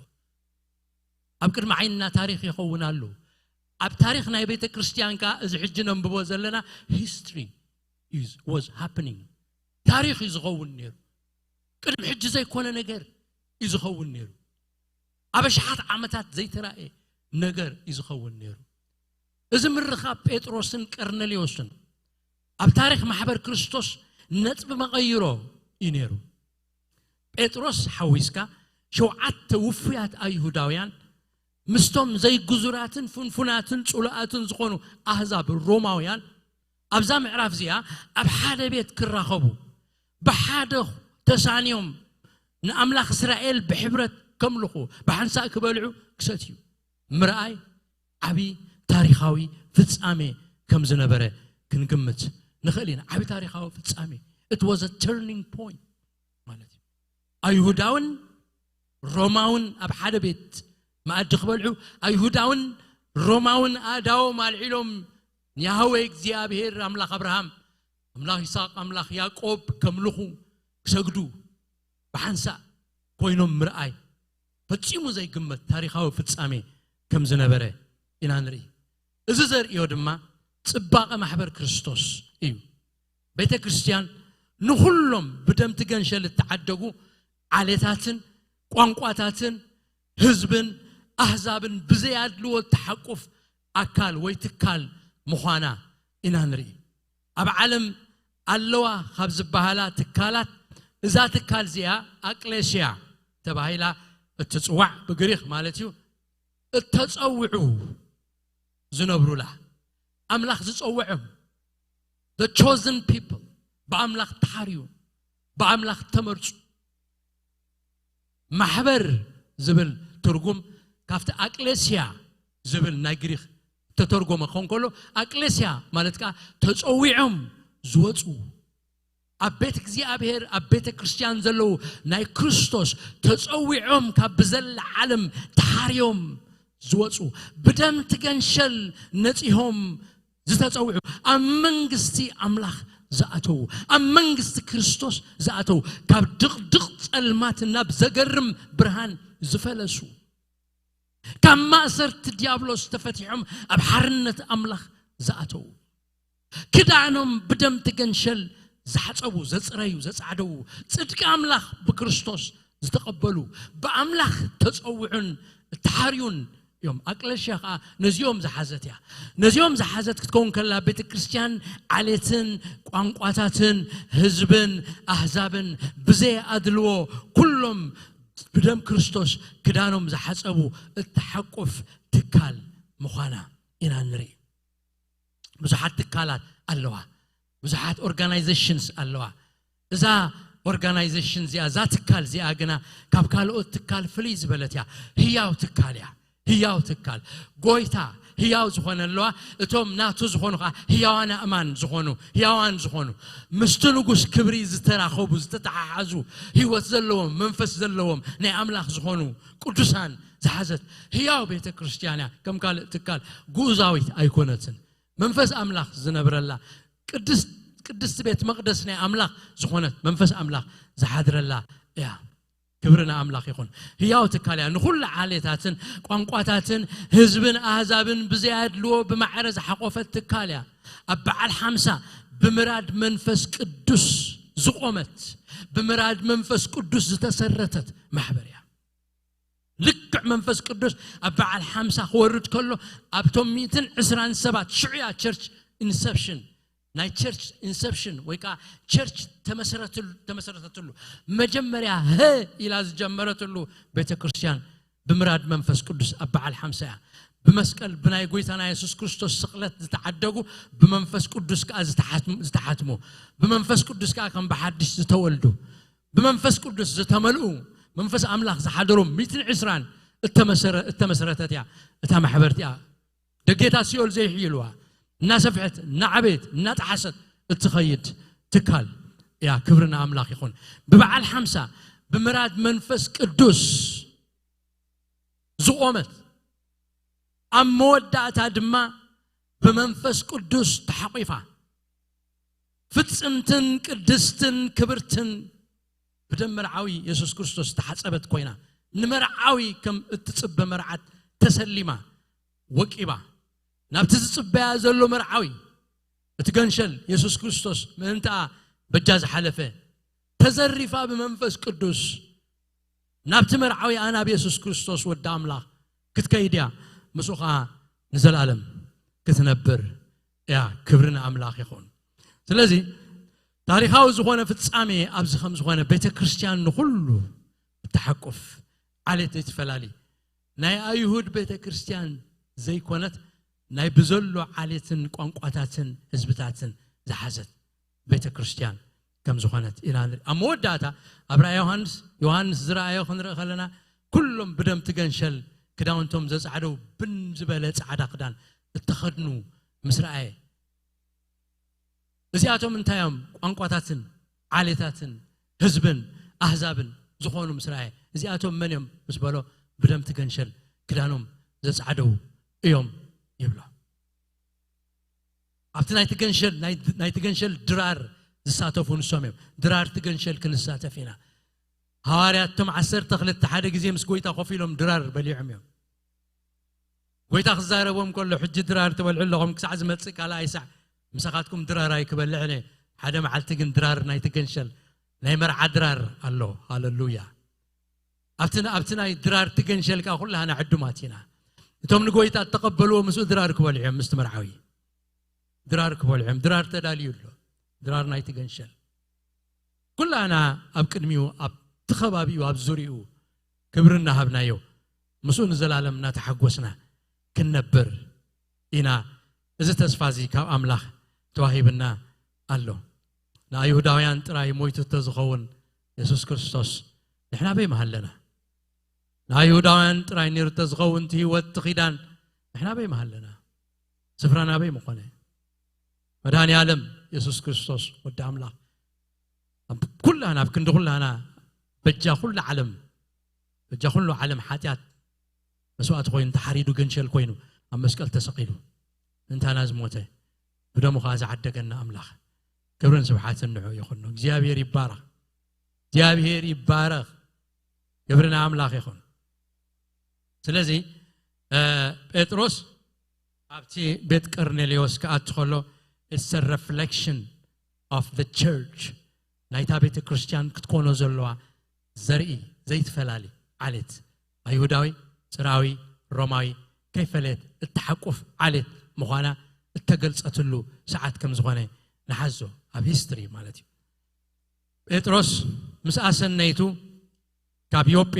ኣብ ቅድሚ ዓይንና ታሪኽ ይኸውን ኣሎ። ኣብ ታሪኽ ናይ ቤተ ክርስቲያን ከኣ እዚ ሕጂ ነንብቦ ዘለና history is was happening። ታሪኽ እዩ ዝኸውን ነይሩ። ቅድሚ ሕጂ ዘይኮነ ነገር እዩ ዝኸውን ነይሩ። ኣብ ኣሽሓት ዓመታት ዘይተራእየ ነገር እዩ ዝኸውን ነይሩ። እዚ ምርኻብ ጴጥሮስን ቀርነሌዎስን ኣብ ታሪኽ ማሕበር ክርስቶስ ነጥቢ መቐይሮ እዩ ነይሩ። ጴጥሮስ ሓዊስካ ሸውዓተ ውፉያት ኣይሁዳውያን ምስቶም ዘይግዙራትን ፍንፉናትን ጽሉኣትን ዝኾኑ ኣህዛብ ሮማውያን ኣብዛ ምዕራፍ እዚኣ ኣብ ሓደ ቤት ክራኸቡ ብሓደ ተሳንዮም ንኣምላኽ እስራኤል ብሕብረት ከምልኹ ብሓንሳእ ክበልዑ ክሰትዩ ምርኣይ ዓቢ ታሪኻዊ ፍጻሜ ከም ዝነበረ ክንግምት ንኽእል ኢና። ዓቢ ታሪኻዊ ፍጻሜ፣ it was a turning point ማለት እዩ። ኣይሁዳውን ሮማውን ኣብ ሓደ ቤት መኣዲ ክበልዑ፣ ኣይሁዳውን ሮማውን ኣእዳዎም ኣልዒሎም ንያህዌ እግዚኣብሄር ኣምላኽ ኣብርሃም፣ ኣምላኽ ይስሐቅ፣ ኣምላኽ ያዕቆብ ከምልኹ ክሰግዱ ብሓንሳእ ኮይኖም ምርኣይ ፈጺሙ ዘይግመት ታሪኻዊ ፍጻሜ ከም ዝነበረ ኢና ንርኢ። እዚ ዘርእዮ ድማ ጽባቐ ማሕበር ክርስቶስ እዩ። ቤተ ክርስቲያን ንኹሎም ብደም ትገንሸል እተዓደጉ ዓሌታትን ቋንቋታትን ህዝብን ኣህዛብን ብዘይ ኣድልዎ እትሓቁፍ ኣካል ወይ ትካል ምዃና ኢና ንርኢ። ኣብ ዓለም ኣለዋ ካብ ዝበሃላ ትካላት እዛ ትካል እዚኣ ኣቅሌስያ ተባሂላ እትጽዋዕ ብግሪኽ ማለት እዩ። እተጸውዑ ዝነብሩላ ኣምላኽ ዝጸውዖም the chosen people ብኣምላኽ ተሓርዩ ብኣምላኽ ተመርጹ ማሕበር ዝብል ትርጉም ካብቲ ኣቅሌስያ ዝብል ናይ ግሪክ ተተርጎመ ክኸውን ከሎ ኣቅሌስያ ማለት ከዓ ተጸዊዖም ዝወፁ ኣብ ቤት እግዚኣብሔር ኣብ ቤተ ክርስቲያን ዘለዉ ናይ ክርስቶስ ተጸዊዖም ካብ ብዘላ ዓለም ተሓርዮም ዝወፁ ብደም ትገንሸል ነፂሆም ዝተጸውዑ ኣብ መንግስቲ ኣምላኽ ዝኣተዉ ኣብ መንግስቲ ክርስቶስ ዝኣተዉ ካብ ድቕድቕ ጸልማት ናብ ዘገርም ብርሃን ዝፈለሱ ካብ ማእሰርቲ ዲያብሎስ ተፈቲሖም ኣብ ሓርነት ኣምላኽ ዝኣተዉ ክዳኖም ብደም ትገንሸል ዝሓጸቡ ዘጽረዩ ዘጻዕደዉ ጽድቂ ኣምላኽ ብክርስቶስ ዝተቐበሉ ብኣምላኽ ተጸውዑን ተሓርዩን እዮም ኣቅለሽያ ከዓ ነዚኦም ዝሓዘት እያ ነዚኦም ዝሓዘት ክትከውን ከላ ቤተ ክርስቲያን ዓሌትን ቋንቋታትን ህዝብን ኣህዛብን ብዘይ ኣድልዎ ኩሎም ብደም ክርስቶስ ክዳኖም ዝሓጸቡ እተሓቁፍ ትካል ምዃና ኢና ንርኢ ብዙሓት ትካላት ኣለዋ ብዙሓት organizations ኣለዋ እዛ organization እዚኣ እዛ ትካል እዚኣ ግና ካብ ካልኦት ትካል ፍልይ ዝበለት እያ ህያው ትካል እያ ህያው ትካል ጎይታ ህያው ዝኾነ ኣለዋ እቶም ናቱ ዝኾኑ ከዓ ህያዋን ኣእማን ዝኾኑ ህያዋን ዝኾኑ ምስቲ ንጉስ ክብሪ ዝተራኸቡ ዝተተሓሓዙ ህይወት ዘለዎም መንፈስ ዘለዎም ናይ ኣምላኽ ዝኾኑ ቅዱሳን ዝሓዘት ህያው ቤተ ክርስቲያን እያ ከም ካልእ ትካል ጉእዛዊት ኣይኮነትን መንፈስ ኣምላኽ ዝነብረላ ቅድስቲ ቤት መቅደስ ናይ ኣምላኽ ዝኾነት መንፈስ ኣምላኽ ዝሓድረላ እያ ክብሪ ንኣምላኽ ይኹን ህያው ትካል እያ ንኩሉ ዓሌታትን ቋንቋታትን ህዝብን ኣህዛብን ብዘያድልዎ ብማዕረ ዝሓቆፈት ትካል እያ ኣብ በዓል ሓምሳ ብምራድ መንፈስ ቅዱስ ዝቆመት፣ ብምራድ መንፈስ ቅዱስ ዝተሰረተት ማሕበር እያ። ልክዕ መንፈስ ቅዱስ ኣብ በዓል ሓምሳ ክወርድ ከሎ ኣብቶም ሚእትን ዕስራን ሰባት ሽዑ እያ ቸርች ኢንሰፕሽን፣ ናይ ቸርች ኢንሰፕሽን ወይ ከዓ ቸርች ተመሰረትሉ- ተመሰረተትሉ። መጀመርያ ሀ ኢላ ዝጀመረትሉ ቤተ ክርስቲያን ብምራድ መንፈስ ቅዱስ ኣብ በዓል ሓምሳ እያ። ብመስቀል ብናይ ጎይታና የሱስ ክርስቶስ ስቕለት ዝተዓደጉ ብመንፈስ ቅዱስ ከዓ ዝተሓትሙ ዝተሓትሙ፣ ብመንፈስ ቅዱስ ከዓ ከም ብሓድሽ ዝተወልዱ፣ ብመንፈስ ቅዱስ ዝተመልኡ፣ መንፈስ ኣምላኽ ዝሓደሮም ሚእትን ዕስራን እተመሰረ- እተመሰረተት እያ እታ ማሕበርቲ እያ። ደጌታት ሲኦል ዘይሕይልዋ፣ እናሰፍሐት እናዓበየት እናጠሓሰት እትኸይድ ትካል እያ። ክብሪ ንኣምላኽ ይኹን። ብበዓል ሓምሳ ብምራድ መንፈስ ቅዱስ ዝቆመት፣ ኣብ መወዳእታ ድማ ብመንፈስ ቅዱስ ተሓቂፋ ፍጽምትን ቅድስትን ክብርትን ብደም መርዓዊ የሱስ ክርስቶስ ዝተሓጸበት ኮይና፣ ንመርዓዊ ከም እትጽበ መርዓት ተሰሊማ ወቂባ፣ ናብቲ ዝጽበያ ዘሎ መርዓዊ፣ እቲ ገንሸል የሱስ ክርስቶስ ምእንትኣ በጃ ዝሓለፈ፣ ተዘሪፋ ብመንፈስ ቅዱስ ናብቲ መርዓዊ ኣናብ የሱስ ክርስቶስ ወዲ ኣምላኽ ክትከይድ እያ። ምስኡ ኸዓ ንዘለኣለም ክትነብር እያ። ክብሪ ንኣምላኽ ይኹን። ስለዚ ታሪኻዊ ዝኾነ ፍጻሜ ኣብዚ ከም ዝኾነ ቤተ ክርስቲያን ንኹሉ እትሓቁፍ፣ ዓሌት ዘይትፈላሊ፣ ናይ ኣይሁድ ቤተ ክርስቲያን ዘይኮነት፣ ናይ ብዘሎ ዓሌትን ቋንቋታትን ህዝብታትን ዝሓዘት ቤተ ክርስቲያን ከም ዝኾነት ኢና ንርኢ። ኣብ መወዳእታ ኣብ ራእይ ዮሃንስ ዮሃንስ ዝረኣዮ ክንርኢ ከለና፣ ኩሎም ብደም ትገንሸል ክዳውንቶም ዘጻዕደው ብን ዝበለ ጻዕዳ ክዳን እተኸድኑ ምስ ረኣየ፣ እዚኣቶም እንታይ እዮም? ቋንቋታትን ዓሌታትን ህዝብን ኣህዛብን ዝኾኑ ምስ ረኣየ፣ እዚኣቶም መን እዮም ምስ በሎ፣ ብደም ትገንሸል ክዳኖም ዘጻዕደው እዮም ይብሎ። ኣብቲ ናይ ትገንሸል ናይ- ናይ ትገንሸል ድራር ዝሳተፉ ንሶም እዮም። ድራር ትገንሸል ክንሳተፍ ኢና። ሃዋርያት እቶም ዓሰርተ ክልተ ሓደ ግዜ ምስ ጎይታ ኮፍ ኢሎም ድራር በሊዖም እዮም። ጎይታ ክዛረቦም ከሎ፣ ሕጂ ድራር ትበልዑ ኣለኹም፣ ክሳዕ ዝመጽእ ካልኣይ ሳዕ ምሳኻትኩም ድራር ኣይክበልዕን እየ፣ ሓደ መዓልቲ ግን ድራር ናይ ትገንሸል ናይ መርዓ ድራር ኣሎ። ሃለሉያ። ኣብቲ ኣብቲ ናይ ድራር ትገንሸል ከዓ ኩላህና ዕዱማት ኢና። እቶም ንጎይታ እተቐበልዎ ምስኡ ድራር ክበልዑ እዮም፣ ምስቲ መርዓዊ ድራር ክበልዑ እዮም። ድራር ተዳልዩ ኣሎ። ድራር ናይ ትገንሸል ኩላህና ኣብ ቅድሚኡ፣ ኣብቲ ከባቢኡ፣ ኣብ ዙሪኡ ክብሪ እናሃብናዮ ምስኡ ንዘላለም እናተሓጎስና ክንነብር ኢና። እዚ ተስፋ እዚ ካብ ኣምላኽ ተዋሂብና ኣሎ። ንኣይሁዳውያን ጥራይ ሞይቱ እንተዝኸውን የሱስ ክርስቶስ፣ ንሕና በይ ምሃለና? ንኣይሁዳውያን ጥራይ ነይሩ እንተዝኸውን እቲ ህይወት፣ እቲ ኺዳን፣ ንሕና በይ ምሃለና? ስፍራና በይ ምኾነ? መድኃኔ ዓለም የሱስ ክርስቶስ ወዲ ኣምላኽ ኣብ ኩላና፣ ኣብ ክንዲ ኩላና፣ በጃ ኩሉ ዓለም፣ በጃ ኩሉ ዓለም ሓጢኣት መስዋእቲ ኮይኑ፣ ተሓሪዱ፣ ገንሸል ኮይኑ ኣብ መስቀል ተሰቒሉ፣ እንታና ዝሞተ፣ ብደሙ ኸዓ ዝዓደገና ኣምላኽ ክብርን ስብሓትን ንዑ ይኹን። እግዚኣብሔር ይባረኽ። እግዚኣብሔር ይባረኽ። ክብሪ ንኣምላኽ ይኹን። ስለዚ ጴጥሮስ ኣብቲ ቤት ቀርኔሌዎስ ክኣቱ ከሎ፣ it's a reflection of the church፣ ናይታ ቤተ ክርስቲያን ክትኮኖ ዘለዋ ዘርኢ ዘይትፈላሊ ዓሌት፣ ኣይሁዳዊ፣ ጽራዊ፣ ሮማዊ ከይፈለየት እትሓቁፍ ዓሌት ምዃና እተገልጸትሉ ሰዓት ከም ዝኾነ ንሓዞ፣ ኣብ ሂስትሪ ማለት እዩ። ጴጥሮስ ምስ ኣሰነይቱ ካብ ዮጴ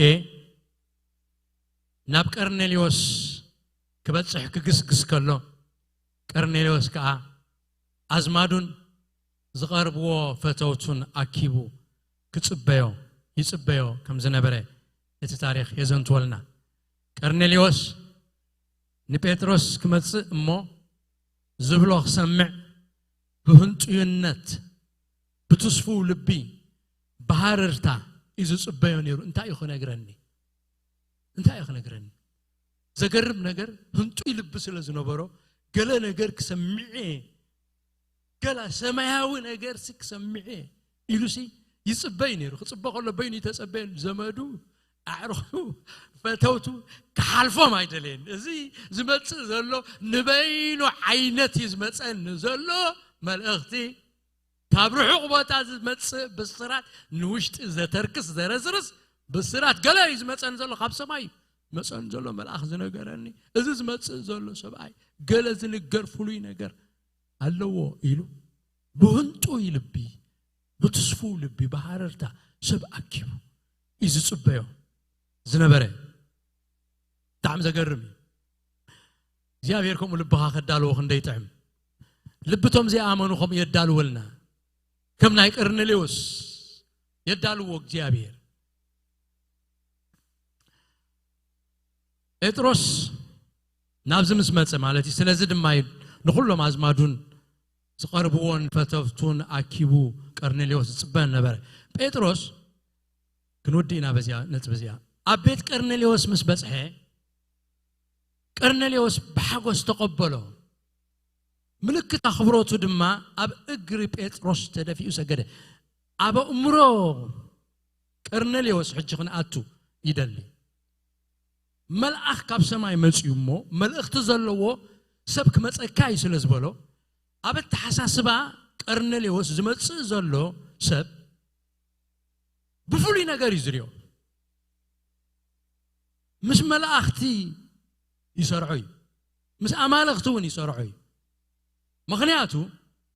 ናብ ቀርኔሌዎስ ክበጽሕ ክግስግስ ከሎ፣ ቀርኔሌዎስ ከኣ ኣዝማዱን ዝቐርብዎ ፈተውቱን ኣኪቡ ክጽበዮ ይጽበዮ ከም ዝነበረ እቲ ታሪኽ የዘንትወልና። ቀርኔሌዎስ ንጴጥሮስ ክመጽእ እሞ ዝብሎ ክሰምዕ ብህንጡይነት፣ ብትስፉው ልቢ፣ ብሃረርታ እዩ ዝጽበዮ ነይሩ። እንታይ እዩ ክነግረኒ? እንታይ እዩ ክነግረኒ? ዘገርም ነገር፣ ህንጡይ ልቢ ስለ ዝነበሮ፣ ገለ ነገር ክሰምዕ እየ፣ ገላ ሰማያዊ ነገር ሲ ክሰምዕ እየ ኢሉ ሲ ይጽበይ ነይሩ። ክጽበ ከሎ በይኑ ይተጸበየን፣ ዘመዱ፣ ኣዕሩኹ፣ ፈተውቱ ክሓልፎም ኣይደለየን። እዚ ዝመጽእ ዘሎ ንበይኑ ዓይነት እዩ ዝመጸኒ ዘሎ መልእኽቲ ካብ ርሑቕ ቦታ ዝመጽእ ብስራት ንውሽጢ ዘተርክስ ዘረዝርስ ብስራት ገለ እዩ ዝመጸን ዘሎ፣ ካብ ሰማይ እዩ መጸን ዘሎ። መልኣኽ ዝነገረኒ፣ እዚ ዝመጽእ ዘሎ ሰብኣይ ገለ ዝንገር ፍሉይ ነገር ኣለዎ ኢሉ ብህንጡይ ልቢ፣ ብትስፉው ልቢ፣ ብሃረርታ ሰብ ኣኪቡ እዩ ዝጽበዮ ዝነበረ። ብጣዕሚ ዘገርም እዩ። እግዚኣብሔር ከምኡ ልብኻ ከዳልዎ ክንደይ ጥዕም። ልብቶም ዘይኣመኑ ከምኡ የዳልወልና። ከም ናይ ቀርኔሌዎስ የዳልዎ እግዚኣብሔር። ጴጥሮስ ናብዚ ምስ መጸ ማለት እዩ። ስለዚ ድማ እዩ ንኹሎም ኣዝማዱን ዝቐርብዎን ፈተፍቱን ኣኪቡ ቀርኔሌዎስ ዝጽበ ነበረ። ጴጥሮስ ክንውድእ ኢና በዚኣ ነጥቢ እዚኣ። ኣብ ቤት ቀርኔሌዎስ ምስ በጽሐ፣ ቀርኔሌዎስ ብሓጎስ ተቐበሎ። ምልክት ኣኽብሮቱ ድማ ኣብ እግሪ ጴጥሮስ ተደፊኡ ሰገደ። ኣብ ኣእምሮ ቀርኔሌዎስ ሕጂ ክንኣቱ ይደሊ። መልኣኽ ካብ ሰማይ መጺኡ እሞ፣ መልእኽቲ ዘለዎ ሰብ ክመጸካ እዩ ስለ ዝበሎ፣ ኣብ ኣተሓሳስባ ቀርኔሌዎስ ዝመጽእ ዘሎ ሰብ ብፍሉይ ነገር እዩ ዝሪኦ። ምስ መላእኽቲ ይሰርዖ እዩ፣ ምስ ኣማልኽቲ እውን ይሰርዖ እዩ። ምኽንያቱ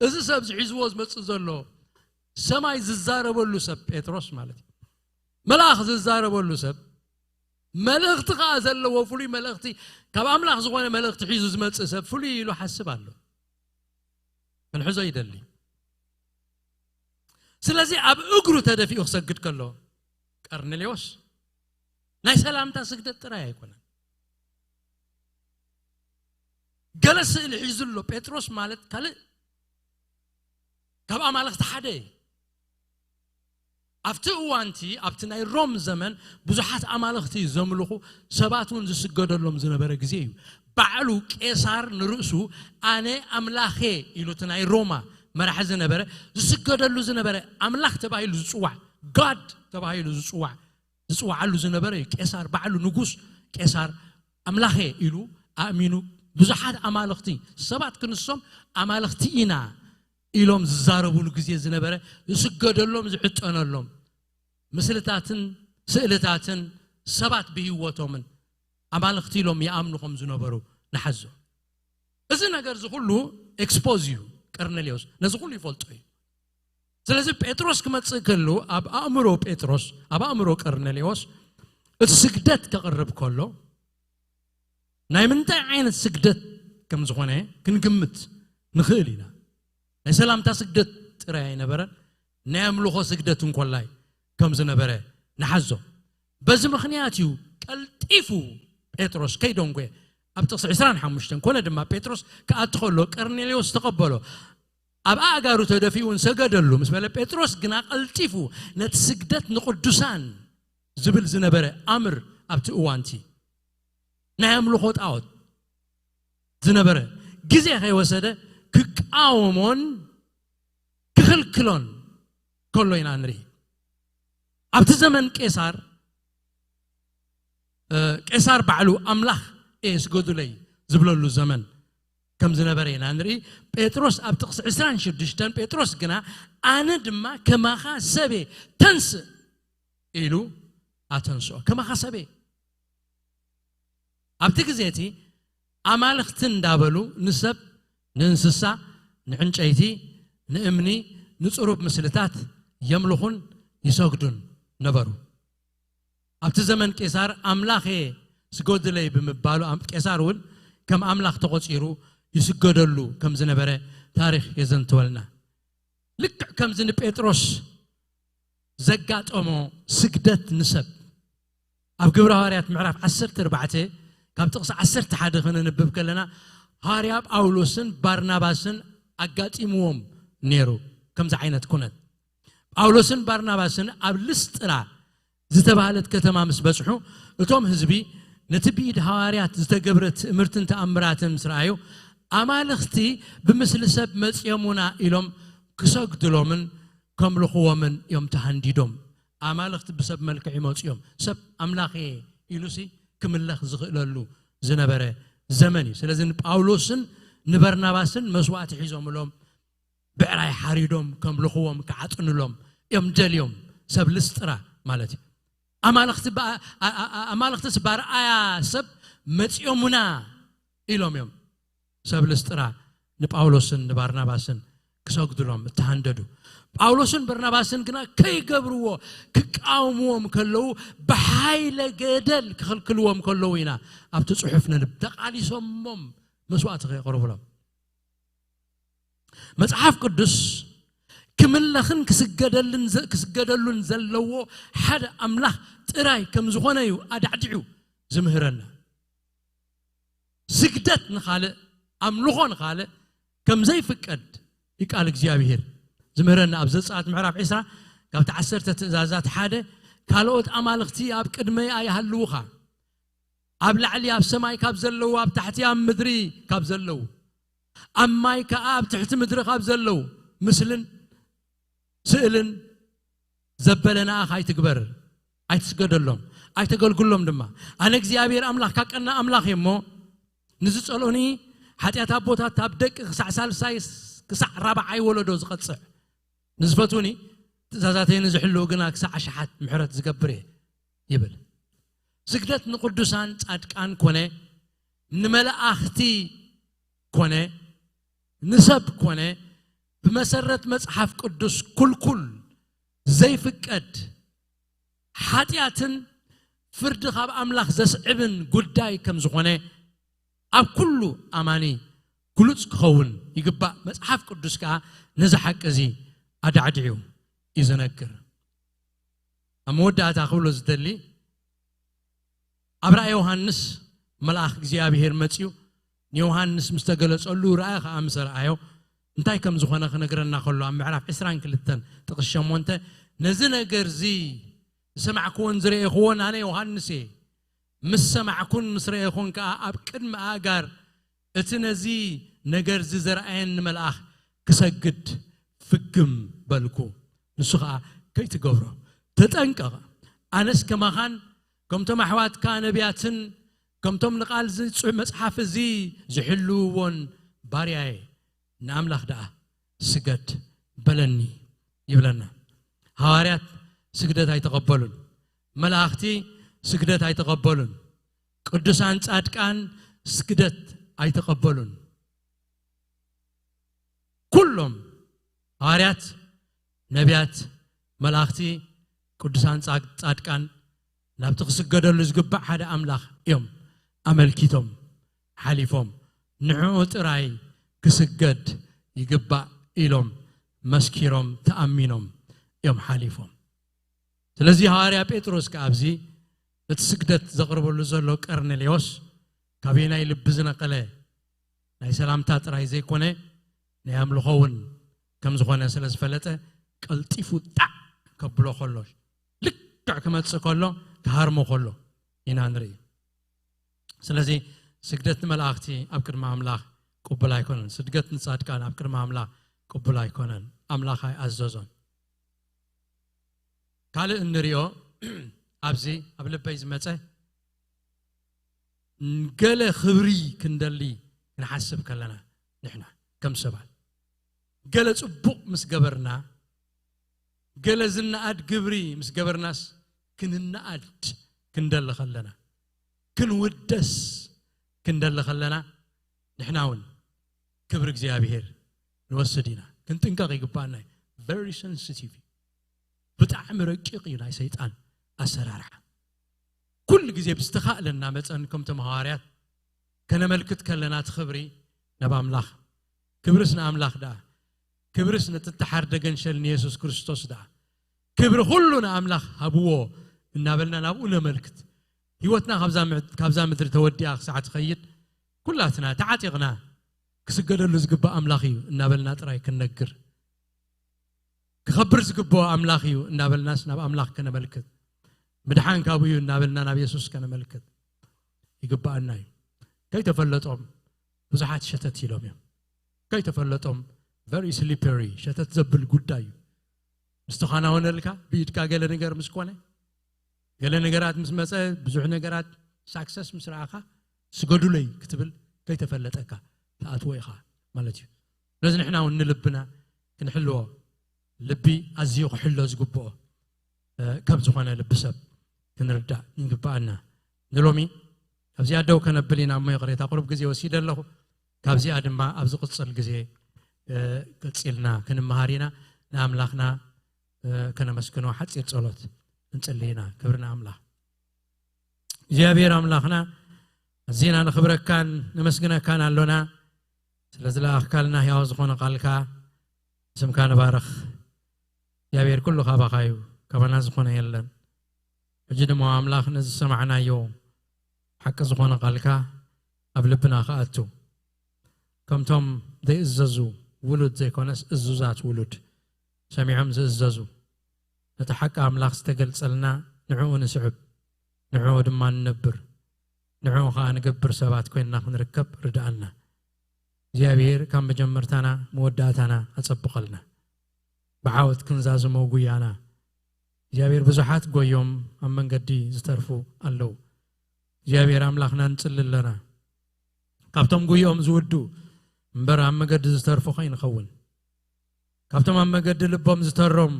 እዚ ሰብ ዝሒዝዎ ዝመጽእ ዘሎ ሰማይ ዝዛረበሉ ሰብ፣ ጴጥሮስ ማለት እዩ፣ መልኣኽ ዝዛረበሉ ሰብ፣ መልእኽቲ ከኣ ዘለዎ ፍሉይ መልእኽቲ፣ ካብ ኣምላኽ ዝኾነ መልእኽቲ ሒዙ ዝመጽእ ሰብ ፍሉይ ኢሉ ሓስብ ኣሎ፣ ክንሕዞ ይደሊ። ስለዚ ኣብ እግሩ ተደፊኡ ክሰግድ ከሎ፣ ቀርኔሌዎስ ናይ ሰላምታ ስግደት ጥራይ ኣይኮነን። ገለ ስእሊ ሒዙ ኣሎ። ጴጥሮስ ማለት ካልእ ካብ ኣማልኽቲ ሓደ እዩ። ኣብቲ እዋንቲ፣ ኣብቲ ናይ ሮም ዘመን ብዙሓት ኣማልኽቲ ዘምልኹ ሰባት እውን ዝስገደሎም ዝነበረ ግዜ እዩ። ባዕሉ ቄሳር ንርእሱ ኣነ ኣምላኸ ኢሉ፣ እቲ ናይ ሮማ መራሒ ዝነበረ፣ ዝስገደሉ ዝነበረ ኣምላኽ ተባሂሉ ዝጽዋዕ፣ ጋድ ተባሂሉ ዝጽዋዕ፣ ዝጽዋዓሉ ዝነበረ እዩ። ቄሳር ባዕሉ ንጉስ ቄሳር ኣምላኸ ኢሉ ኣእሚኑ፣ ብዙሓት ኣማልኽቲ ሰባት ክንሶም ኣማልኽቲ ኢና ኢሎም ዝዛረቡሉ ግዜ ዝነበረ፣ ዝስገደሎም ዝዕጠነሎም ምስልታትን ስእልታትን ሰባት ብህይወቶምን ኣማልኽቲ ኢሎም ይኣምኑ ከም ዝነበሩ ንሓዞ። እዚ ነገር እዚ ኩሉ ኤክስፖዝ እዩ። ቀርኔሌዎስ ነዚ ኩሉ ይፈልጦ እዩ። ስለዚ ጴጥሮስ ክመጽእ ከሉ ኣብ ኣእምሮ ጴጥሮስ፣ ኣብ ኣእምሮ ቀርኔሌዎስ እቲ ስግደት ከቕርብ ከሎ ናይ ምንታይ ዓይነት ስግደት ከም ዝኾነ ክንግምት ንኽእል ኢና። ናይ ሰላምታ ስግደት ጥራይ ኣይነበረን፣ ናይ ኣምልኾ ስግደት እንኮላይ ከም ዝነበረ ንሓዞ። በዚ ምኽንያት እዩ ቀልጢፉ ጴጥሮስ ከይደንጎየ ኣብ ጥቕሲ ዕስራን ሓሙሽተን ኮነ ድማ ጴጥሮስ ክኣቲ ከሎ ቀርኔሌዎስ ተቐበሎ፣ ኣብ ኣእጋሩ ተደፊኡ እውን ሰገደሉ ምስ በለ፣ ጴጥሮስ ግና ቀልጢፉ ነቲ ስግደት ንቕዱሳን ዝብል ዝነበረ ኣምር ኣብቲ እዋንቲ ናይ ኣምልኾ ጣዖት ዝነበረ ግዜ ከይወሰደ ክቃወሞን ክኽልክሎን ከሎ ኢና ንርኢ። ኣብቲ ዘመን ቄሳር፣ እ፣ ቄሳር ባዕሉ ኣምላኽ እየ ስገዱለይ ዝብለሉ ዘመን ከም ዝነበረ ኢና ንርኢ። ጴጥሮስ ኣብ ጥቕሲ ዕስራን ሽዱሽተን፣ ጴጥሮስ ግና ኣነ ድማ ከማኻ ሰብየ ተንስእ ኢሉ ኣተንስኦ። ከማኻ ሰብየ። ኣብቲ ግዜ እቲ ኣማልኽቲ እንዳበሉ ንሰብ፣ ንእንስሳ፣ ንዕንጨይቲ፣ ንእምኒ፣ ንጽሩብ ምስልታት የምልኹን ይሰግዱን ነበሩ። ኣብቲ ዘመን ቄሳር ኣምላኽ እየ ስገዱለይ ብምባሉ ኣም-፣ ቄሳር እውን ከም ኣምላኽ ተቖጺሩ ይስገደሉ ከም ዝነበረ ታሪኽ የዘንትወልና። ልክዕ ከምዚ ንጴጥሮስ ዘጋጠሞ ስግደት ንሰብ ኣብ ግብረ ሃዋርያት ምዕራፍ ዓሰርተ ኣርባዕተ ካብ ጥቕሲ ዓሰርተ ሓደ ከነንብብ ከለና ሃዋርያ ጳውሎስን ባርናባስን ኣጋጢምዎም ነይሩ። ከምዚ ዓይነት ኩነት ጳውሎስን ባርናባስን ኣብ ልስጥራ ዝተባህለት ከተማ ምስ በጽሑ እቶም ህዝቢ ነቲ ብኢድ ሃዋርያት ዝተገብረ ትእምርትን ተኣምራትን ምስ ረኣዩ ኣማልኽቲ ብምስሊ ሰብ መጽዮሙና ኢሎም ክሰግድሎምን ከምልኽዎምን እዮም ተሃንዲዶም። ኣማልኽቲ ብሰብ መልክዕ ይመጹ እዮም። ሰብ ኣምላኽ እየ ኢሉሲ ክምለኽ ዝኽእለሉ ዝነበረ ዘመን እዩ። ስለዚ ንጳውሎስን ንበርናባስን መስዋእቲ ሒዞምሎም ብዕራይ ሓሪዶም ከምልኽዎም ክዓጥንሎም እዮም ደልዮም። ሰብ ልስጥራ ማለት እዩ። ኣማልኽቲ ብኣ- ኣ- ኣ- ኣማልኽትስ ባርኣያ ሰብ መጺኦሙና ኢሎም እዮም። ሰብ ልስጥራ ንጳውሎስን ንባርናባስን ክሰግዱሎም እተሃንደዱ። ጳውሎስን በርናባስን ግና ከይገብርዎ፣ ክቃወምዎም ከለዉ፣ ብሓይለ ገደል ክኽልክልዎም ከለዉ ኢና ኣብቲ ጽሑፍ ነንብ ተቓሊሶሞም መስዋእቲ ከየቕርቡሎም። መጽሓፍ ቅዱስ ክምለኽን ክስገደልን ዘ- ክስገደሉን ዘለዎ ሓደ ኣምላኽ ጥራይ ከም ዝኾነ እዩ ኣዳዕዲዑ ዝምህረና። ስግደት ንኻልእ፣ ኣምልኾ ንኻልእ ከም ዘይፍቀድ እዩ ቃል እግዚኣብሔር ዝምህረና። ኣብ ዘጸኣት ምዕራፍ ዕስራ ካብቲ ዓሰርተ ትእዛዛት ሓደ፣ ካልኦት ኣማልኽቲ ኣብ ቅድመይ ኣይሃልውኻ፣ ኣብ ላዕሊ ኣብ ሰማይ ካብ ዘለዉ፣ ኣብ ታሕቲ ኣብ ምድሪ ካብ ዘለዉ፣ ኣብ ማይ ከኣ ኣብ ትሕቲ ምድሪ ካብ ዘለዉ ምስልን ስእልን ዘበለ ንኣኻ ኣይትግበር፣ ኣይትስገደሎም፣ ኣይተገልግሎም ድማ። ኣነ እግዚኣብሔር ኣምላኽካ ቀና ኣምላኽ እየ እሞ፣ ንዝጸልኡኒ ሓጢኣት ኣቦታት ኣብ ደቂ ክሳዕ ሳልሳይ ክሳዕ ራብዓይ ወለዶ ዝቐጽዕ፣ ንዝፈትዉኒ ትእዛዛተይ ንዝሕልዉ ግና ክሳዕ ኣሽሓት ምሕረት ዝገብር እየ ይብል። ስግደት ንቅዱሳን ጻድቃን ኮነ ንመላእኽቲ ኮነ ንሰብ ኮነ ብመሰረት መጽሓፍ ቅዱስ ኩልኩል ዘይፍቀድ ሓጢኣትን ፍርዲ ካብ ኣምላኽ ዘስዕብን ጉዳይ ከም ዝኾነ ኣብ ኩሉ ኣማኒ ግሉጽ ክኸውን ይግባእ። መጽሓፍ ቅዱስ ከኣ ነዚ ሓቂ እዚ ኣዳዕዲዑ እዩ ዝነግር። ኣብ መወዳእታ ክብሎ ዝደሊ፣ ኣብ ራእይ ዮሃንስ መልኣኽ እግዚኣብሔር መጺኡ ንዮሃንስ ምስ ተገለጸሉ፣ ራእይ ከኣ ምስ ረኣዮ እንታይ ከም ዝኾነ ክነግረና ከሎ፣ ኣብ ምዕራፍ ዕስራን ክልተን ጥቕስ ሸሞንተ፣ ነዚ ነገር እዚ ዝሰማዕክዎን ዝረኤኽዎን ኣነ ዮሃንስ እየ። ምስ ሰማዕኩን ምስ ረኤኹን ከኣ ኣብ ቅድሚ ኣእጋር እቲ ነዚ ነገር እዚ ዘርኣየኒ መልኣኽ ክሰግድ ፍግም በልኩ። ንሱ ኸኣ ከይትገብሮ ተጠንቀቕ። ኣነስ ከማኻን ከምቶም ኣሕዋትካ ነቢያትን ከምቶም ንቓል እዚ ጽሑፍ መጽሓፍ እዚ ዝሕልውዎን ባርያየ ንኣምላኽ ደኣ ስገድ በለኒ ይብለና። ሃዋርያት ስግደት ኣይተቐበሉን። መላእኽቲ ስግደት ኣይተቐበሉን። ቅዱሳን ጻድቃን ስግደት ኣይተቐበሉን። ኩሎም ሃዋርያት፣ ነቢያት፣ መላእኽቲ፣ ቅዱሳን ጻድ- ጻድቃን ናብቲ ክስገደሉ ዝግባእ ሓደ ኣምላኽ እዮም ኣመልኪቶም ሓሊፎም። ንዕኡ ጥራይ ክስገድ ይግባእ ኢሎም መስኪሮም ተኣሚኖም እዮም ሓሊፎም። ስለዚ ሃዋርያ ጴጥሮስ ከኣ ኣብዚ እቲ ስግደት ዘቕርበሉ ዘሎ ቀርኔሌዎስ ካበየናይ ልቢ ዝነቐለ ናይ ሰላምታ ጥራይ ዘይኮነ ናይ ኣምልኾ እውን ከም ዝኾነ ስለ ዝፈለጠ ቀልጢፉ ጣዕ ከብሎ ከሎ ልክዕ ክመጽእ ከሎ ክሃርሞ ከሎ ኢና ንርኢ። ስለዚ ስግደት ንመላእኽቲ ኣብ ቅድሚ ኣምላኽ ቅቡል ኣይኮነን። ስግደት ንጻድቃን ኣብ ቅድሚ ኣምላኽ ቅቡል ኣይኮነን። ኣምላኽ ኣይኣዘዞን። ካልእ እንሪኦ ኣብዚ ኣብ ልበይ ዝመጸ ገለ ክብሪ ክንደሊ ክንሓስብ ከለና ንሕና ከም ሰባት ገለ ጽቡቕ ምስ ገበርና ገለ ዝነኣድ ግብሪ ምስ ገበርናስ ክንነኣድ ክንደሊ ከለና ክንውደስ ክንደሊ ከለና ንሕና እውን ክብሪ እግዚኣብሔር ንወስድ ኢና። ክንጥንቀቕ ይግባኣና እዩ። Very sensitive እዩ። ብጣዕሚ ረቂቕ እዩ ናይ ሰይጣን ኣሰራርሓ። ኩሉ ግዜ ብዝተኻእለና መጠን ከምቶም ሃዋርያት ከነመልክት ከለና እቲ ክብሪ ናብ ኣምላኽ፣ ክብርስ ንኣምላኽ ደኣ፣ ክብርስ ነቲ እተሓርደ ገንሸል ንየሱስ ክርስቶስ ደኣ፣ ክብሪ ኩሉ ንኣምላኽ ሃብዎ እናበልና ናብኡ ነመልክት። ህይወትና ካብዛ ምዕ- ካብዛ ምድሪ ተወዲኣ ክሳዕ ትኸይድ ኩላትና ተዓጢቕና ክስገደሉ ዝግባእ ኣምላኽ እዩ እናበልና ጥራይ ክንነግር፣ ክኸብር ዝግብኦ ኣምላኽ እዩ እናበልናስ ናብ ኣምላኽ ከነመልክት፣ ምድሓን ካብኡ እዩ እናበልና ናብ የሱስ ከነመልክት ይግባኣና እዩ። ከይተፈለጦም ብዙሓት ሸተት ኢሎም እዮም። ከይተፈለጦም very slippery ሸተት ዘብል ጉዳይ እዩ። ምስ ተኸናወነልካ ብኢድካ ገለ ነገር ምስ ኮነ ገለ ነገራት ምስ መጸ ብዙሕ ነገራት ሳክሰስ ምስ ረኣኻ ስገዱለይ ክትብል ከይተፈለጠካ ትኣትዎ ኢኻ ማለት እዩ። ስለዚ ንሕና እውን ንልብና ክንሕልዎ፣ ልቢ ኣዝዩ ክሕሎ ዝግብኦ ከም ዝኾነ ልቢ ሰብ ክንርዳእ ይግብኣና። ንሎሚ ኣብዚኣ ደው ከነብል ኢና እሞ ይቕሬታ ቁሩብ ግዜ ወሲደ ኣለኹ። ካብዚኣ ድማ ኣብ ዝቕጽል ግዜ ቀጺልና ክንመሃር ኢና። ንኣምላኽና ከነመስግኖ ሓጺር ጸሎት እንጽሊ ኢና። ክብሪ ንኣምላኽ። እግዚኣብሔር ኣምላኽና ኣዚና ነኽብረካን ነመስግነካን ኣሎና። ስለ ዝለኣኽካልና ሕያው ዝኾነ ቃልካ ስምካ ንባርኽ። እግዚኣብሔር ኩሉ ካባኻ እዩ፣ ካባና ዝኾነ የለን። ሕጂ ድማ ኣምላኽ ነዚ ዝሰማዕናዮ ሓቂ ዝኾነ ቃልካ ኣብ ልብና ክኣቱ፣ ከምቶም ዘይእዘዙ ውሉድ ዘይኮነስ እዙዛት ውሉድ ሰሚዖም ዝእዘዙ፣ ነቲ ሓቂ ኣምላኽ ዝተገልጸልና ንዕኡ ንስዕብ፣ ንዕኡ ድማ ንነብር፣ ንዕኡ ኸኣ ንገብር ሰባት ኮይንና ክንርከብ ርድኣና። እግዚኣብሔር ካብ መጀመርታና መወዳእታና ኣጸብቐልና። ብዓወት ክንዛዝሞ ጉያና። እግዚኣብሔር ብዙሓት ጎዮም ኣብ መንገዲ ዝተርፉ ኣለዉ። እግዚኣብሔር ኣምላኽና ንጽሊ ኣለና። ካብቶም ጉዮም ዝውዱ እምበር ኣብ መገዲ ዝተርፉ ከይንኸውን። ካብቶም ኣብ መገዲ ልቦም ዝተሮም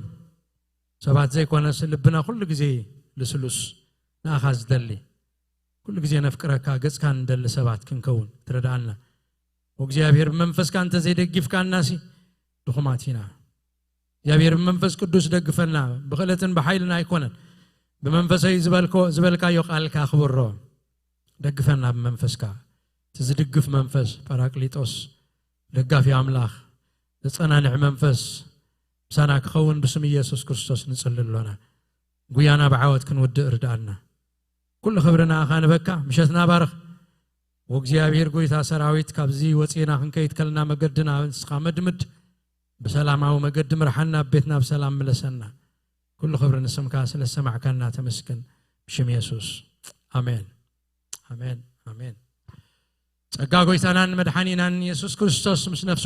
ሰባት ዘይኮነስ ልብና ኩሉ ግዜ ልስሉስ ንኣኻ ዝደሊ ኩሉ ግዜ ነፍቅረካ ገጽካ ንደሊ ሰባት ክንከውን ትረድኣና። ወእግዚኣብሔር ብመንፈስካ እንተ ዘይደጊፍካናሲ ድኹማት ኢና። እግዚኣብሔር ብመንፈስ ቅዱስ ደግፈና፣ ብኽእለትን ብሓይልን ኣይኮነን። ብመንፈሰይ ዝበልኮ ዝበልካዮ ቃልካ ክብሮ። ደግፈና ብመንፈስካ። እቲ ዝድግፍ መንፈስ ጳራቅሊጦስ፣ ደጋፊ ኣምላኽ፣ ዘጸናንዕ መንፈስ ምሳና ክኸውን ብስም ኢየሱስ ክርስቶስ ንጽሊ ኣሎና። ጉያና ብዓወት ክንውድእ ርድኣና። ኩሉ ክብሪ ንኣኻ ንበካ። ምሸትና ባርኽ። ወእግዚኣብሔር ጎይታ ሰራዊት፣ ካብዚ ወጺና ክንከይድ ከልና መገድና ንስኻ መድምድ። ብሰላማዊ መገዲ ምርሓና፣ ኣብ ቤትና ብሰላም ምለሰና። ኩሉ ክብሪ ንስምካ፣ ስለ ዝሰማዕካና ተመስገን። ብሽም የሱስ ኣሜን። ኣሜን። ኣሜን። ጸጋ ጎይታናን መድሓኒናን የሱስ ክርስቶስ ምስ ነፍሱ